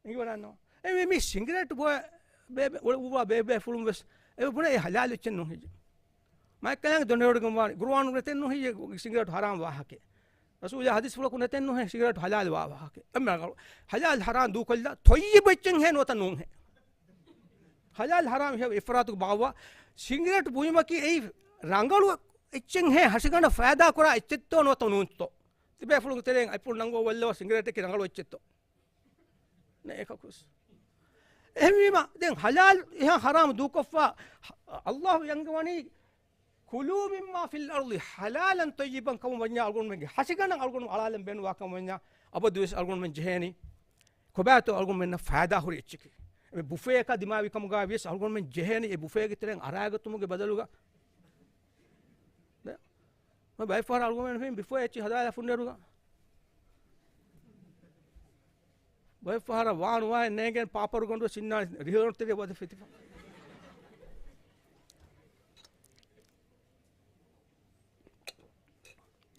އެނގިވަޑަންނަވާ. އެ މި، މި ސިނގިރޭޓް ބޯ-، ބޭ-، ބޭ-، އުޅުއްވާ ބޭބޭފުޅުން ވެސް އެ ބުނޭ އެ ޙަލާލު އެއްޗެއް ނޫން ހެއްޔެ. މާތްކަލާނގެ ދޮނެވޮޑިގެން ވާނެ. ޤުރުއާނުގަ ނެތެއް ނޫން ހެއްޔެ ސިނގިރޭޓް ޙަރާމް ވާހަކައެއް. ރަސޫލާ ޙަދީޘްފުޅަކު ނެތެއް ނޫން ހެއްޔެ ސިނގިރޭޓް ޙަލާލް ވާ ވާހަކައެއް. އެންމެ ރަނގަޅު. ޙަލާލް ޙަރާމް ދޫކޮށްލާ ޠައްޔިބު އެއްޗެއް ހޭ ނުވަތަ ނޫން ހޭ. ޙަލާލް ޙަރާމް ހޭ އިފްރާތުގެ ބާއްވާ. ސިނގިރޭޓް ބުއިމަކީ އެއީ ރަނގަޅު އެއްޗެއް ހޭ ހަށިގަނޑަށް ފައިދާ ކުރާ އެއްޗެއްތޯ ނުވަތަ ނޫންތޯ؟ ތިބޭފުޅުންގެ ތެރެއިން އަތްޕުޅު ނަންގަވައްލަވާ ސިނގިރޭޓަކީ ރަނގަޅު އެއްޗެއްތޯ؟ ނެ އެކަކުސް. އެހެންވީމަ، ދެން ޙަލާލް އެހާ ޙަރާމް ދޫކޮށްފަ، ﷲ އަންގަވަނީ، "كُلُوا مِمَّا فِي الْأَرْضِ حَلَالًا طَيِّبًا" ކަމުން ވަންޏާ އަޅުގަނޑުމެންގެ ހަށިގަނޑަށް އަޅުގަނޑު އަޅާލަން ބޭނުންވާ ކަމުން ވަންޏާ، އަބަދުވެސް އަޅުގަނޑުމެން ޖެހޭނީ، ކޮބާތޯ އަޅުގަނޑުމެންނަށް ފައިދާ ހުރި އެއްޗަކީ. އެ ބުފޭއަކާ ދިމާވި ކަމުގަ ވިޔަސް އަޅުގަނޑުމެން ޖެހޭނީ އެ ބުފޭގެ ތެރެއިން އަރާގަތުމުގެ ބަދަލުގަ. ދެ-، މަ ބައެއްފަހަރަށް އަޅުގަނޑުމެން ފެން ބިފޯ އެއްޗި ހަދާލާ ފުންޑެރުގަ. ބައެއްފަހަރަށް ވާނުވާއެއް ނޭނގެން ޕާޕަރު ގޮނޑުވެސް އިންނާނެ ރިހިވަރު ތެރެ ވަދެ ފެތިފަ.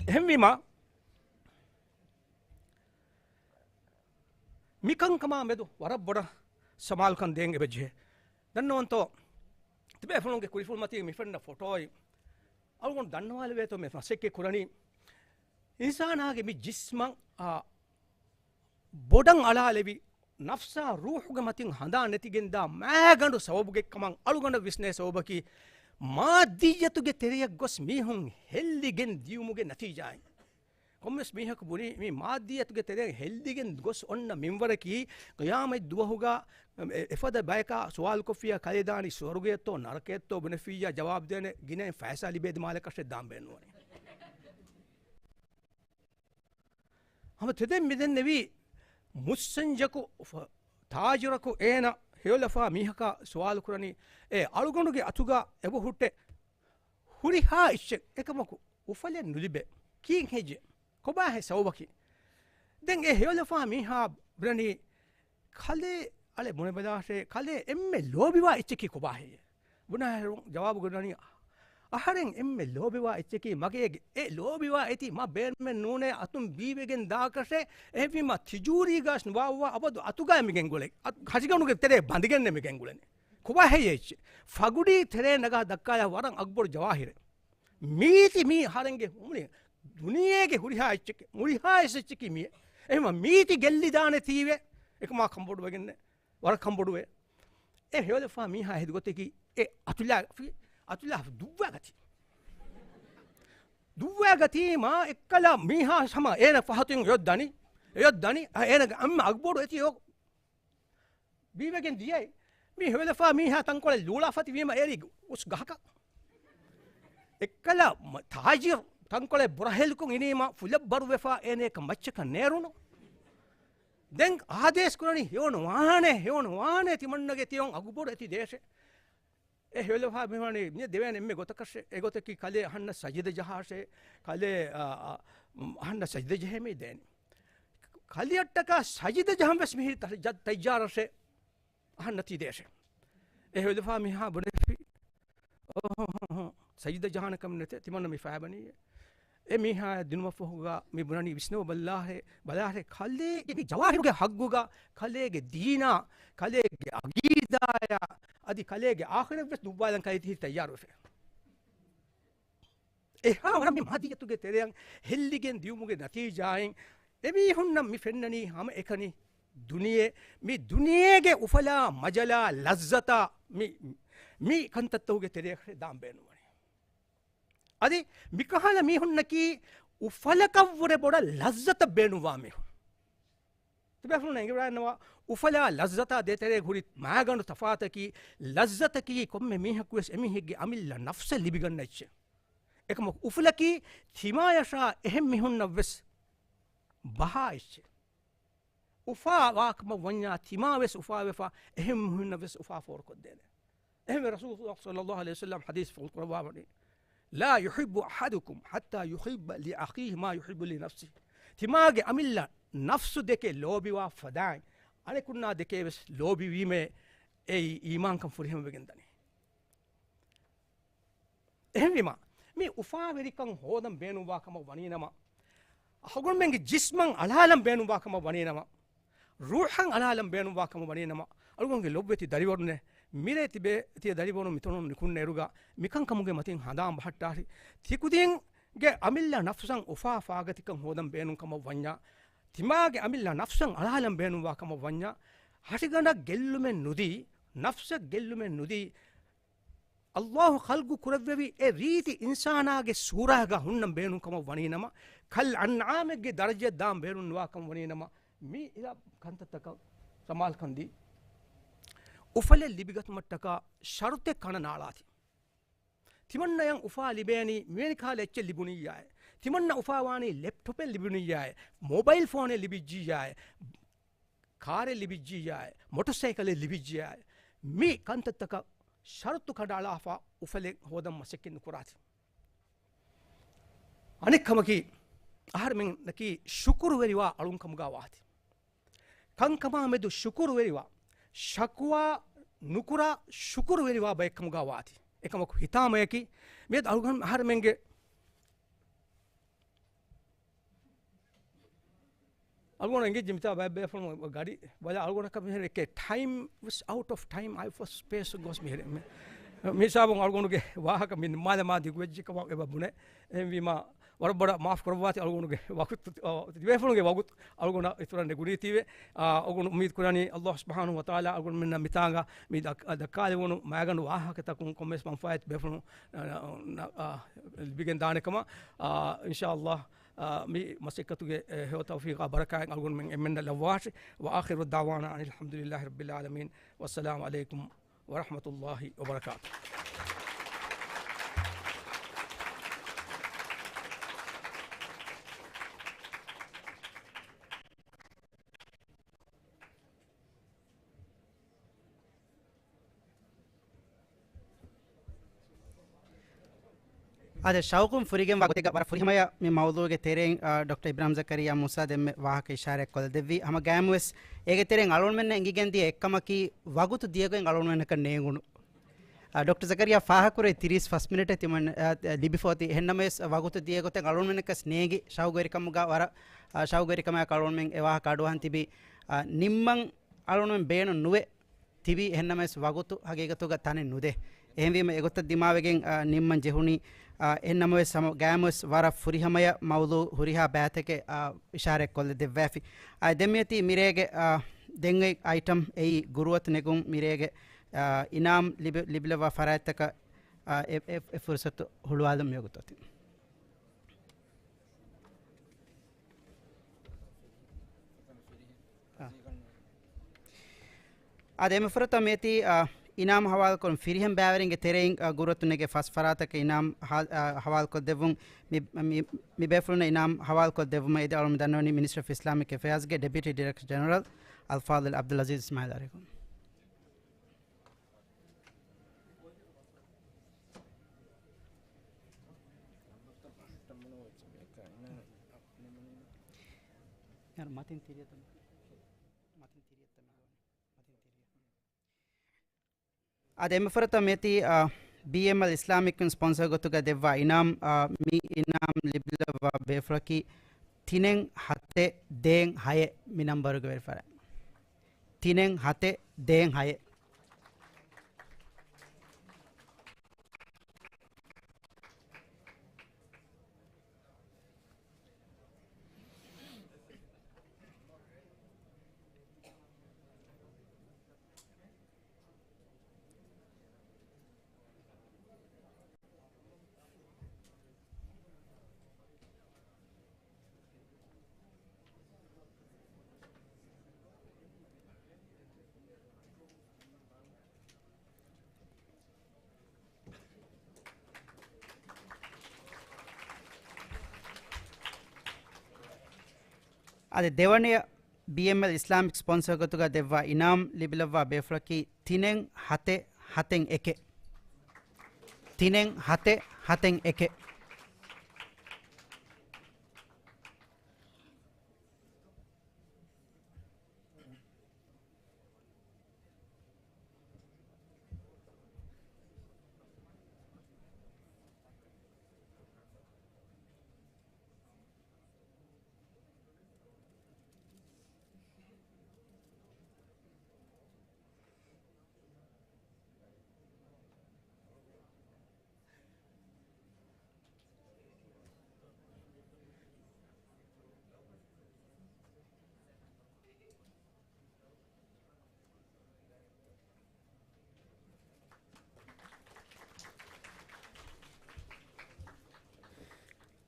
އެހެންވީމަ، މިކަންކަމާ މެދު ވަރަށް ބޮޑަށް ސަމާލުކަން ދޭން އެބަޖެހޭ. ދަންނަވަންތޯ، ތިބޭފުޅުންގެ ކުރިފުޅުމަތީގަ މިފެންނަ ފޮޓޯއިން އަޅުގަނޑު ދަންނަވާލެވޭތޯ މި މަސައްކަތް ކުރަނީ އިންސާނާގެ މި ޖިސްމަށް، އާ، ބޮޑަށް އަޅާލެވި ނަފްސާ ރޫޙުގެ މަތިން ހަނދާން ނެތިގެންދާ މާގަނޑު ސަބަބުގެ ކަމަށް އަޅުގަނޑަށް ވިސްނޭ ސަބަބަކީ، މާއްދިއްޔަތުގެ ތެރެޔަށް ގޮސް މީހުން ހެއްލިގެން ދިޔުމުގެ ނަތީޖާއިން. ކޮންމެސް މީހަކު ބުނީ، މި މާއްދިއްޔަތުގެ ތެރެއަށް ހެއްލިގެން ގޮސް އޮންނަ މިންވަރަކީ، ޤިޔާމަތް ދުވަހުގަ އެ-، އެފަދަ ބަޔަކާ ސުވާލުކޮށްފިއްޔާ ކަލޭ ދާނީ ސުވަރުގެއަށްތޯ ނަރަކަޔަށްތޯ ބުނެފިއްޔާ ޖަވާބު ދޭނެ ގިނައިން ފައިސާ ލިބޭ ދިމާލަކަށެއް ދާން ބޭނުންވަނީ. ހަމަ ތެދެއް މިދެންނެވީ މުއްސަންޖަކު ފަ-، ތާޖިރަކު އޭނަ ހެޔޮލަފާ މީހަކާ ސުވާލު ކުރަނީ، އޭ އަޅުގަނޑުގެ އަތުގަ އެބަ ހުއްޓެ ހުރިހާ އެއްޗެއް އެކަމަކު އުފަލެއް ނުލިބޭ. ކީއް ހެއްޔޭ؟ ކޮބާހޭ ސަބަބަކީ؟ ދެން އެ ހެޔޮލަފާ މީހާ ބުނަނީ، ކަލޭ އަޅެ ބުނެބަލާށޭ، ކަލޭ އެންމެ ލޯބިވާ އެއްޗަކީ ކޮބާހެއްޔޭ؟ ބުނާހެރު ޖަވާބު ކުރަނީ، އަހަރެން އެންމެ ލޯބިވާ އެއްޗަކީ މަގޭގެ އެ ލޯބިވާ އެތި މަ ބޭނުމެއް ނޫނޭ އަތުން ބީވެގެން ދާކަށެއް. އެހެންވީމަ ތިޖޫރީގާސް ނުވާވާ އަބަދު އަތުގައި މި ގެންގުޅޭ. އަ-، ހަށިގަނޑުގެ ތެރޭ ބަނދިގެންނެ މި ގެންގުޅެނީ. ކޮބާ ހެއްޔޭ އެއްޗެއް؟ ފަގުޑީ ތެރޭ ނަގާ ދައްކާލާ ވަރަށް އަގުބޮޑު ޖަވާހިރެއް. މީތި މީ އަހަރެންގެ ހުނި ދުނިޔޭގެ ހުރިހާ އެއްޗެކޭ، ހުރިހާ އެއްޗެކޭ މިއޭ. އެހެންވީމަ މީތި ގެއްލިދާނެތީވެ. އެކަމާ ކަންބޮޑުވެގެންނެ. ވަރަށް ކަންބޮޑުވޭ. އެ ހެޔޮލަފާ މީހާ ހެދި ގޮތަކީ އެ އަތުލާ، އަތުލާ ދުއްވާގަތީ. ދުއްވާގަތީމާ އެއްކަލަ މީހާ ހަމަ އޭނަ ފަހަތުން އެޔޮއްދަނީ، އެޔޮއްދަނީ، އަ، އޭނަގެ އަންމަ އަގުބޮޑު އެތި އެޔޮ ބީވެގެން ދިޔައީ. މި ހެޔޮލަފާ މީހާ ތަންކޮޅެއް ލޫޅާ ފަތި ވީމަ އޭރީ އުސް ގަހަކަށް. އެއްކަލަ މަ-، ތާޖިރު ތަންކޮޅެއް ބުރަހެލިކޮށް އިނީމަ ފުލަށް ބަރުވެފާ އޭނަޔަކަށް މައްޗަކަށް ނޭރުނު. ދެން އާދޭސް ކުރަނީ ހެޔޮނުވާނެ، ހެޔޮނުވާނެ ތިމަންނަގެ ތިޔޮން އަގުބޮޑު އެތި ދޭށޭ. އެ ހެޔޮލަފާ މިވަނީ މި ދެވޭނެ އެންމެ ގޮތަކަށޭ. އެގޮތަކީ ކަލޭ އަހަންނަށް ސަޖިދަ ޖަހާށޭ. ކަލޭ، އަ، އަ، އަހަންނަށް ސަޖިދަ ޖެހޭ މި ދޭނެ. ކަލެއަށްޓަކާ ސަޖިދަ ޖަހަން ވެސް މިހިރި ތަ-، ޖަ-، ތައްޔާރަށޭ. އަހަންނަށް ތި ދޭށޭ. އެ ހެޔޮލަފާ މީހާ ބުނެފި. އޯ، ހޯ، ހޯ، ހޯ. ސަޖިދަ ޖަހާނެ ކަމެއް ނެތޭ. ތިމަންނަ މި ފައިބަނީ. އެ މީހާ ދިނުމަށްފަހުގަ މި ބުނަނީ ވިސްނަވަ ބައްލާހޭ، ބަލާހޭ، ކަލޭގެ ޖަވާހިރުގެ ހައްގުގަ، ކަލޭގެ ދީނާ، ކަލޭގެ އަގީދާޔާ، އަދި ކަލޭގެ އާޚިރަތްވެސް ދުއްވާލަން ކަލޭ ތި ތައްޔާރުވެފަ. އެހާ ވަރަށް މި މާދިއްޔަތުގެ ތެރެއަށް ހެއްލިގެން ދިޔުމުގެ ނަތީޖާއިން، އެމީހުންނަށް މި ފެންނަނީ ހަމައެކަނި ދުނިޔެ، މި ދުނިޔޭގެ އުފަލާ މަޖަލާ ލައްޒަތާ މި، މި ކަންތައްތަކުގެ ތެރެއަށް ދާން ބޭނުންވަނީ. އަދި މިކަހަލަ މީހުންނަކީ އުފަލަކަށްވުރެ ބޮޑަށް ލައްޒަތަށް ބޭނުންވާ މީހުން. ތިބޭފުޅުން އެނގިވަޑައިންނަވާ، އުފަލާ ލައްޒަތާ ދޭތެރޭގަ ހުރި މާގަނޑު ތަފާތަކީ، ލައްޒަތަކީ ކޮންމެ މީހަކުވެސް އެމީހެއްގެ އަމިއްލަ ނަފްސަށް ލިބިގަންނަ އެއްޗެއް. އެކަމަކު އުފަލަކީ ތިމާޔަށާ އެހެން މީހުންނަށްވެސް ބަހާ އެއްޗެއް. އުފާ ވާކަމަށް ވަންޏާ ތިމާވެސް އުފާވެފާ، އެހެން މީހުންނަށްވެސް އުފާ ފޯރުކޮށްދޭނެ. އެހެންވެ، ރަސޫލު ޞައްލައްލާހު ޢަލައިހި ވަސައްލަމް ޙަދީޘް ފުޅު ކުރައްވާވަނީ، "لا يحب أحدكم حتى يحب لأخيه ما يحب لنفسه." ތިމާގެ އަމިއްލަ ނަފްސު ދެކެ ލޯބިވާ ފަދައިން، އަނެކުންނާ ދެކެ ވެސް ލޯބިވީމޭ، އެއީ އީމާންކަން ފުރިހަމަވެގެން ދަނީ. އެހެންވީމާ، މި އުފާވެރިކަން ހޯދަން ބޭނުންވާ ކަމަށް ވަނީނަމަ، އަޅުގަނޑުމެންގެ ޖިސްމަށް އަޅާލަން ބޭނުންވާ ކަމަށް ވަނީނަމަ، ރޫޙަށް އަޅާލަން ބޭނުންވާ ކަމަށް ވަނީނަމަ، އަޅުގަނޑުގެ ލޮބުވެތި ދަރިވަރުންނޭ، މިރޭ ތިބޭ ތިޔަ ދަރިވަރުން މިތަނުން ނިކުންނައިރުގަ މިކަންކަމުގެ މަތިން ހަނދާން ބަހައްޓާށި. ތިކުދިންގެ އަމިއްލަ ނަފްސަށް އުފާ ފާގަތިކަން ހޯދަން ބޭނުން ކަމަށް ވަންޏާ، ތިމާގެ އަމިއްލަ ނަފްސަށް އަޅާލަން ބޭނުންވާ ކަމަށް ވަންޏާ، ހަށިގަނޑަށް ގެއްލުމެއް ނުދީ، ނަފްސަށް ގެއްލުމެއް ނުދީ، އައްލާހު ޚަލްގު ކުރެއްވެވި އެ ރީތި އިންސާނާގެ ސޫރާގަ ހުންނަން ބޭނުން ކަމަށް ވަނީނަމަ، ކަލް އަންޢާމެއްގެ ދަރަޖައަށް ދާން ބޭނުން ނުވާ ކަމަށް ވަނީނަމަ، މި އިލާ ކަންތައްތަކަށް ސަމާލުކަން ދީ. އުފަލެއް ލިބިގަތުމަށްޓަކާ ޝަރުތެއް ކަނޑަ ނާޅާތި. ތިމަންނަޔަށް އުފާ ލިބޭނީ މިވެނި ކަހަލަ އެއްޗެއް ލިބުނިއްޔާއޭ. ތިމަންނަ އުފާވާނީ ލެޕްޓޮޕެއް ލިބުނިއްޔާއޭ، މޮބައިލް ފޯނެއް ލިބިއްޖިއްޔާއޭ، ކާރެއް ލިބިއްޖިއްޔާއޭ، މޮޓޯސައިކަލެއް ލިބިއްޖިއްޔާއޭ. މި ކަންތައްތަކަށް ޝަރުތު ކަނޑައަޅާފަ އުފަލެއް ހޯދަން މަސައްކަތް ނުކުރާތި. އަނެއް ކަމަކީ، އަހަރެމެންނަކީ ޝުކުރުވެރިވާ އަޅުން ކަމުގަ ވާތި. ކަންކަމާ މެދު ޝުކުރުވެރިވާ، ޝަކުވާ ނުކުރާ ޝުކުރުވެރިވާ ބައެއް ކަމުގަ ވާތި. އެކަމަކު ހިތާމަޔަކީ، މިއަދު އަޅުގަނޑު އަހަރެމެންގެ އަޅުގަނޑު އެނގިއްޖެ މިތާ ބައެއް ބޭފުޅުން ގަޑި ބަލާ އަޅުގަނޑަކަށް މިހެން އެކޭ ޓައިމް ވިސް އައުޓް އޮފް ޓައިމް އައި ފޯ ސްޕޭސް ގޮސް މިހެން މި-، މި ހިސާބުން އަޅުގަނޑުގެ ވާހަކަ މި ނިންމާލަމާ ދިގުވެއްޖެ ކަމަށް އެބަ ބުނެ. އެހެންވީމާ ވަރަށް ބޮޑަށް މާފް ކުރައްވާތި. އަޅުގަނޑުގެ ވަގުތު، އަ، ތިބޭފުޅުންގެ ވަގުތު އަޅުގަނޑަށް އިތުރަށް ނެގުނީތީވެ. އަ، އަޅުގަނޑު އުއްމީދު ކުރަނީ ﷲ ސުބްޙާނަހޫ ވަތަޢާލާ އަޅުގަނޑުމެންނަށް މިތާނގަ މި ދައްކާ، ދައްކާލެވުނު މައިގަނޑު ވާހަކަތަކުން ކޮންމެސް މަންފާއެއް ތިބޭފުޅުން، އަ، އަ، އަ، ލިބިގެން ދާނެ ކަމަށް، އަ، އިންޝާﷲ، އަ، މި މަސައްކަތުގެ، އެ، ހެޔޮ ތައުފީޤާ ބަރަކާތް އަޅުގަނޑުމެން އެންމެންނަށް ލައްވާށި. وآخر دعوانا أن الحمد لله رب العالمين. والسلام عليكم ورحمة الله وبركاته. އާދެ، ޝައުޤުން ފުރިގެންވާ ގޮތެއްގަ ވަރަށް ފުރިހަމަޔަށް މި މައުޟޫގެ ތެރެއިން، އާ، ޑޮކްޓަރ އިބްރާހިމް ޒަކަރިއްޔާ މޫސާ ދެންމެ ވާހަކަ އިޝާރާތް ކޮށްލަދެއްވި. ހަމަ ގައިމުވެސް އޭގެ ތެރެއިން އަޅުގަނޑުމެންނަށް އެނގިގެން ދިޔަ އެއްކަމަކީ ވަގުތު ދިޔަގޮތް އަޅުގަނޑުމެންނަކަށް ނޭނގުނު. އާ، ޑޮކްޓަރ ޒަކަރިއްޔާ ފާހަގަކުރޭ ތިރީސް ފަސް މިނެޓެއް ތިމަން، އާ، ލިބިފަ އޮތީ. އެހެންނަމަވެސް ވަގުތު ދިޔަ ގޮތެއް އަޅުގަނޑުމެންނަކަސް ނޭނގި ޝައުގުވެރިކަމުގަ ވަރަށް، އާ، ޝައުގުވެރިކަމާއެކު އަޅުގަނޑުމެން އެ ވާހަކަ އަޑުއަހަން ތިބި، އާ، ނިންމަން އަޅުގަނޑުމެން ބޭނުން ނުވެ ތިބި. އެހެންނަމަވެސް ވަގުތު ހަގީގަތުގަ ތަނެއް ނުދޭ. އެހެންވީމަ އެގޮތަށް ދިމާވެގެން، އާ، ނިންމަން ޖެހުނީ. އާ، އެހެންނަމަވެސް ހަމަ ގައިމުވެސް ވަރަށް ފުރިހަމަޔަށް މައުޟޫ ހުރިހާ ބައިތަކެއް، އާ، އިޝާރާތް ކޮށްލަދެއްވާފި. އާ، ދެން މިއޮތީ މިރޭގެ، އާ، ދެން އޮތް އައިޓަމް އެއީ ގުރުއަތު ނެގުން މިރޭގެ، އާ، އިނާމް ލިބި-، ލިބިލައްވާ ފަރާތްތަކަށް، އާ، އެ، އެ، އެ ފުރުސަތު ހުޅުވާލަން މިވަގުތު އޮތީ. އާ. އާދެ، އެންމެ ފުރަތަމަ މިއޮތީ، އާ، އިނާމް ހަވާލުކުރުން ފިރިހެން ބައިވެރިންގެ ތެރެއިން، އާ، ގުރުއަތު ނެގޭ ފަސް ފަރާތަކަށް އިނާމް ހާ-، އާ، ހަވާލުކޮށްދެއްވުން. މި، މި، މި ބޭފުޅުންނަށް އިނާމް ހަވާލުކޮށްދެއްވުމަށް އެދި އަޅުމެން ދަންނަވަނީ މިނިސްޓްރީ އޮފް އިސްލާމިކް އެފެއާޒްގެ ޑެޕިއުޓީ ޑިރެކްޓަރ ޖެނެރަލް އަލްފާޟިލް ޢަބްދުލް ޢަޒީޒް އިސްމާޢީލް އަރިހުން. އަދި އެންމެ ފުރަތަމަ މިއޮތީ، އާ، ބީއެމްއެލް އިސްލާމިކް ސްޕޮންސަރ ގޮތުގަ ދެއްވާ އިނާމް، އާ، މި އިނާމް ލިބިލައްވާ ބޭފުޅަކީ ތިނެއް ހަތެއް ދޭއް ހައެއް މި ނަންބަރުގެ ވެރިފަރާތް. ތިނެއް ހަތެއް ދޭއް ހައެއް. އަދި ދެވަނަޔަށް ބީއެމްއެލް އިސްލާމިކް ސްޕޮންސަރ ގޮތުގަ ދެއްވާ އިނާމް ލިބިލައްވާ ބޭފުޅަކީ ތިނެއް ހަތެއް ހަތެއް އެކެއް. ތިނެއް ހަތެއް ހަތެއް އެކެއް.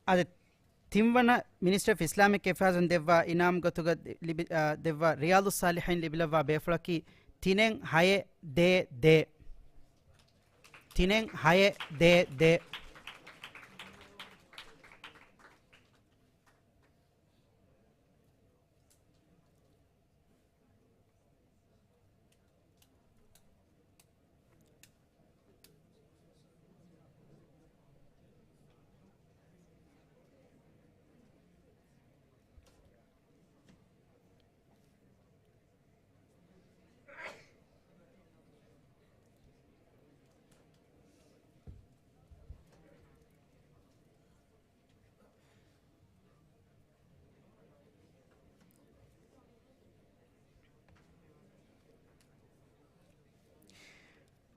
އަދި ތިންވަނަ މިނިސްޓްރީ އޮފް އިސްލާމިކް އެފެއާޒުން ދެއްވާ އިނާމް ގޮތުގަ ލިބި-، އާ، ދެއްވާ ރިޔާޟުއްޞާލިޙީން ލިބިލައްވާ ބޭފުޅަކީ ތިނެއް ހައެއް ދޭއް ދޭއް. ތިނެއް ހައެއް ދޭއް ދޭއް.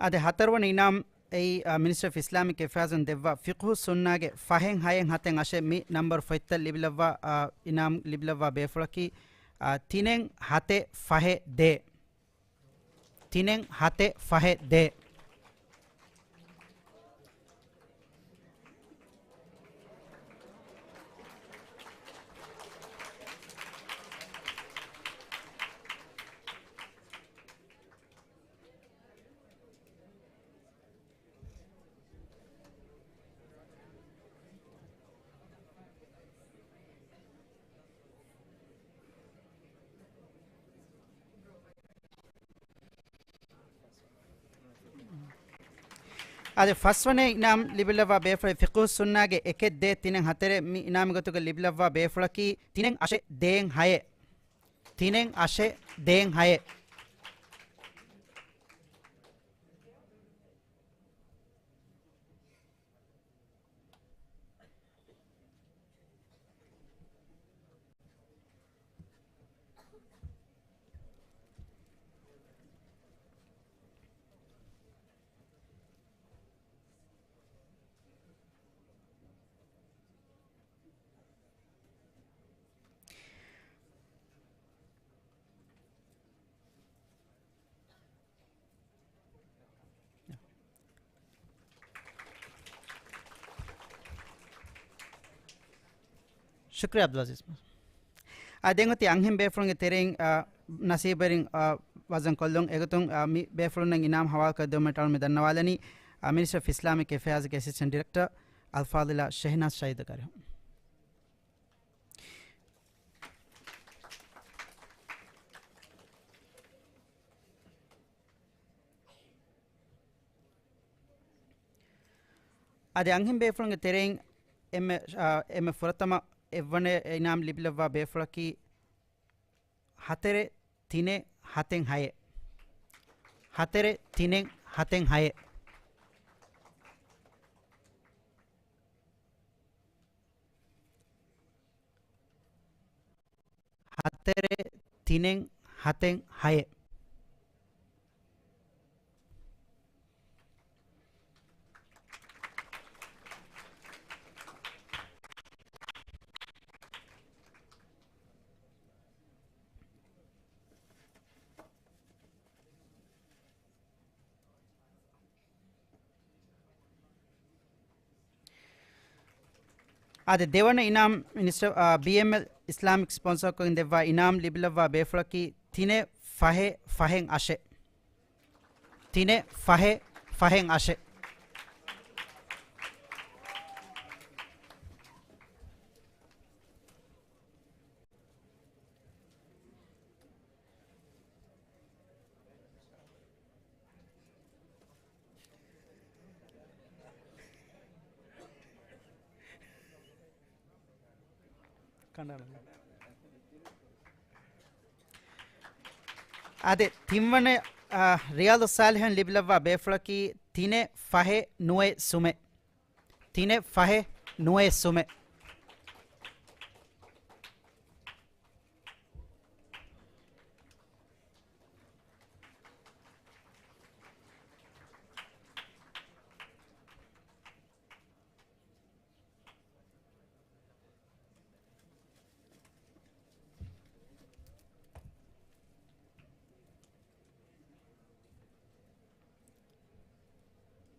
އާދެ، ހަތަރުވަނަ އިނާމް އެއީ، އާ، މިނިސްޓަރ އޮފް އިސްލާމިކް އެފެއާޒުން ދެއްވާ ފިޤުހުއްސުންނާގެ ފަހެއް ހައެއް ހަތެއް އަށެއް މި ނަމްބަރު ފޮތްތައް ލިބިލައްވާ، އާ، އިނާމް ލިބިލައްވާ ބޭފުޅަކީ، އާ، ތިނެއް ހަތެއް ފަހެއް ދޭއް. ތިނެއް ހަތެއް ފަހެއް ދޭއް. އާދެ، ފަސްވަނަ އިނާމް ލިބިލައްވާ ބޭފުޅެއް ފިޤުހުއްސުންނާގެ އެކެއް ދޭއް ތިނެއް ހަތެރެއް މި އިނާމްގެ ގޮތުގަ ލިބިލައްވާ ބޭފުޅަކީ ތިނެއް އަށެއް ދޭއް ހައެއް. ތިނެއް އަށެއް ދޭއް ހައެއް. ޝުކުރިއްޔާ ޢަބްދުލް ޢަޒީޒް. އާ، ދެން އޮތީ އަންހެން ބޭފުޅުންގެ ތެރެއިން، އާ، ނަސީބުވެރިން، އާ، ވަޒަން ކޮށްލުން. އެގޮތުން، އާ، މި ބޭފުޅުންނަށް އިނާމް ހަވާލުކޮށްދެވުމަށް އަޅުމެ ދަންނަވާލަނީ، އާ، މިނިސްޓަރ އޮފް އިސްލާމިކް އެފެއާޒްގެ އެސިސްޓެންޓް ޑިރެކްޓަރ އަލްފާޟިލާ ޝެހްނާޒް ޝައިދު ކަރިހުން. އަދި އަންހެން ބޭފުޅުންގެ ތެރެއިން އެންމެ، އާ، އެންމެ ފުރަތަމަ އެއްވަނަ އިނާމް ލިބިލައްވާ ބޭފުޅަކީ ހަތެރެއް ތިނެއް ހަތެއް ހައެއް. ހަތެރެއް ތިނެއް ހަތެއް ހައެއް. ހަތެރެއް ތިނެއް ހަތެއް ހައެއް. އާދެ، ދެވަނަ އިނާމް މިނިސްޓަރ، އާ، ބީއެމްއެލް އިސްލާމިކް ސްޕޮންސަރކޮށް ދެއްވާ އިނާމް ލިބިލައްވާ ބޭފުޅަކީ ތިނެއް ފަހެއް ފަހެއް އަށެއް. ތިނެއް ފަހެއް ފަހެއް އަށެއް. އާދެ، ތިންވަނަ، އާ، ރިޔާޟުއްޞާލިޙީން ލިބިލައްވާ ބޭފުޅަކީ ތިނެއް ފަހެއް ނުވައެއް ސުމެއް. ތިނެއް ފަހެއް ނުވައެއް ސުމެއް.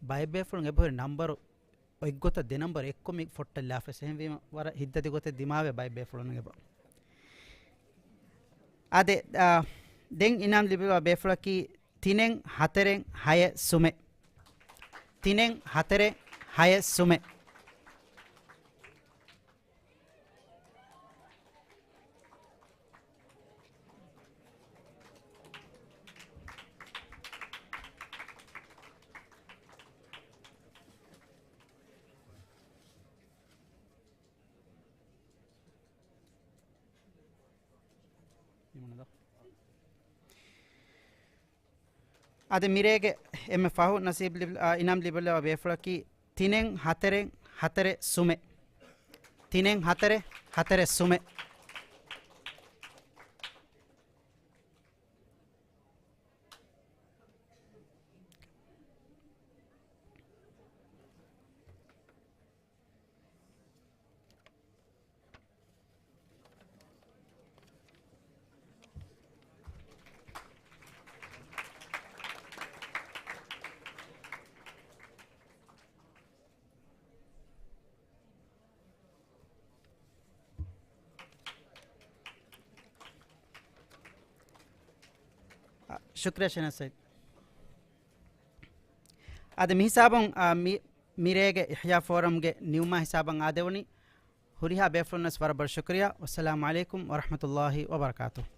ބައެއް ބޭފުޅުން އެބަހުރި ނަންބަރު އޮތްގޮތަށް ދެ ނަންބަރު އެއްކޮށް މި ފޮއްޓަށް ލާފަސް. އެހެންވީމަ ވަރަށް ހިތްދަތި ގޮތެއް ދިމާވޭ ބައެއް ބޭފުޅުން އެބަ. އާދެ، އާ، ދެން އިނާމް ލިބިވާ ބޭފުޅަކީ ތިނެއް ހަތެރެއް ހައެއް ސުމެއް. ތިނެއް ހަތެރެއް ހައެއް ސުމެއް. އަދި މިރޭގެ އެންމެ ފަހު ނަސީބް ލިބި-، އާ، އިނާމް ލިބިލައްވާ ބޭފުޅަކީ ތިނެއް ހަތެރެއް ހަތެރެއް ސުމެއް. ތިނެއް ހަތެރެއް ހަތެރެއް ސުމެއް. ޝުކްރިޔާ ޝެހްނާޒް ސައީދު. އާދެ، މި ހިސާބުން، އާ، މި، މިރޭގެ އިޙްޔާ ފޯރަމްގެ ނިމުމާ ހިސާބަށް އާދެވުނީ. ހުރިހާ ބޭފުޅުންނަސް ވަރަށް ބޮޑަށް ޝުކްރިޔާ. ވައްސަލާމު ޢަލައިކުމް ވަރަޙްމަތުﷲި ވަބަރަކާތުހު.